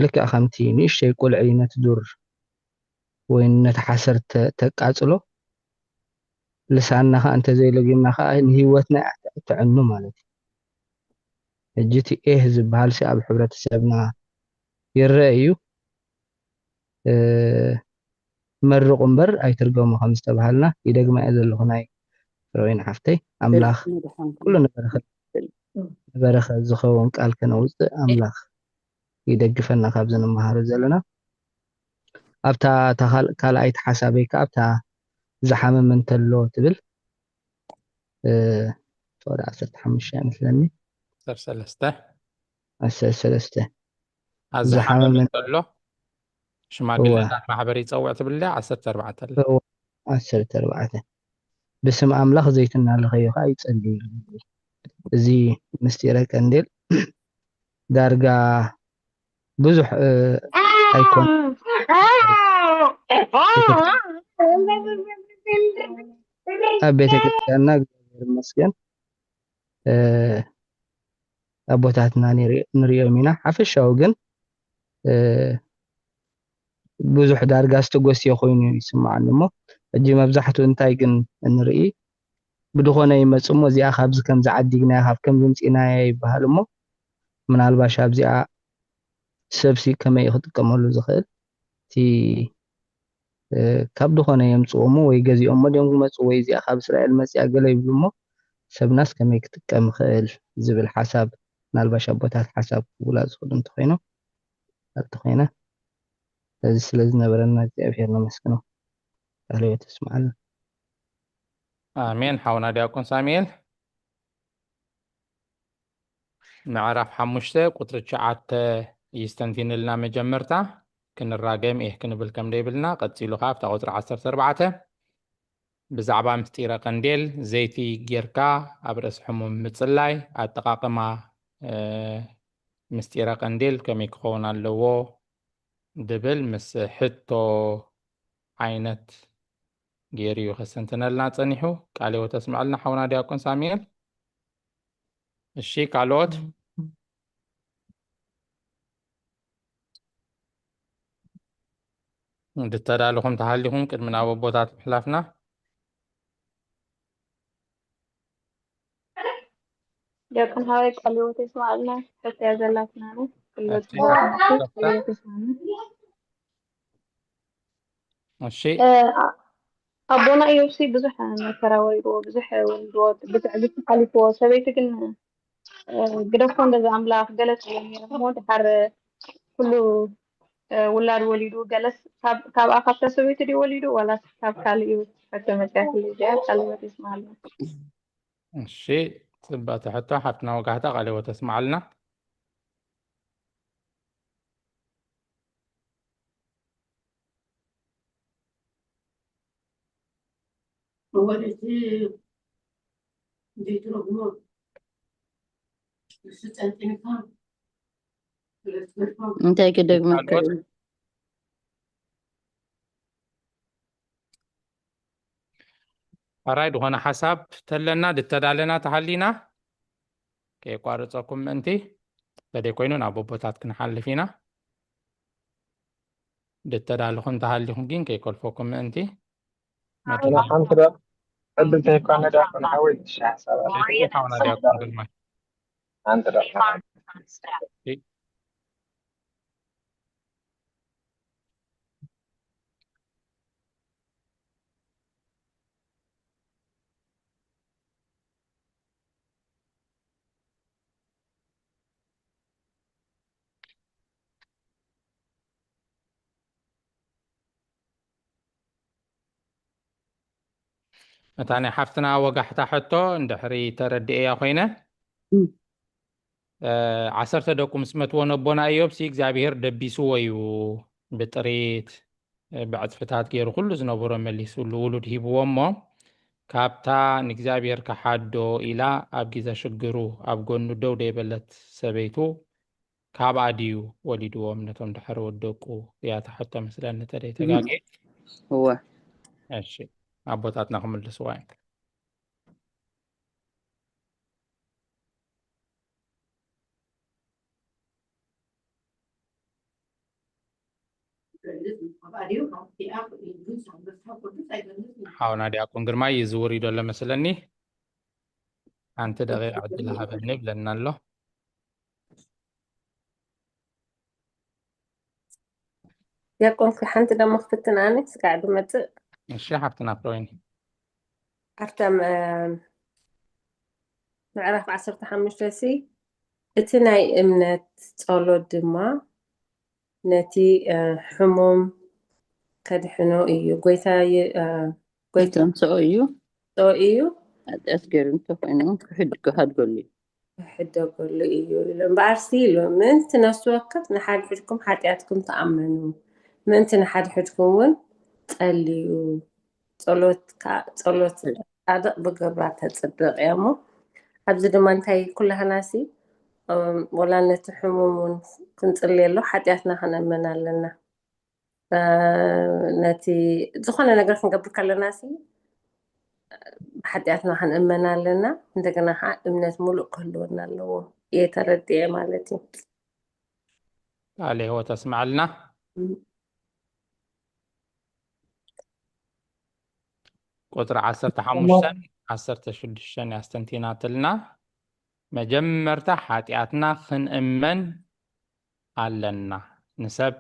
ልክዕ ከምቲ ንእሽተይ ቁልዒ ነቲ ዱር ወይ ነቲ ሓሰር ተቃፅሎ ልሳንና ከዓ እንተዘይለጊምና ከዓ ንሂወትና እያ ተዕኑ ማለት እዩ። ሕጂ እቲ ኤህ ዝበሃል ሲ ኣብ ሕብረተሰብና ይረአ እዩ። መርቑ እምበር ኣይትርገሙ ከም ዝተባሃልና ይደግማ እየ ዘለኹ ናይ ፍረወይኒ ሓፍተይ ኣምላኽ ኩሉ ንበረኸት ዝበረኸ ዝኸውን ቃል ከነውፅእ ኣምላኽ ይደግፈና ካብዚ ንመሃሮ ዘለና ኣብታ ካልኣይቲ ሓሳበይ ከዓ ኣብታ ዝሓመመ እንተሎ ትብል ፍቕዲ ዓሰርተ ሓሙሽተ ይመስለኒ ዓሰርተ ሰለስተ ዓሰርተ ሰለስተ ዝሓመመ እንተሎ ሽማግለታት ማሕበር ይፀውዕ ትብል ዓሰርተ ኣርባዕተ ዓሰርተ ኣርባዕተ ብስም ኣምላኽ ዘይትናለኸዮ ከዓ ይፀልዩ እዚ ምስጢረ ቀንዴል ዳርጋ ብዙሕ ኣይኮን ኣብ ቤተክርስትያንና እግዚኣብሔር ይመስገን ኣቦታትና ንሪኦም ኢና ሓፈሻዊ ግን ብዙሕ ዳርጋ ዝተጎስየ ኮይኑ ይስምዓኒ። እሞ ሕጂ መብዛሕትኡ እንታይ ግን እንርኢ፣ ብድኾነ ይመጽእ እሞ፣ እዚኣ ካብዚ ከምዚ ዓዲግናያ፣ ካብ ከምዚ ምጺእናያ ይበሃል እሞ፣ ምናልባሽ ኣብዚኣ ሰብሲ ከመይ እዩ ክጥቀመሉ ዝኽእል? እቲ ካብ ድኾነ የምጽእዎ እሞ ወይ ገዚኦሞ ድዮም ዝመጹ፣ ወይ እዚኣ ካብ እስራኤል መጽያ ገለ ይብሉ እሞ፣ ሰብናስ ከመይ ክጥቀም ይኽእል ዝብል ሓሳብ፣ ምናልባሽ ኣቦታት ሓሳብ ክብላ ዝኽእሉ እንተኾይኖም፣ እንተኾይነ፣ እዚ ስለ ዝነበረና እግዚኣብሔር ነመስግኖ። ቃለ ሕይወት የስምዓልና። ኣሜን። ሓውና ዲያቆን ሳሙኤል፣ ምዕራፍ ሓሙሽተ ቁጽሪ ትሽዓተ ይስተንቲንልና። መጀመርታ ክንራገም ኤህ ክንብል ከም ደይብልና፣ ቀጺሉ ከኣ ኣብታ ቁጽሪ ዓሰርተ ኣርባዕተ ብዛዕባ ምስጢረ ቀንዴል፣ ዘይቲ ጌርካ ኣብ ርእሲ ሕሙም ምጽላይ፣ ኣጠቓቕማ፣ እ፣ ምስጢረ ቀንዴል ከመይ ክኸውን ኣለዎ ድብል ምስ ሕቶ ዓይነት ገይሩ እዩ ከስተንትነልና ጸኒሑ። ቃለ ሕይወት የስምዓልና ሓውና ዲያቆን ሳሙኤል። እሺ፣ ካልኦት? እንድተዳለኹም ተሃሊኹም ቅድሚ ናብ ኣቦታት ምሕላፍና። ዲያቆን ሓወይ ቃለ ሕይወት የስምዓልና። ሕቶያ ዘላትና ነው። ክልኦት እሺ፣ ዲያቆናት ዶክተር። ቃለ ሕይወት የስምዓልና። እሺ፣ እ፣ ኣ-፣ ኣቦና ኢዮብሲ ብዙሕ መከራ ወሪድዎ፣ ብዙሕ ወሪድዎ፣ ብትዕግስቲ ሓሊፍዎ። ሰበይቲ ግን፣ እ፣ ግደፎ እንደዚ ኣምላኽ ገለ ትብሎ ነይሩ እሞ፣ ድሓር ኩሉ፣ እ፣ ውላድ ወሊዱ፣ ገለስ ካብ፣ ካብኣ ካብታ ሰበይቲ ድዩ ወሊዱ ዋላስ ካብ ካልእ እዩ? ሕቶ መጽያትሉ እዚኣ። ቃለ ሕይወት የስምዓልና። እሺ፣ ጽብቕቲ ሕቶ ሓፍትና ወጋሕታ፣ ቃለ ሕይወት የስምዓልና። እወ፣ እቲ ዘይትረጉሞ ንሱ ጠንጢንካ ስለ ትገድፎ። እንታይ ክደግመካ ካልኦት? እዩ? ሕራይ ዝኾነ ሓሳብ ተለና፣ ድተዳለና ተሃሊና፣ ከየቋርጸኩም ምእንቲ፣ ተደይ ኮይኑ ናብ ኣቦታት ክንሓልፍ ኢና። ድተዳለኹም ተሃሊኹም ግን ከይኮልፈኩም ምእንቲ፣ ኣነ ሓንቲ ዶ ዕድል ተይኮነ ዲያቆን ሓወይ፣ እሺ፣ ሓሳብ ኣለኒ። እሺ፣ ሓውና ዲያቆን ግርማይ። ሓንቲ ዶ እታ ናይ ሓፍትና ወጋሕታ ሕቶ እንድሕሪ ተረድኤያ ኮይነ፣ እም። እ፣ ዓሰርተ ደቁ ምስ መትዎ ነቦና ኢዮብሲ እግዚኣብሄር ደቢስዎ እዩ። ብጥሪት፣ እ፣ ብዕጽፍታት ገይሩ ኩሉ ዝነበሮ መሊስሉ ውሉድ ሂብዎ እሞ፣ ካብታ ንእግዚኣብሄር ክሓዶ ኢላ ኣብ ግዜ ሽግሩ ኣብ ጎኑ ደው ደይበለት ሰበይቱ፣ ካብኣ ድዩ ወሊድዎም ነቶም ድሕሪ ወደቁ? እያ እታ ሕቶ መስለኒ፣ ተደይ ተጋግየ። እወ። እሺ፣ ኣቦታትና ክምልስዋ እዮም። ሓውና ዲያቆን ግርማይ ይዝውር እዩ ዘሎ መስለኒ። ሓንቲ ደቂቕ ዕድል ሃበኒ ይብለና ኣሎ። ዲያቆን ሓንቲ ደሞ ክፍትን ኣነ ስጋዕ ድመጽእ። እሺ ሓፍትና ፍሮይኒ። ኣብታ ም-፣ ምዕራፍ ዓሰርተ ሓሙሽተ ሲ እቲ ናይ እምነት ጸሎት ድማ ነቲ፣ እ፣ ሕሙም ከድሕኖ እዩ። ጎይታ የ-፣ እ፣ ጎይታ ይተንስኦ እዩ። ጸኦ እዩ። ሓጢኣት ገይሩ እንተኾይኑ ክሕድ-፣ ክሃድገሉ እዩ። ክሕደገሉ እዩ ኢሉ። እምበኣርሲ ኢሉ፣ ምእንቲ ነፍሲ ወከፍ ንሓድሕድኩም ሓጢኣትኩም ተኣመኑ፣ ምእንቲ ንሓድሕድኩም እውን ጸልዩ። ጸሎት ከኣ፣ ጸሎት ጻድቕ ብግብራ ተጽድቕ እያ እሞ፣ ኣብዚ ድማ እንታይ ኩላህናሲ፣ እም፣ ወላ ነቲ ሕሙም እውን ክንጽልየሉ ሓጢኣትና ከነእመን ኣለና። እ፣ ነቲ ዝኾነ ነገር ክንገብር ከለና ሲ ሓጢኣትና ክንእመን ኣለና። እንደገና ከዓ እምነት ሙሉእ ክህልወና ኣለዎ። እየ ተረዲኤ ማለት እዩ። ቃለ ህይወት ኣስምዓልና። እም። ቁፅሪ ዓሰርተ ሓሙሽተን ዓሰርተ ሽዱሽተን ያስተንቲናትልና። መጀመርታ ሓጢኣትና ክንእመን ኣለና። ንሰብ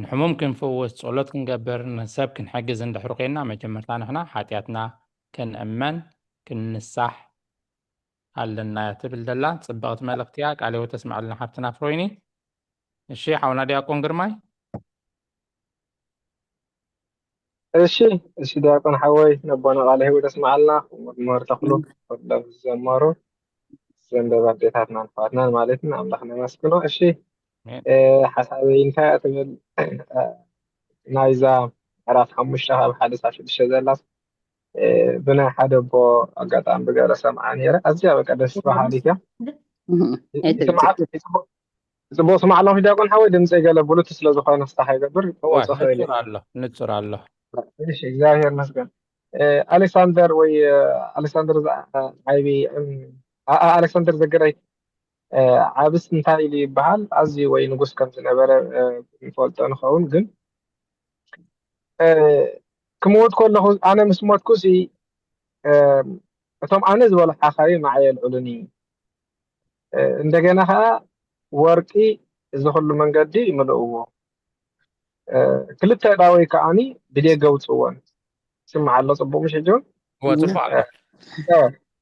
ንሕሙም ክንፍውስ፣ ጸሎት ክንገብር፣ ንሰብ ክንሕግዝ እንድሕር ኮይና መጀመርታ ንሕና ሓጢኣትና ክንእመን ክንንሳሕ ኣለና እያ ትብል ዘላ። ጽብቕቲ መልእኽቲ እያ። ቃለ ሕይወት ተስምዐልና ሓፍትና ፍሮይኒ። እሺ ሓውና ዲያቆን ግርማይ። እሺ እሺ ዲያቆን ሓወይ ነቦና ቃለ ሕይወት ተስምዓልና። መምህር ተኽሉ ወሎም ዝዘመሩ ዘንበብ ኣዴታትናን ኣሕዋትናን ማለት ንኣምላኽ ነመስግኖ። እሺ ሓሳበይ እንታይ እያ ትብል ናይዛ ምዕራፍ ሓሙሽተ ካብ ሓደ ሳብ ሽዱሽተ ዘላስ ብናይ ሓደ ኣቦ ኣጋጣሚ ብገለ ሰምዓ ነይረ። ኣዝያ በቃ ደስ በሃሊት እያ። ጽቡቅ ስማዕ ኣለኹ ዲያቆን ሓወይ፣ ድምፀይ ገለ ብሉት ስለ ዝኾነ ክስታ ከይገብር ክወፅእ ክእል ንፁር ኣሎ። እሺ እግዚኣብሔር ይመስገን። ኣሌክሳንደር ወይ ኣሌክሳንደር ዓይቢ ኣሌክሳንደር ዘገዳይ ዓብስ እንታይ ኢሉ ይበሃል? ኣዝዩ ወይ ንጉስ ከም ዝነበረ ንፈልጦ ንኸውን፣ ግን ክምውት ከለኹ ኣነ ምስ ሞትኩ ሲ እቶም ኣነ ዝበሉ ሓኻይ ንዓይ የልዕሉኒ። እንደገና ከዓ ወርቂ እዚ ኩሉ መንገዲ ይምልእዎ። ክልተ እዳወይ ከዓኒ ብደገ ውፅወን። ስምዓ ኣሎ ፅቡቅ ምሽ ሕጂ እውን? እወ፣ ጽቡቕ ኣሎ።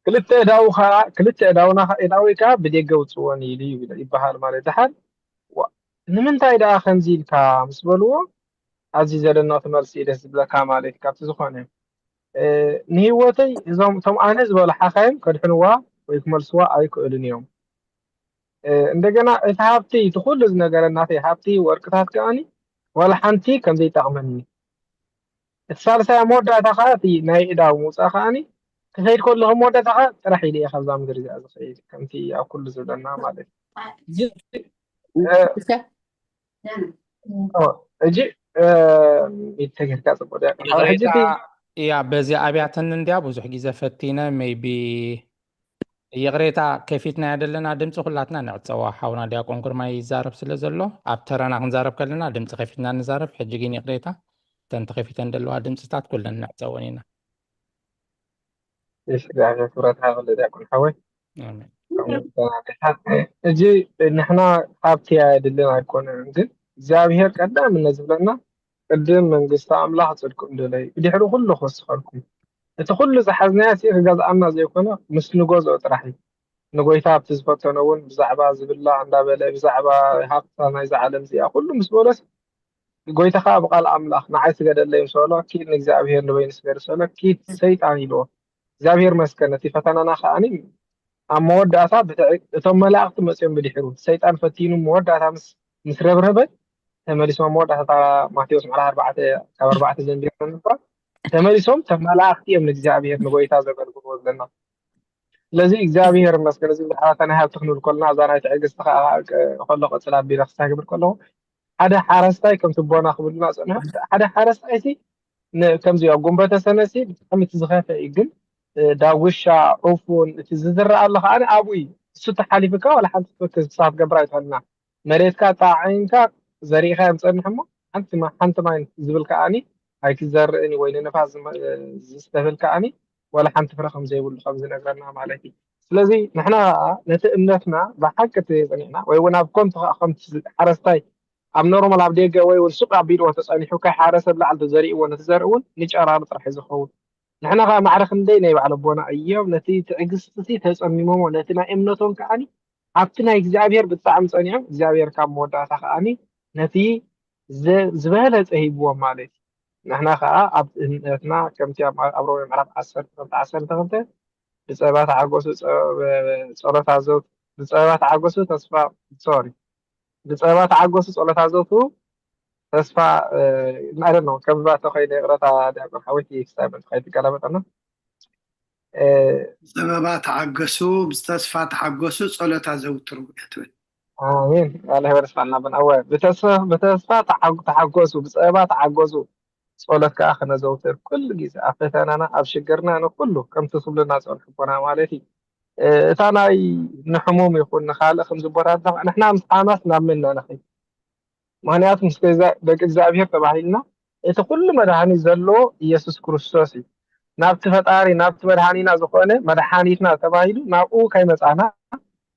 ክልተ እዳው ከዓ ክልተ እዳውና እዳወይ ከዓ ብደገ ውፅወን ኢሉ ይብል- ይበሃል ማለት ድሓር ዋ- ንምንታይ ደኣ ከምዚ ኢልካ ምስ በልዎ ኣዝዩ ዘደነቕቲ መልሲ እዩ ደስ ዝብለካ ማለት እዩ። ካብቲ ዝኾነ ንህይወተይ እዞም እቶም ኣነ ዝበሉ ሓኻይም ከድሕንዋ ወይ ክመልስዋ ኣይክእሉን እዮም። እንደገና እቲ ሃብቲ እቲ ኩሉ ዝነገረ ናተይ ሃብቲ ወርቅታት ከኣኒ ዋላ ሓንቲ ከምዘይጠቕመኒ እቲ ሳልሳይ መወዳእታ ከዓ እቲ ናይ እዳው ምውፃእ ከኣኒ ክኸይድ ከለኹ መወዳእታ ከዓ ጥራሕ ኢለ እየ ካብዛ ምድሪ እዚኣ ዝኸይድ ከምቲ ኣብ ኩሉ ዝብለና ማለት እዩ። ሕጂ ተገርካ ፅቡቅ ሕጂ እያ በዚ ኣብያተኒ እንዲያ ብዙሕ ግዜ ፈቲነ maybe ይቕሬታ ከፊትና እያ ዘለና ድምፂ ኩላትና ንዕፀዋ ሓውና ዲያቆን ግርማይ ይዛረብ ስለ ዘሎ ኣብ ተረና ክንዛረብ ከለና ድምፂ ከፊትና ንዛረብ ሕጂ ግን ይቕሬታ እተን ተኸፊተን ዘለዋ ድምፅታት ኩለን ንዕፀወን ኢና። እሺ እግዚኣብሔር ክብረት ሃበለ ዲያቆን ሓወይ። ሕጂ ንሕና ሃብቲ ኣየድልን ኣይኮነን፣ ግን እግዚኣብሔር ቀዳምነት ዝብለና ቅድም መንግስቲ ኣምላኽ ጽድቁን ድለዩ፣ ብድሕሪ ኩሉ ክውስኸልኩም። እቲ ኩሉ ዝሓዝናዮ ሲ ክገዝኣና ዘይኮነ ምስ ንገዝኦ ጥራሕ እዩ። ንጎይታ ኣብቲ ዝፈተኖ እውን ብዛዕባ ዝብላዕ እንዳበለ ብዛዕባ ሃብታ ናይዛ ዓለም እዚኣ ኩሉ ምስ በሎስ ጎይታ ከዓ ብቃል ኣምላኽ ንዓይ ስገደለይ ምስ በሎ ኪድ ንእግዚኣብሔር ንበይኑ ስገድ ምስ በሎ ኪድ ሰይጣን ኢልዎ እግዚኣብሔር መስገን ነቲ ፈተናና ከዓኒ ኣብ መወዳእታ እቶም መላእክቲ መፅኦም ብድሕሩ ሰይጣን ፈቲኑ መወዳእታ ምስ ምስ ረብረበ ተመሊሶም ኣብ መወዳእታ ማቴዎስ ምዕራፍ ኣርባዕተ ካብ ኣርባዕተ ጀሚርና ንባ ተመሊሶም ከም መላእክቲ እዮም ንእግዚኣብሔር ንጎይታ ዘገልግሉ ዘለና ስለዚ እግዚኣብሔር መስገን እዚ ብዛዕባ ናይ ሃብቲ ክንብል ከለና እዛ ናይ ትዕግስቲ ከሎ ቀፅል ኣቢለ ክስታ ክብል ከለኹ ሓደ ሓረስታይ ከምቲ ኣቦና ክብሉና ዝፀንሑ ሓደ ሓረስታይ ሲ ከምዚ ኣብ ጉንበተ ሰነ ሲ ብጣዕሚ እቲ ዝኸፍአ እዩ ግን ዳጉሻ ዑፉን እቲ ዝዝረእ ኣሎ ከዓ ኣብኡ እዩ እሱ ተሓሊፍካ ዋላ ሓንቲ ክትበክስ ክሳብ ትገብር ኣይትኸልና መሬትካ ጣዒምካ ዘሪእካ እዮም ፀንሕ እሞ ሓንቲ ሓንቲ ማይ ዝብል ከዓኒ ኣይትዘርእን ወይ ንንፋስ ዝስተብል ከዓኒ ዋላ ሓንቲ ፍረ ከም ዘይብሉ ከም ዝነግረና ማለት እዩ ስለዚ ንሕና ከዓ ነቲ እምነትና ብሓቂ ተዘይፀኒዕና ወይ እውን ኣብ ኮንቱ ከዓ ከምቲ ሓረስታይ ኣብ ኖርማል ኣብ ደገ ወይ እውን ሱቅ ኣቢልዎ ተፀኒሑ ከይሓረሰ ብላዕሊ ተዘሪእዎ ነቲ ዘርኢ እውን ንጨራሩ ጥራሕ እዩ ዝኸውን ንሕና ከዓ ማዕረ ክንደይ ናይ በዓል ኣቦና እዮም ነቲ ትዕግስቲ ተፀሚሞሞ ነቲ ናይ እምነቶም ከዓኒ ኣብቲ ናይ እግዚኣብሔር ብጣዕሚ ፀኒዖም እግዚኣብሔር ካብ መወዳእታ ከዓኒ ነቲ ዝበለፀ ሂብዎም ማለት እዩ ንሕና ከዓ ኣብ እምነትና ከምቲ ኣብ ሮሜ ምዕራፍ ዓሰርተ ዓሰርተ ክልተ ብፀባ ተሓጎሱ ጸሎት ኣዘውትሩ ብጸባ ተሓጎሱ ተስፋ sorry ብጸባ ተሓጎሱ ጸሎት ኣዘውትሩ ተስፋ I don't know ከብባ ተኸይደ ይቕረታ ዲያቆን ሓወይቲ ክሳብ ከይትገላበጠና ብጸበባ ተሓገሱ ብተስፋ ተሓጎሱ ጸሎት ኣዘውትሩ እያ ትብል ኣሜን ቃለ ህይወት ስፋና ብን ኣወ ብተስፋ ተሓጎሱ ብጸበባ ተሓጎሱ ጸሎት ከዓ ክነዘውትር ኩሉ ግዜ ኣብ ፈተናና ኣብ ሽግርና ንኩሉ ከምቲ ክብልና ዝጸንሑ ኣቦና ማለት እዩ። እታ ናይ ንሕሙም ይኹን ንካልእ ከምዚ ቦታታት ንሕና ምስ ሓማስ ናብ መን ኢና ንኸይድ? ምኽንያቱ ምስ ደቂ እግዚኣብሄር ተባሂልና እቲ ኩሉ መድሃኒት ዘለዎ ኢየሱስ ክርስቶስ እዩ። ናብቲ ፈጣሪ ናብቲ መድሓኒና ዝኾነ መድሓኒትና ተባሂሉ ናብኡ ከይመጻና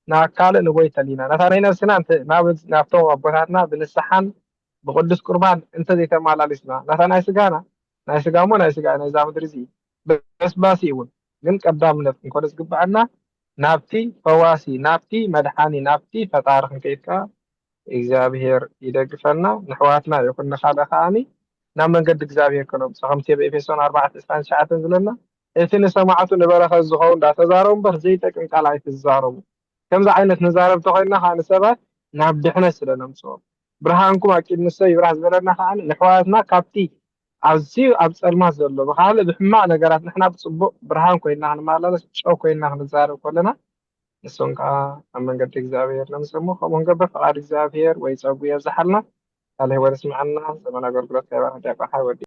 ናብ ካልእ ንጎይ ተሊና ነታ ናይ ነብስና እንተ ናብ ናብቶም ኣቦታትና ብንስሓን ብቅዱስ ቁርባን እንተ ዘይተመላሊስና ነታ ናይ ስጋና ናይ ስጋ እሞ ናይ ስጋ ናይዛ ምድሪ እዚ በስባሲ እውን ግን ቀዳምነት ክንኮነ ዝግባኣና ናብቲ ፈዋሲ ናብቲ መድሓኒ ናብቲ ፈጣሪ ክንከይድ ከዓ እግዚኣብሔር ይደግፈና። ንሕዋትና ይኹን ንኻልእ ከዓኒ ናብ መንገዲ እግዚኣብሔር ከነምፅኦ ከምቲ ኣብ ኤፌሶን ኣርባዕተ ዕስራን ትሽዓተን ዝብለና እቲ ንሰማዕቱ ንበረኸት ዝኸውን እንዳተዛረቡ እምበር ዘይጠቅም ቃል ኣይትዛረቡ። ከምዚ ዓይነት ንዛረብ ተኾይንና ከዓ ንሰባት ናብ ድሕነት ስለ ነምፅኦም ብርሃንኩም ኣቂድሚ ሰብ ይብራህ ዝበለና ከዓ ንሕዋትና ካብቲ ኣዝዩ ኣብ ፀልማት ዘሎ ብካልእ ብሕማቕ ነገራት ንሕና ብፅቡቅ ብርሃን ኮይንና ክንመላለስ ጨው ኮይንና ክንዛረብ ከለና ንሶም ከዓ ኣብ መንገዲ እግዚኣብሔር ነምፅእሞ ከምኡ ንገብር ፍቃድ እግዚኣብሔር ወይ ፀጉ የብዝሓልና። ቃለ ህይወት ስምዐና። ዘመን ኣገልግሎት ከይባርክ ዲያቆን ሓወዲ።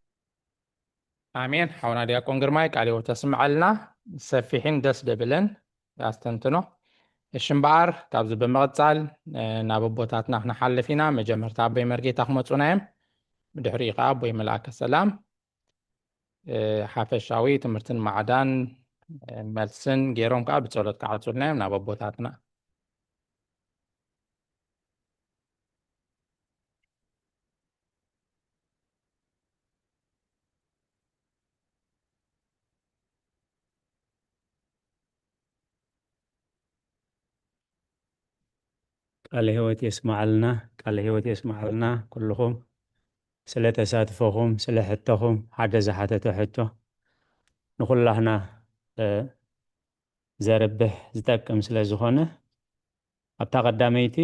ኣሜን። ሓውና ዲያቆን ግርማይ ቃለ ህይወት ተስምዐልና። ሰፊሕን ደስ ደብልን ኣስተንትኖ። እሺ እምበኣር ካብዚ ብምቕጻል ናብ ኣቦታትና ክንሓልፍ ኢና። መጀመርታ ኣቦይ መርጌታ ክመፁና እዮም። ብድሕሪኡ ከዓ ኣቦይ መልኣከ ሰላም ሓፈሻዊ ትምህርትን ማዕዳን መልስን ገይሮም ከዓ ብጸሎት ክዓጹልና እዮም ናብ ኣቦታትና። ቃለ ህይወት የስማዓልና፣ ቃለ ህይወት የስማዓልና ኩልኹም ስለ ተሳትፎኹም ስለ ሕቶኹም ሓደ ዝሓተቶ ሕቶ ንኹላህና ዘርብሕ ዝጠቅም ስለ ዝኾነ ኣብታ ቀዳመይቲ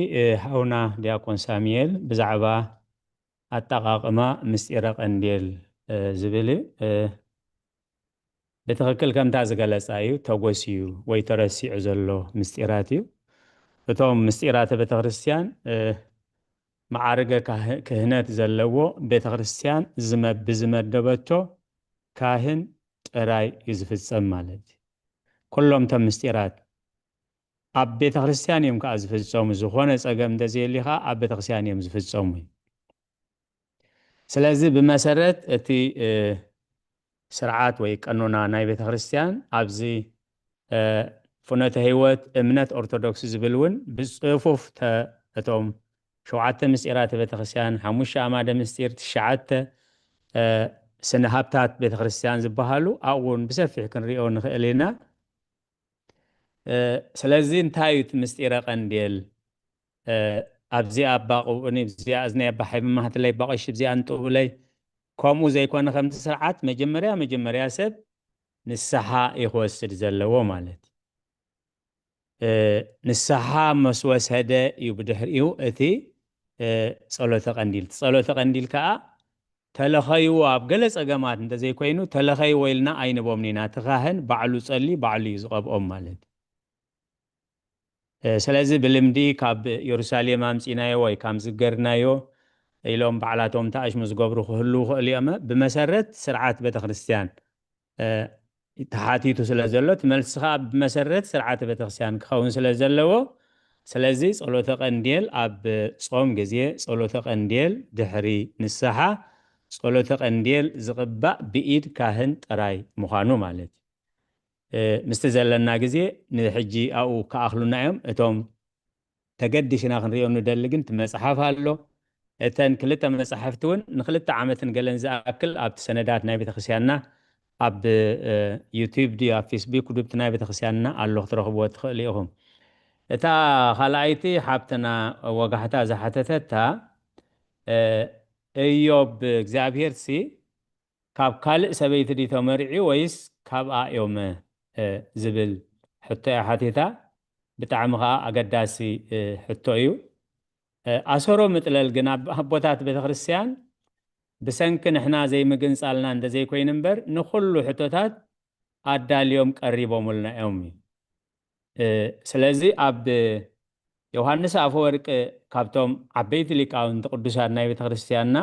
ሓውና ዲያቆን ሳሙኤል ብዛዕባ ኣጠቓቕማ ምስጢረ ቀንዴል ዝብል እዩ። ብትኽክል ከምታ ዝገለጻ እዩ ተጎስዩ ወይ ተረሲዑ ዘሎ ምስጢራት እዩ። እቶም ምስጢራተ ቤተክርስትያን ማዓርገ ክህነት ዘለዎ ቤተክርስትያን ብዝመደበቶ ካህን ጥራይ እዩ ዝፍጸም ማለት እዩ። ኩሎም እቶም ምስጢራት ኣብ ቤተክርስትያን እዮም ከዓ ዝፍጸሙ። ዝኾነ ጸገም እንተዘየሊ ከዓ ኣብ ቤተክርስትያን እዮም ዝፍጸሙ። ስለዚ ብመሰረት እቲ ስርዓት ወይ ቀኖና ናይ ቤተክርስትያን ኣብዚ ፍኖተ ህይወት እምነት ኦርቶዶክስ ዝብል እውን ብፅፉፍ እቶም ሸውዓተ ምስጢራት ቤተክርስትያን፣ ሓሙሽተ ኣማደ ምስጢር፣ ትሽዓተ ስነ ሃብታት ቤተክርስትያን ዝበሃሉ ኣብኡ እውን ብሰፊሕ ክንሪኦ ንኽእል ኢና። ስለዚ እንታይ እዩ እቲ ምስጢረ ቀንዴል? ኣብዚኣ ኣባ ቅብኡኒ፣ ብዚኣ እዝነይ ኣባ ሓይቢ ማህትለይ፣ ኣባ ቀሺ ብዚኣ እንጥቡለይ። ከምኡ ዘይኮነ ከምቲ ስርዓት መጀመርያ መጀመርያ ሰብ ንስሓ እዩ ክወስድ ዘለዎ ማለት እዩ። ንስሓ መስወሰደ እዩ ብድሕሪኡ እቲ ጸሎተ ቀንዲል። ጸሎተ ቀንዲል ከዓ ተለኸይዎ ኣብ ገለ ጸገማት እንተዘይኮይኑ ተለኸይዎ ኢልና ኣይንቦምን ኢና። እቲ ካህን ባዕሉ ጸሊ ባዕሉ እዩ ዝቐብኦም ማለት እዩ። ስለዚ ብልምዲ ካብ ኢየሩሳሌም ኣምፂናዮ ወይ ካብ ዝገርናዮ ኢሎም ባዕላቶም ተኣሽሙ ዝገብሩ ክህልዉ ክእል እዮም። ብመሰረት ስርዓት ቤተክርስትያን ተሓቲቱ ስለ ዘሎ እቲ መልሲ ከዓ ብመሰረት ስርዓተ ቤተክርስትያን ክኸውን ስለ ዘለዎ ስለዚ ጸሎተ ቀንዴል ኣብ ጾም ግዜ ጸሎተ ቀንዴል ድሕሪ ንስሓ ጸሎተ ቀንዴል ዝቕባእ ብኢድ ካህን ጥራይ ምዃኑ ማለት እዩ። ምስቲ ዘለና ግዜ ንሕጂ ኣብኡ ክኣኽሉና እዮም። እቶም ተገዲሽና ክንሪኦ ንደሊ ግን እቲ መፅሓፍ ኣሎ። እተን ክልተ መፃሕፍቲ እውን ንክልተ ዓመትን ገለን ዝኣክል ኣብቲ ሰነዳት ናይ ቤተክርስትያንና ኣብ ዩቲብ ድዩ ኣብ ፌስቡክ ድዩ ናይ ቤተክርስትያንና ኣሎ ክትረኽብዎ ትኽእሉ ኢኹም። እታ ካልኣይቲ ሓብትና ወጋሕታ ዝሓተተታ እዮብ እግዚኣብሄር ሲ ካብ ካልእ ሰበይቲ ድዩ ተመሪዑ ወይስ ካብኣ እዮም ዝብል ሕቶ እያ ሓቲታ። ብጣዕሚ ከዓ ኣገዳሲ ሕቶ እዩ። ኣሰሮ ምጥለል ግን ኣቦታት ቤተክርስትያን ብሰንኪ ንሕና ዘይምግንፃልና እንተዘይኮይኑ እምበር ንኩሉ ሕቶታት ኣዳልዮም ቀሪቦምልና እዮም እዩ። ስለዚ ኣብ ዮሃንስ ኣፈወርቂ ካብቶም ዓበይቲ ሊቃውንቲ ቅዱሳት ናይ ቤተክርስትያንና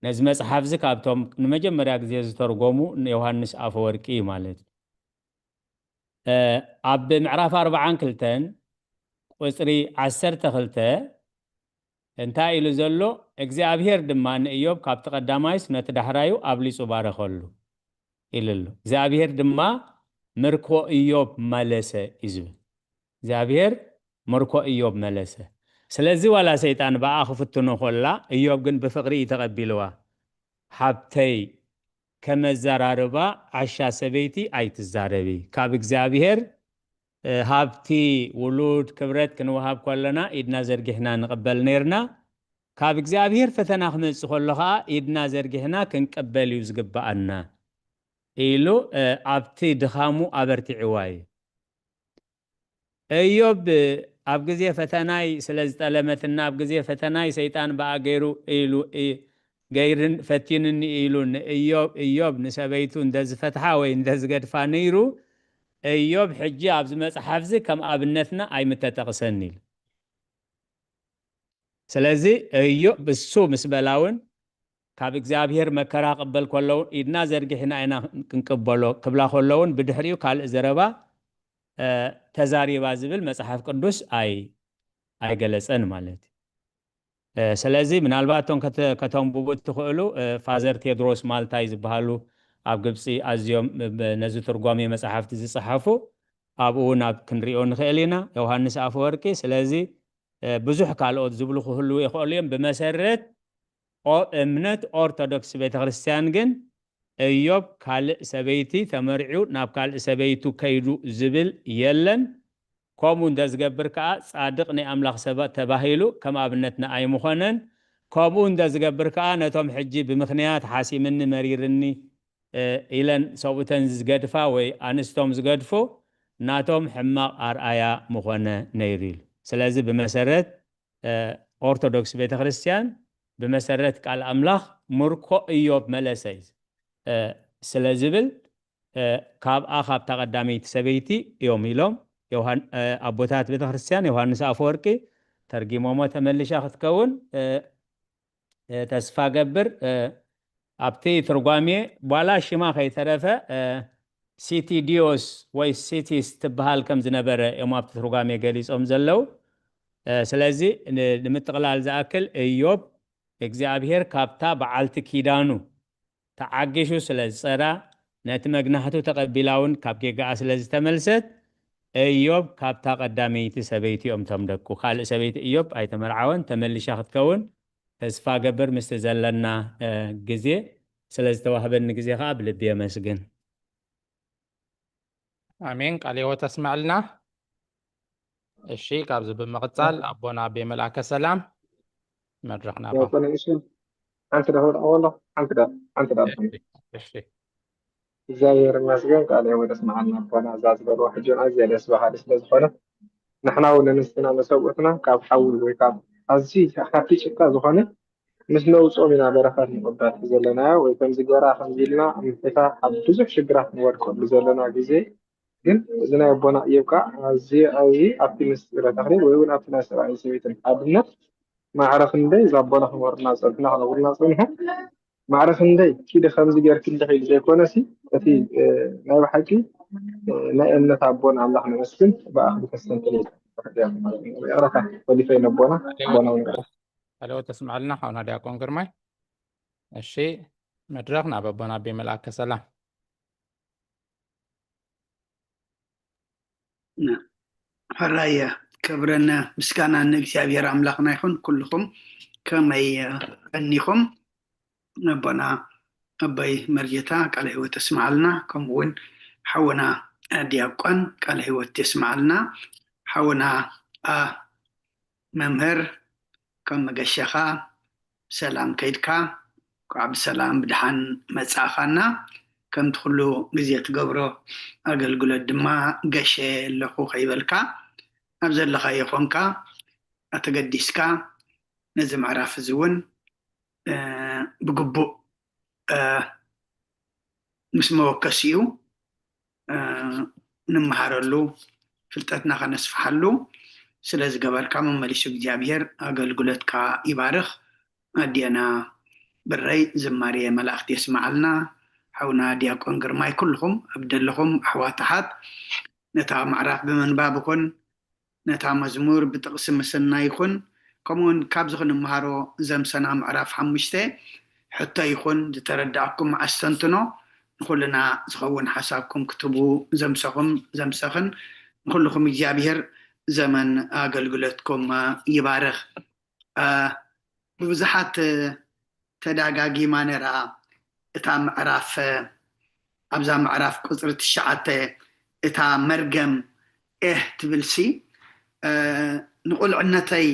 ነዚ መፅሓፍ እዚ ካብቶም ንመጀመርያ ግዜ ዝተርጎሙ ዮሃንስ ኣፈወርቂ እዩ ማለት እዩ። ኣብ ምዕራፍ ኣርባዓን ክልተን ቁፅሪ ዓሰርተ ክልተ እንታይ ኢሉ ዘሎ እግዚኣብሄር ድማ ንእዮብ ካብቲ ቀዳማይስ ነቲ ዳሕራዩ ኣብሊፁ ባረኸሉ። ኢሉ ኣሎ። እግዚኣብሔር ድማ ምርኮ እዮብ መለሰ እዩ ዝብል። እግዚኣብሔር ምርኮ እዮብ መለሰ። ስለዚ ዋላ ሰይጣን ብኣ ክፍትኖ ኮላ፣ እዮብ ግን ብፍቕሪ እዩ ተቐቢልዋ። "ሃብተይ ከመዛራርባ ዓሻ ሰበይቲ ኣይትዛረቢ። ካብ እግዚኣብሔር፣ እ፣ ሃብቲ፣ ውሉድ፣ ክብረት ክንወሃብ ኮለና ኢድና ዘርጊሕና ንቕበል ነይርና። ካብ እግዚኣብሔር ፈተና ክመጽእ ኮሎ ኸኣ ኢድና ዘርጊሕና ክንቀበል እዩ ዝግብኣና" ኢሉ፣ እ፣ ኣብቲ ድኻሙ ኣበርቲዕዋ እዩ። እዮብ ኣብ ግዜ ፈተናይ ስለ ዝጠለመትና፣ ኣብ ግዜ ፈተናይ ሰይጣን ብኣ ገይሩ ኢሉ፣ እ፣ ገይርን ፈቲንኒ ኢሉ ንእዮብ፣ እዮብ ንሰበይቱ እንተ ዝፈትሓ ወይ እንተ ዝገድፋ ነይሩ፣ እዮብ ሕጂ ኣብዚ መጽሓፍዚ ከም ኣብነትና ኣይምተጠቕሰን ኢሉ። ስለዚ እዮብ እሱ ምስ በላ እውን ካብ እግዚኣብሔር መከራ ክቕበል ከሎ እውን ኢድና ዘርጊሕና ኢና ክንቅበሎ ክብላ ከሎ እውን ብድሕሪኡ ካልእ ዘረባ፣ እ፣ ተዛሪባ ዝብል መጽሓፍ ቅዱስ ኣይ-፣ ኣይገለጸን ማለት እዩ። እ፣ ስለዚ ምናልባት እቶም ከተ-፣ ከተንብቡ እትኽእሉ፣ እ፣ ፋዘር ቴድሮስ ማልታይ ዝበሃሉ ኣብ ግብጺ ኣዝዮም፣ እ፣ ነዚ ትርጓሜ መጽሓፍቲ ዝጸሓፉ ኣብኡ እውን ኣብ ክንሪኦ ንኽእል ኢና፣ ዮሃንስ ኣፈወርቂ። ስለዚ፣ እ፣ ብዙሕ ካልኦት ዝብሉ ክህልዉ ይኽእሉ እዮም። ብመሰረት ኦ-፣ እምነት ኦርቶዶክስ ቤተክርስትያን ግን እዮብ ካልእ ሰበይቲ ተመርዒው ናብ ካልእ ሰበይቱ ከይዱ ዝብል የለን። ከምኡ እንተ ዝገብር ከኣ ጻድቕ ናይ ኣምላኽ ሰብ ተባሂሉ ከም ኣብነት ንኣይ ምኾነን። ከምኡ እንተ ዝገብር ከኣ ነቶም ሕጂ ብምኽንያት ሓሲምኒ መሪርኒ፣ እ፣ ኢለን ሰብኡተን ዝገድፋ ወይ ኣንስቶም ዝገድፉ ናቶም ሕማቕ ኣርኣያ ምኾነ ነይሩ ኢሉ። ስለዚ ብመሰረት፣ እ፣ ኦርቶዶክስ ቤተክርስትያን ብመሰረት ቃል ኣምላኽ ምርኮ እዮብ መለሰ እዩ፣ እ፣ ስለ ዝብል፣ እ፣ ካብኣ ካብታ ቀዳመይቲ ሰበይቲ እዮም ኢሎም ዮሃን-፣ እ፣ ኣቦታት ቤተክርስትያን ዮሃንስ ኣፈወርቂ ተርጊሞሞ ተመሊሻ ክትከውን፣ እ፣ እ፣ ተስፋ ገብር፣ እ፣ ኣብቲ ትርጓሜ ዋላ ሽማ ከይተረፈ፣ እ፣ ሲቲ ዲዮስ ወይ ሲቲስ ትበሃል ከም ዝነበረ እዮም ኣብቲ ትርጓሜ ገሊጾም ዘለዉ። እ፣ ስለዚ ን-፣ ንምጥቕላል ዝኣክል እዮብ እግዚኣብሔር ካብታ በዓልቲ ኪዳኑ ተዓጊሹ ስለ ዝጸራ፣ ነቲ መግናሕቱ ተቐቢላ እውን ካብ ጌጋኣ ስለ ዝተመልሰት፣ እዮብ ካብታ ቀዳመይቲ ሰበይቲ እዮም እቶም ደቁ። ካልእ ሰበይቲ እዮብ ኣይተመርዓወን። ተመሊሻ ክትከውን ተስፋ ገብር ምስቲ ዘለና፣ እ፣ ግዜ። ስለ ዝተዋህበኒ ግዜ ከኣ ብልቢ የመስግን። ኣሜን። ቃለ ሕይወት ኣስምዐልና። እሺ፣ ካብዚ ብምቕጻል ኣቦና ኣቤ መልኣከ ሰላም መድረኽ ናባኹም። ያቆነ እሺ፣ ሓንቲ ዶ ክወድቕ ከሎ፣ ሓንቲ ዶ፣ ሓንቲ ዶ። እሺ፣ እሺ። እግዚኣብሔር ይመስገን፣ ቃለ ሕይወት ኣስምዐልና ኣቦና። እዛ ዝበልዋ ሕጂ እውን ኣዝያ ደስ በሃሊ ስለ ዝኾነ፣ ንሕና እውን ንንስትና ንሰብኡትና ካብ ሓዊ ወይ ካብ ኣዝዩ ሓቲ ጭቃ ዝኾነ ምስ ነውጾም ኢና በረኸት ንቕበል ዘለናዮ፣ ወይ ከምዚ ግበራ ከምዚ ኢልና ኣምሒታ ኣብ ብዙሕ ሽግራት ንወድቀሉ ዘለና ግዜ። ግን እዚ ናይ ኣቦና እዮብ ከኣ ኣዝዩ፣ ኣዝዩ ኣብቲ ምስጢረ ተክሊል ወይ እውን ኣብቲ ናይ ሰብኣይን ሰበይትን ሓድነት ማዕረ ክንደይ እዛ ኣቦና ክመሩና ጸንሕና ክነግሩና ጸንሑ። ማዕረ ክንደይ ኪዲ ከምዚ ጌርኪ እንዲኺ ኢሉ ዘይኮነሲ፣ እቲ፣ እ፣ ናይ ብሓቂ፣ እ፣ ናይ እምነት ኣቦና ኣምላኽ ነመስግን። ብኣኽሊ ከስተንትን እዩ። ይቕረታ፣ ወሊፈ ነቦና፣ ኣቦና እውን ይቕረታ። ሄሎ፣ ተስምዐልና ሓውና ዲያቆን ግርማይ። እሺ፣ መድረኽ ናብ ኣቦና ኣቤ መልኣከ ሰላም። ን-፣ ሕራይ ክብርን ምስጋናን ንእግዚኣብሔር ኣምላኽና ይኹን። ኩልኹም ከመይ ቀኒኹም? ኣቦና ኣባይ መርጌታ ቃለ ሕይወት የስምዓልና፣ ከምኡ እውን ሓውና ዲያቆን ቃለ ሕይወት የስምዓልና። ሓውና፣ ኣ፣ መምህር ከም መገሻኻ ብሰላም ከይድካ፣ እንኳዕ ብሰላም ብድሓን መጻእኻና። ከምቲ ኩሉ ግዜ ትገብሮ ኣገልግሎት ድማ ገሸ ኣለኹ ከይበልካ፣ ኣብ ዘለኻዮ ኾንካ ኣተገዲስካ ነዚ ምዕራፍ እዚ እውን፣ እ፣ ብግቡእ፣ እ፣ ምስ መወከሲኡ፣ እ፣ ንምሃረሉ፣ ፍልጠትና ከነስፍሓሉ ስለ ዝገበርካ መመሊሱ እግዚኣብሔር ኣገልግሎትካ ይባርኽ። ኣዴና ብረይ ዝማሬ መላእክት የስምዓልና። ሓውና ዲያቆን ግርማይ፣ ኩልኹም ኣብ ደለኹም ኣሕዋት ኣሓት ነታ ምዕራፍ ብምንባብ ይኹን ነታ መዝሙር ብጥቕሲ ምስናይ ይኹን፣ ከምኡውን ካብዚ ክንምሃሮ ዘምሰና ምዕራፍ ሓሙሽተ ሕቶ ይኹን ዝተረዳእኩም ኣስተንትኖ ንኹልና ዝኸውን ሓሳብኩም ክትቡ ዘምሰኹም ዘምሰኽን ንኹልኹም እግዚኣብሔር ዘመን ኣገልግሎትኩም ይባርኽ። ብብዙሓት ተዳጋጊማ ነራ እታ ምዕራፍ ኣብዛ ምዕራፍ ቁፅሪ ትሽዓተ እታ መርገም ኤህ ትብልሲ ንቁልዕነተይ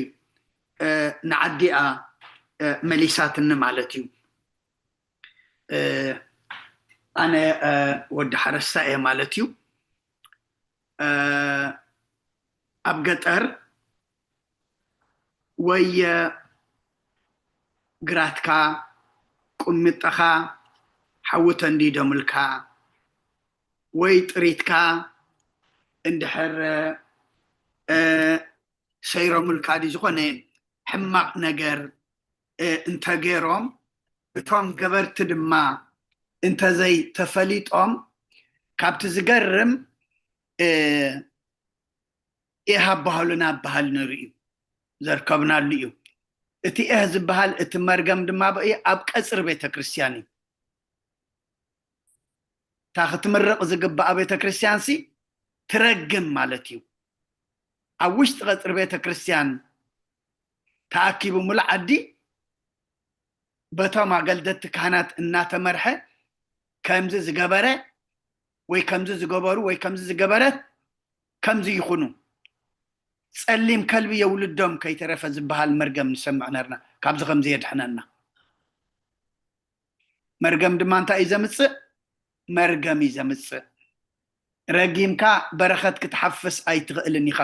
ንዓዲኣ መሊሳትኒ ማለት እዩ። ኣነ ወዲ ሓረስታ እየ ማለት እዩ። ኣብ ገጠር ወይ ግራትካ ቁሚጠኻ ሓዊ ተንዲዶምልካ ወይ ጥሪትካ እንድሕር ሰይሮምልካ ድዩ ዝኾነ ሕማቕ ነገር እንተገይሮም እቶም ገበርቲ ድማ እንተዘይተፈሊጦም ካብቲ ዝገርም ኤህ ኣባህሉና ኣባሃል ነይሩ እዩ ዘርከብናሉ እዩ። እቲ ኤህ ዝበሃል እቲ መርገም ድማ በኢ ኣብ ቀፅሪ ቤተክርስትያን እዩ። እታ ክትምርቕ ዝግባኣ ቤተክርስትያን ሲ ትረግም ማለት እዩ። ኣብ ውሽጢ ቀፅሪ ቤተክርስትያን ተኣኪቡ ሙሉእ ዓዲ በቶም ኣገልደቲ ካህናት እናተመርሐ ከምዚ ዝገበረ ወይ ከምዚ ዝገበሩ ወይ ከምዚ ዝገበረት ከምዚ ይኹኑ፣ ፀሊም ከልቢ የውልዶም ከይተረፈ ዝበሃል መርገም ንሰምዕ ነርና። ካብዚ ከምዚ የድሕነና። መርገም ድማ እንታይ እዩ ዘምፅእ? መርገም እዩ ዘምፅእ። ረጊምካ በረኸት ክትሓፍስ ኣይትኽእልን ኢኻ።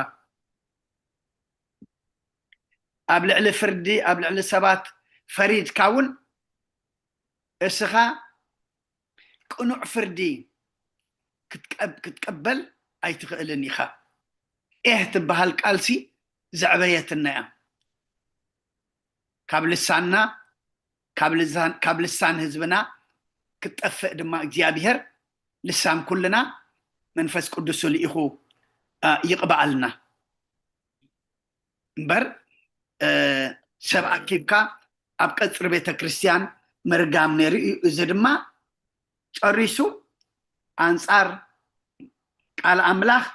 ኣብ ልዕሊ ፍርዲ ኣብ ልዕሊ ሰባት ፈሪድካ እውን እስኻ ቅኑዕ ፍርዲ ክትቀበል ኣይትኽእልን ኢኻ። ኤህ ትበሃል ቃልሲ ዘዕበየትና እያ። ካብ ልሳንና ካብ ልሳን ህዝብና ክትጠፍእ ድማ እግዚኣብሄር ልሳን ኩልና መንፈስ ቅዱሱ ልኢኹ ይቕበኣልና። እምበር ሰብ ኣኪብካ ኣብ ቀፅሪ ቤተ ክርስትያን ምርጋም ነይሩ እዩ። እዚ ድማ ጨሪሱ ኣንፃር ቃል ኣምላኽ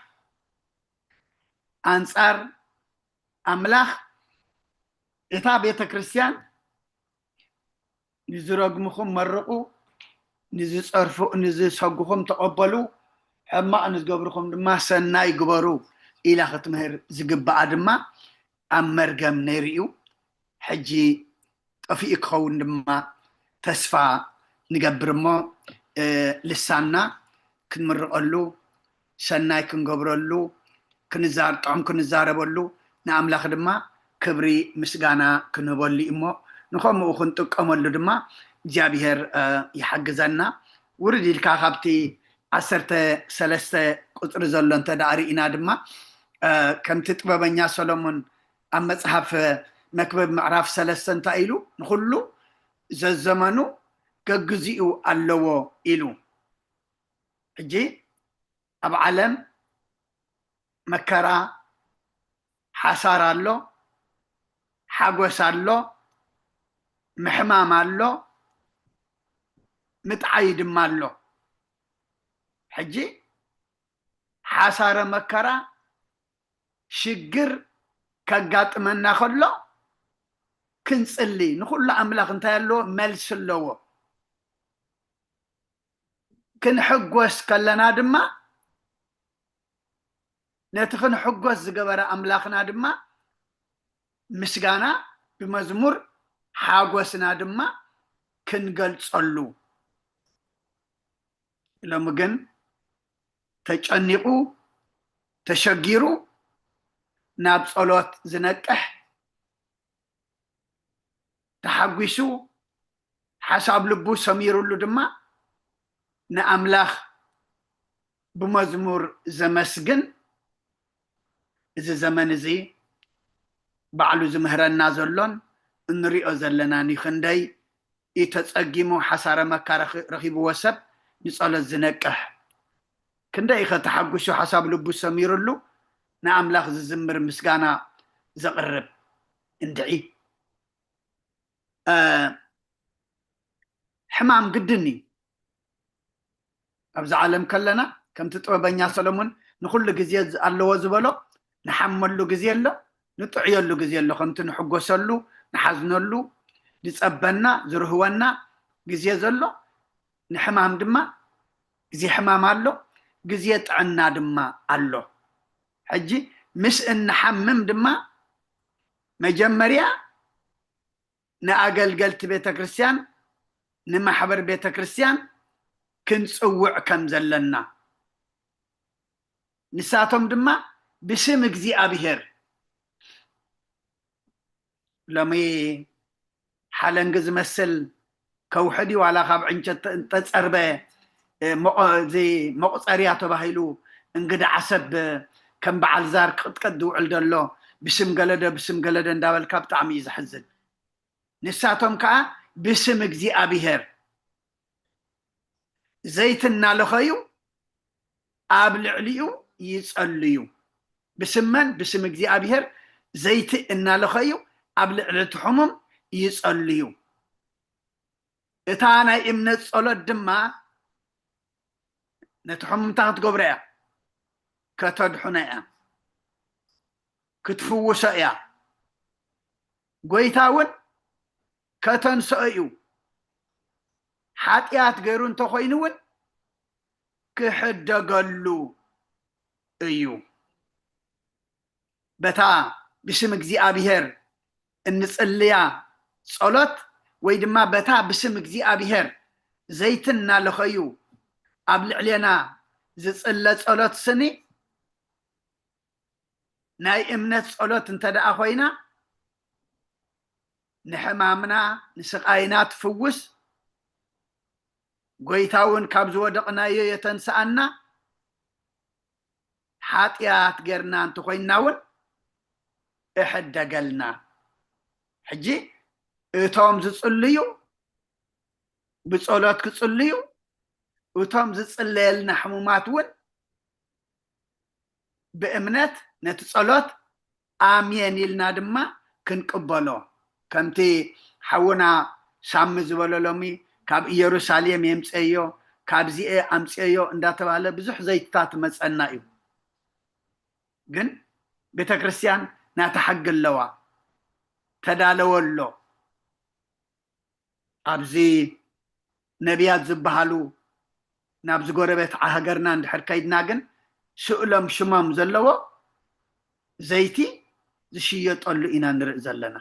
ኣንፃር ኣምላኽ እታ ቤተ ክርስትያን ንዝረግምኹም መርቑ፣ ንዝፀርፉ ንዝሰጉኹም ተቐበሉ፣ ሕማቕ ንዝገብርኹም ድማ ሰናይ ግበሩ ኢላ ክትምህር ዝግባኣ ድማ ኣብ መርገም ነይሩ እዩ። ሕጂ ጠፊኡ ክኸውን ድማ ተስፋ ንገብር እሞ ልሳንና ክንምርቐሉ ሰናይ ክንገብረሉ ጥዑም ክንዛረበሉ ንኣምላኽ ድማ ክብሪ ምስጋና ክንህበሉ እሞ ንኸምኡ ክንጥቀመሉ ድማ እግዚኣብሔር ይሓግዘና። ውርድ ኢልካ ካብቲ ዓሰርተ ሰለስተ ቁፅሪ ዘሎ እንተ ደኣ ርኢና ድማ ከምቲ ጥበበኛ ሰሎሞን ኣብ መፅሓፍ መክብብ ምዕራፍ ሰለስተ እንታይ ኢሉ? ንኹሉ ዘዘመኑ ገግዚኡ ኣለዎ ኢሉ። ሕጂ ኣብ ዓለም መከራ፣ ሓሳር ኣሎ፣ ሓጎስ ኣሎ፣ ምሕማም ኣሎ፣ ምጥዓይ ድማ ኣሎ። ሕጂ ሓሳረ መከራ፣ ሽግር ከጋጥመና ከሎ ክንጽሊ፣ ንኹሉ ኣምላኽ እንታይ ኣለዎ? መልሲ ኣለዎ። ክንሕጎስ ከለና ድማ ነቲ ክንሕጎስ ዝገበረ ኣምላኽና ድማ ምስጋና ብመዝሙር ሓጎስና ድማ ክንገልጸሉ። ሎሚ ግን ተጨኒቑ ተሸጊሩ ናብ ጸሎት ዝነቅሕ ተሓጒሱ ሓሳብ ልቡ ሰሚሩሉ ድማ ንኣምላኽ ብመዝሙር ዘመስግን እዚ ዘመን እዚ ባዕሉ ዝምህረና ዘሎን እንሪኦ ዘለናን እዩ። ክንደይ እዩ ተጸጊሙ ሓሳረ መካ ረኺብዎ ሰብ ንጸሎት ዝነቅሕ። ክንደይ እዩ ከተሓጒሱ ሓሳብ ልቡ ሰሚሩሉ ንኣምላኽ ዝዝምር ምስጋና ዘቕርብ። እንድዒ ሕማም ግድን እዩ። ኣብዚ ዓለም ከለና ከምቲ ጥበበኛ ሰሎሞን ንኹሉ ግዜ ኣለዎ ዝበሎ፣ ንሓመሉ ግዜ ኣሎ፣ ንጥዕየሉ ግዜ ኣሎ። ከምቲ ንሕጎሰሉ፣ ንሓዝነሉ፣ ዝጸበና ዝርህወና ግዜ ዘሎ፣ ንሕማም ድማ ግዜ ሕማም ኣሎ፣ ግዜ ጥዕና ድማ ኣሎ። ሕጂ ምስ እንሓምም ድማ መጀመርያ ንኣገልገልቲ ቤተ ክርስቲያን፣ ንማሕበር ቤተ ክርስቲያን ክንጽውዕ ከም ዘለና፣ ንሳቶም ድማ ብስም እግዚኣብሔር፣ ሎሚ ሓለንጊ ዝመስል ከውሕዲ ዋላ ካብ ዕንጨት እንተጸርበ፣ እ፣ መቆ-፣ እዚ መቁጸርያ ተባሂሉ እንግዳ ዓሰብ ከም በዓል ዛር ክቕጥቀጥ ዝውዕል ዘሎ ብስም ገለደ፣ ብስም ገለደ እንዳበልካ ብጣዕሚ እዩ ዘሕዝን። ንሳቶም ከዓ ብስም እግዚኣብሔር ዘይቲ እናለኸዩ ኣብ ልዕሊኡ ይጸልዩ። ብስም መን? ብስም እግዚኣብሔር ዘይቲ እናለኸዩ ኣብ ልዕሊ እቲ ሕሙም ይጸልዩ። እታ ናይ እምነት ጸሎት ድማ ነቲ ሕሙም እንታይ ክትገብሮ እያ? ከተድሕኖ እያ፣ ክትፍውሶ እያ። ጎይታ እውን ከተንስኦ እዩ። ሓጢኣት ገይሩ እንተኾይኑ እውን ክሕደገሉ እዩ። በታ ብስም እግዚኣብሔር እንጽልያ ጸሎት ወይ ድማ በታ ብስም እግዚኣብሔር ዘይቲ እናለኸዩ ኣብ ልዕሌና ዝጽለ ጸሎት ስኒ ናይ እምነት ጸሎት እንተ ደኣ ኮይና ንሕማምና ንስቓይና ትፍውስ፣ ጎይታ እውን ካብ ዝወደቕናዮ የተንስኣና፣ ሓጢኣት ጌርና እንተኾይንና እውን እሕደገልና። ሕጂ እቶም ዝጽልዩ ብጸሎት ክጽልዩ፣ እቶም ዝጽለየልና ሕሙማት እውን ብእምነት ነቲ ጸሎት ኣሜን ኢልና ድማ ክንቅበሎ። ከምቲ ሓውና ሳሚ ዝበሎ ሎሚ ካብ ኢየሩሳሌም የምጽአዮ፣ ካብዚኤ ኣምጽአዮ እንዳተባለ ብዙሕ ዘይትታት መጸና እዩ። ግን ቤተ ክርስቲያን ናታ ሕጊ ኣለዋ፣ ተዳለወ ኣሎ። ኣብዚ ነቢያት ዝበሃሉ ናብዚ ጎረቤት ሃገርና እንድሕር ከይድና ግን ስእሎም ሽሞም ዘለዎ ዘይቲ ዝሽየጠሉ ኢና ንርኢ ዘለና።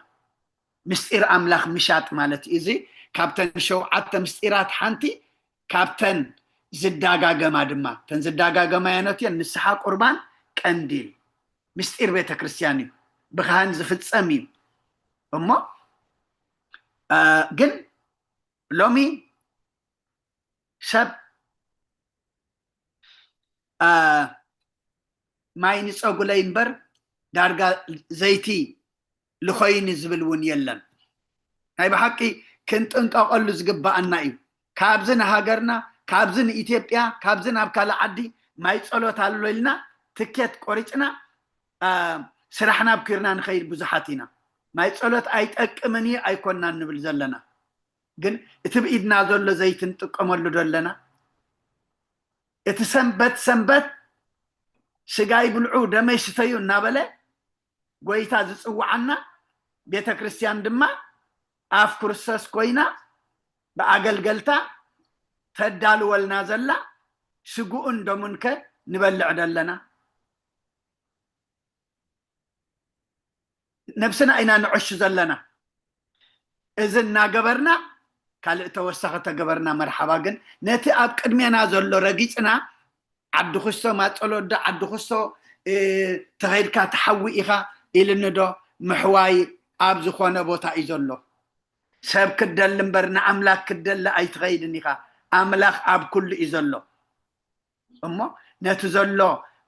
ምስጢር ኣምላኽ ምሻጥ ማለት እዩ። እዚ ካብተን ሸውዓተ ምስጢራት ሓንቲ ካብተን ዝዳጋገማ ድማ፣ እተን ዝዳጋገማ ያኖት እየን፣ ንስሓ፣ ቁርባን፣ ቀንዲል። ምስጢር ቤተ ክርስቲያን እዩ፣ ብካህን ዝፍጸም እዩ። እሞ እ፣ ግን ሎሚ ሰብ እ፣ ማይ ንጸጉለይ እምበር ዳርጋ ዘይቲ ልኾይኒ ዝብል እውን የለን። ናይ ብሓቂ ክንጥንቀቐሉ ዝግባኣና እዩ። ካብዚ ንሃገርና፣ ካብዚ ንኢትዮጵያ፣ ካብዚ ናብ ካልእ ዓዲ ማይ ጸሎት ኣሎ ኢልና ትኬት ቆሪጽና፣ እ፣ ስራሕና ኣብኪርና ንኸይድ ብዙሓት ኢና። ማይ ጸሎት ኣይጠቅምን እዩ ኣይኮናን ንብል ዘለና። ግን እቲ ብኢድና ዘሎ ዘይቲ ንጥቀመሉ ዶ ኣለና? እቲ ሰንበት ሰንበት ስጋይ ብልዑ ደመይ ስተዩ እናበለ ጎይታ ዝጽውዓና፣ ቤተ ክርስቲያን ድማ ኣፍ ክርስቶስ ኮይና ብኣገልገልታ ተዳልወልና ዘላ ስግኡን ደሙን ከ ንበልዕ ዶ ኣለና? ነብስና ኢና ንዕሹ ዘለና። እዚ እናገበርና ካልእ ተወሳኺ ተገበርና መርሓባ። ግን ነቲ ኣብ ቅድሜና ዘሎ ረጊጽና ዓዲ ክስቶ ማጸሎዶ ዓዲ ክስቶ፣ እ፣ ተኸይድካ ትሓዊ ኢኻ ኢልኒ ዶ? ምሕዋይ ኣብ ዝኾነ ቦታ እዩ ዘሎ። ሰብ ክትደሊ እምበር ንኣምላኽ ክትደሊ ኣይትኸይድን ኢኻ። ኣምላኽ ኣብ ኩሉ እዩ ዘሎ። እሞ ነቲ ዘሎ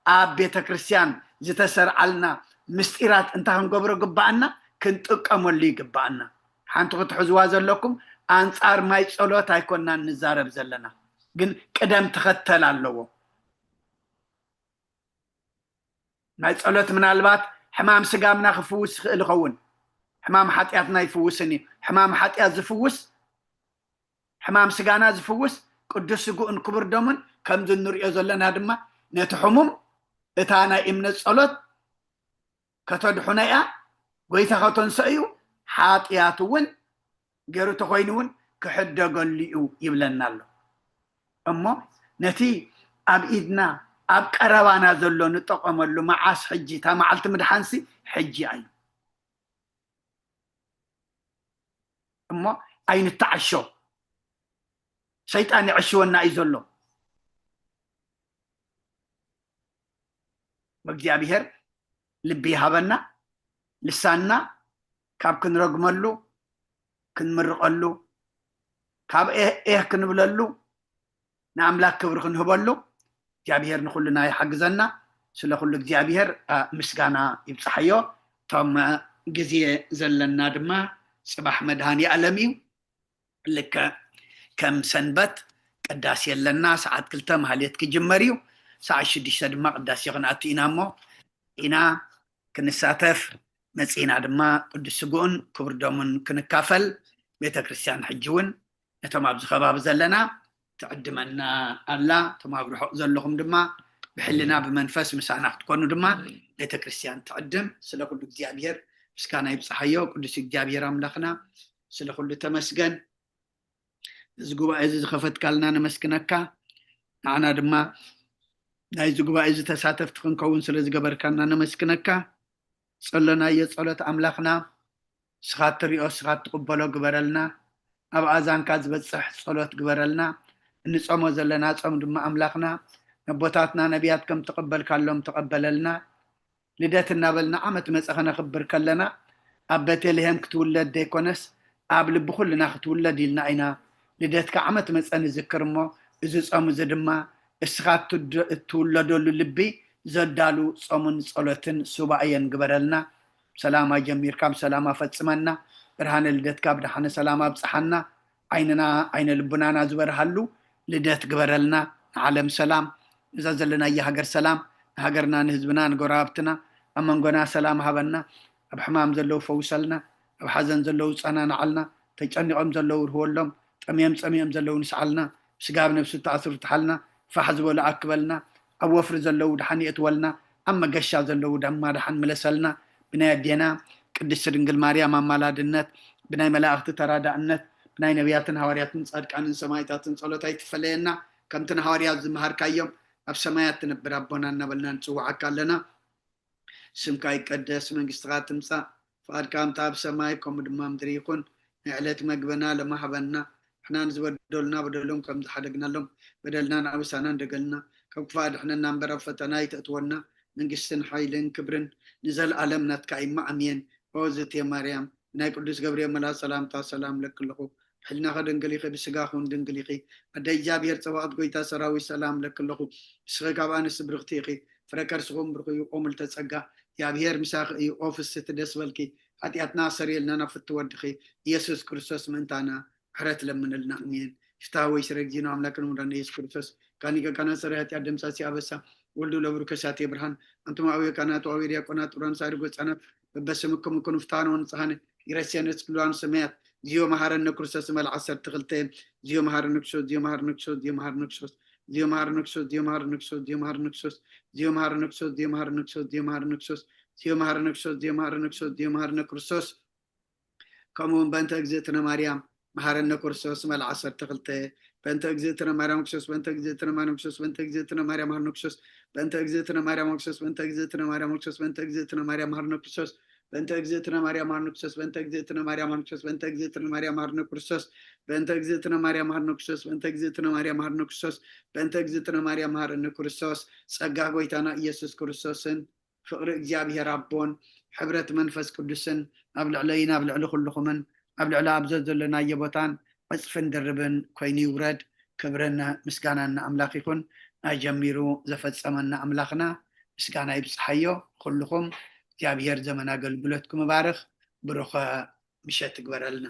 ኣብ ቤተ ክርስቲያን ዝተሰርዓልና ምስጢራት እንታይ ክንገብሮ ግባኣና? ክንጥቀመሉ ይግባኣና። ሓንቲ ክትሕዝዋ ዘለኩም፣ ኣንጻር ማይ ጸሎት ኣይኮናን ንዛረብ ዘለና፣ ግን ቅደም ተኸተል ኣለዎ። ማይ ጸሎት ምናልባት ሕማም ስጋምና ክፍውስ ይኽእል ይኸውን፣ ሕማም ሓጢኣትና ይፍውስን እዩ። ሕማም ሓጢኣት ዝፍውስ፣ ሕማም ስጋና ዝፍውስ ቅዱስ ስግኡን ክቡር ደሙን ከምዚ እንሪኦ ዘለና ድማ ነቲ ሕሙም እታ ናይ እምነት ጸሎት ከተድሕኖ እያ፣ ጎይታ ከተንስኦ እዩ፣ ሓጢኣት እውን ገይሩ ተኾይኑ እውን ክሕደገሉ እዩ ይብለና ኣሎ። እሞ ነቲ ኣብ ኢድና ኣብ ቀረባና ዘሎ ንጠቐመሉ መዓስ ሕጂ፣ እታ መዓልቲ ምድሓንሲ ሕጂ እዩ። እሞ ኣይንተዓሾ፣ ሰይጣን ይዕሽወና እዩ ዘሎ። እግዚኣብሔር ልቢ ይሃበና፣ ልሳንና ካብ ክንረግመሉ ክንምርቐሉ፣ ካብ ኤህ ኤህ ክንብለሉ ንኣምላክ ክብሪ ክንህበሉ እግዚኣብሔር ንኩልና ይሓግዘና። ስለ ኩሉ እግዚኣብሔር ምስጋና ይብፅሓዮ። እቶም ግዜ ዘለና ድማ ፅባሕ መድሃኒ ኣለም እዩ። ልክዕ ከም ሰንበት ቅዳሴ ኣለና። ሰዓት ክልተ ማህሌት ክጅመር እዩ። ሰዓት ሽዱሽተ ድማ ቅዳሴ ክንኣቱ ኢና እሞ ኢና ክንሳተፍ መፂና ድማ ቅዱስ ስግኡን ክብር ደሙን ክንካፈል ቤተ ክርስቲያን ሕጂ እውን ነቶም ኣብዚ ከባቢ ዘለና ትዕድመና ኣላ። እቶም ኣብ ርሑቕ ዘለኹም ድማ ብሕልና ብመንፈስ ምሳና ክትኮኑ ድማ ቤተ ክርስቲያን ትዕድም። ስለ ኩሉ እግዚኣብሔር ምስጋና ይብፅሓዮ። ቅዱስ እግዚኣብሔር ኣምላኽና ስለ ኩሉ ተመስገን። እዚ ጉባኤ እዚ ዝኸፈትካልና ነመስግነካ። ንዓና ድማ ናይዚ ጉባኤ እዚ ተሳተፍቲ ክንከውን ስለ ዝገበርካና ነመስግነካ። ጸሎናዮ ጸሎት ኣምላኽና ንስኻ እትሪኦ ንስኻ እትቕበሎ ግበረልና። ኣብ ኣዛንካ ዝበጽሕ ጸሎት ግበረልና። እንጸሞ ዘለና ጾም ድማ ኣምላኽና ነቦታትና ነቢያት ከም ተቐበልካሎም ተቐበለልና። ልደት እናበልና ዓመት መጸ ከነኽብር ከለና ኣብ ቤተልሔም ክትውለድ ዘይኮነስ ኣብ ልቢ ኩልና ክትውለድ ኢልና ኢና ልደትካ ዓመት መጸ ንዝክር። እሞ እዚ ጾም እዚ ድማ እስኻ እትውለደሉ ልቢ ዘዳሉ ጾምን ጸሎትን ሱባኤን ግበረልና። ሰላማ ጀሚርካ ብሰላማ ፈጽመና። ብርሃነ ልደትካ ብደሓነ ሰላም ኣብጽሓና። ዓይንና ዓይነ ልቡናና ዝበርሃሉ ልደት ግበረልና። ንዓለም ሰላም፣ እዛ ዘለናያ ሃገር ሰላም፣ ንሃገርና ንህዝብና ንጎረባብትና ኣብ መንጎና ሰላም ሃበና። ኣብ ሕማም ዘለዉ ፈውሰልና፣ ኣብ ሓዘን ዘለዉ ጸናንዓልና፣ ተጨኒቖም ዘለዉ ርህወሎም፣ ጠምዮም ጸሚኦም ዘለዉ ንስዓልና፣ ስጋብ ነብሱ ተኣስሩ ትሓልና፣ ፋሕ ዝበሉ ኣክበልና፣ ኣብ ወፍሪ ዘለዉ ድሓን የእትወልና፣ ኣብ መገሻ ዘለዉ ድማ ድሓን ምለሰልና። ብናይ ኣዴና ቅድስቲ ድንግል ማርያም ኣማላድነት፣ ብናይ መላእኽቲ ተራዳእነት፣ ብናይ ነቢያትን ሃዋርያትን ጻድቃንን ሰማይታትን ጸሎት ኣይትፈለየና። ከምቲ ንሃዋርያት ዝመሃርካዮም ኣብ ሰማያት ትነብር ኣቦና እናበልና ንጽውዓካ ኣለና። ስምካ ይቀደስ፣ መንግስትኻ ትምጻእ፣ ፍቓድካ ከምቲ ኣብ ሰማይ ከምኡ ድማ ምድሪ ይኹን። ናይ ዕለት መግብና ሎሚ ሃበና፣ ንሕና ንዝበደሉና በደሎም ከም ዝሓደግናሎም በደልናን ኣበሳናን ደገልና፣ ካብ ክፉእ ኣድሕነና እምበር ኣብ ፈተና ኣይተእትወና። መንግስትን ሓይልን ክብርን ንዘለኣለም ናትካ እዩ። ኣሜን። ኦ ዝእቲ ማርያም፣ ናይ ቅዱስ ገብርኤል መልኣክ ሰላምታ ሰላም እለኪ ኣለኹ። ብሕልናኺ ድንግል ኢኺ፣ ብስጋኺ እውን ድንግል ኢኺ። ኣደ እግዚኣብሔር ጸባኦት፣ ጎይታ ሰራዊት፣ ሰላም እለኪ ኣለኹ። ንስኺ ካብ ኣንስቲ ብርኽቲ ኢኺ፣ ፍረ ከርስኺ እውን ብሩኽ እዩ። ኦ ምልዕተ ጸጋ፣ እግዚኣብሔር ምሳኺ እዩ። ኦ ፍስሕቲ፣ ደስ በልኪ፣ ሓጢኣትና ኣሰርየልና ናብ ፍትው ወድኺ ኢየሱስ ክርስቶስ ምእንታና ምሕረት ለምንልና። ኣሜን። ፍትሐ ወይ ስረ እግዚእነ ኣምላክነ ወመድኃኒነ ኢየሱስ ክርስቶስ፣ ካኒ ከካና ሰሪ ኃጢአት ደምሳሲ አበሳ፣ ወልዱ ለብሩ ከሳቴ ብርሃን፣ አንቱም አብዮ ካህናት ወአብዮ ዲያቆናት፣ ጥሩያን ሳሪ ጎጻናት፣ በበስምኩም እኩኑ ፍትሐነ ወንጽሐነ፣ ይረሴነ ስክልዋን ሰማያት፣ ዚዮ መሐረነ ክርስቶስ መል ዓሰርተ ክልተ፣ ዚዮ መሐረነ ክርስቶስ፣ ዚዮ መሐረነ ክርስቶስ፣ ዚዮ መሐረነ ክርስቶስ፣ ዚዮ መሐረነ ክርስቶስ፣ ዚዮ መሐረነ ክርስቶስ፣ ዚዮ መሐረነ ክርስቶስ፣ ዚዮ መሐረነ ክርስቶስ፣ ዚዮ መሐረነ ክርስቶስ፣ ዚዮ መሐረነ ክርስቶስ፣ ዚዮ መሐረነ ክርስቶስ፣ ዚዮ መሐረነ ክርስቶስ፣ ከምኡ እውን በእንተ እግዝእትነ ማርያም መሐረነ ክርስቶስ መል ዓሰርተ ክልተ፣ በእንተ እግዝእትነ ማርያም ክርስቶስ፣ በእንተ እግዝእትነ ማርያም ክርስቶስ፣ በእንተ እግዝእትነ ማርያም መሐረነ ክርስቶስ፣ በእንተ እግዝእትነ ማርያም ክርስቶስ፣ በእንተ እግዝእትነ ማርያም ክርስቶስ፣ በእንተ እግዝእትነ ማርያም መሐረነ ክርስቶስ፣ በእንተ እግዝእትነ ማርያም መሐረነ ክርስቶስ፣ በእንተ እግዝእትነ ማርያም መሐረነ ክርስቶስ፣ በእንተ እግዝእትነ ማርያም መሐረነ ክርስቶስ፣ በእንተ እግዝእትነ ማርያም መሐረነ ክርስቶስ፣ በእንተ እግዝእትነ ማርያም መሐረነ ክርስቶስ፣ በእንተ እግዝእትነ ማርያም መሐረነ ክርስቶስ፣ ጸጋ ጎይታና ኢየሱስ ክርስቶስን ፍቕሪ እግዚኣብሔር ኣቦን ሕብረት መንፈስ ቅዱስን ኣብ ልዕለይን ኣብ ልዕሊ ኩልኹምን ኣብ ልዕሊ ኣብ ዘዘለናዮ ቦታን ዕጽፍን ድርብን ኮይኑ ይውረድ። ክብርን ምስጋናን ንኣምላኽ ይኹን። ናይ ጀሚሩ ዘፈጸመና ኣምላኽና ምስጋና ይብጽሓዮ። ኩልኹም እግዚኣብሔር ዘመን ኣገልግሎትኩም ይባርኽ። ብሩኽ ምሸት ይግበረልና።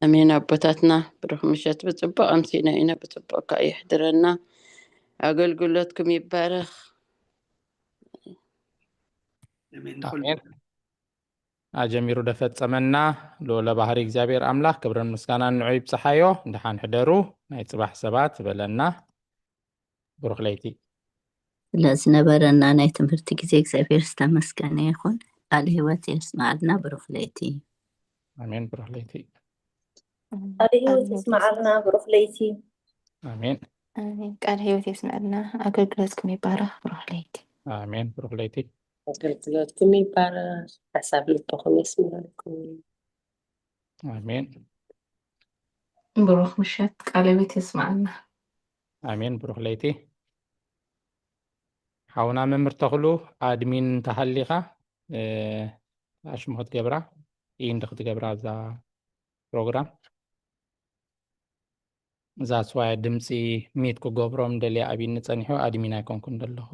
ኣሜን። ኣቦታትና ብሩኽ ምሸት፣ ብጽቡቕ ኣምሲና ኢና፣ ብጽቡቕ ከኣ የሕድረና። ኣገልግሎትኩም ይባረኽ። ኣሜን። ንኹሉ- ኣሜን። ኣጀሚሩ ደፈጸመና። ልዑለ ባህሪ እግዚኣብሔር ኣምላኽ ክብርን ምስጋናን ንዑ ይብጽሓዮ። ደሓን ሕደሩ ናይ ጽባሕ ሰባት በለና። ብሩኽ ለይቲ። ስለዝነበረና ናይ ትምህርቲ ግዜ እግዚኣብሔር ዝተመስገነ ይኹን። ቃል ህይወት የስማዕልና። ብሩኽ ለይቲ። ኣሜን። ብሩኽ ለይቲ። ቃል ህይወት የስማዕልና። ብሩኽ ለይቲ። ኣሜን። ኣሜን። ቃል ህይወት የስመዐልና። ኣገልግሎትኩም ይባረኽ። ብሩኽ ለይቲ። ኣሜን። ብሩኽ ለይቲ። ኣገልግሎትኩም ይባረኽ። ሓሳብ ልብኹም የስምረልኩም። ኣሜን። ብሩኽ ምሸት። ቃለ ህይወት የስማዕልና። ኣሜን። ብሩኽ ለይቲ። ሓውና መምህር ተኽሉ ኣድሚን እንተሃሊኻ ኣሽሙ ክትገብራ ኢንድ ክትገብራ እዛ ፕሮግራም እዛ ስዋያ ድምፂ ሚት ክገብሮም ደልያ ኣብኒ ፀኒሑ ኣድሚን ኣይኮንኩን ዘለኹ።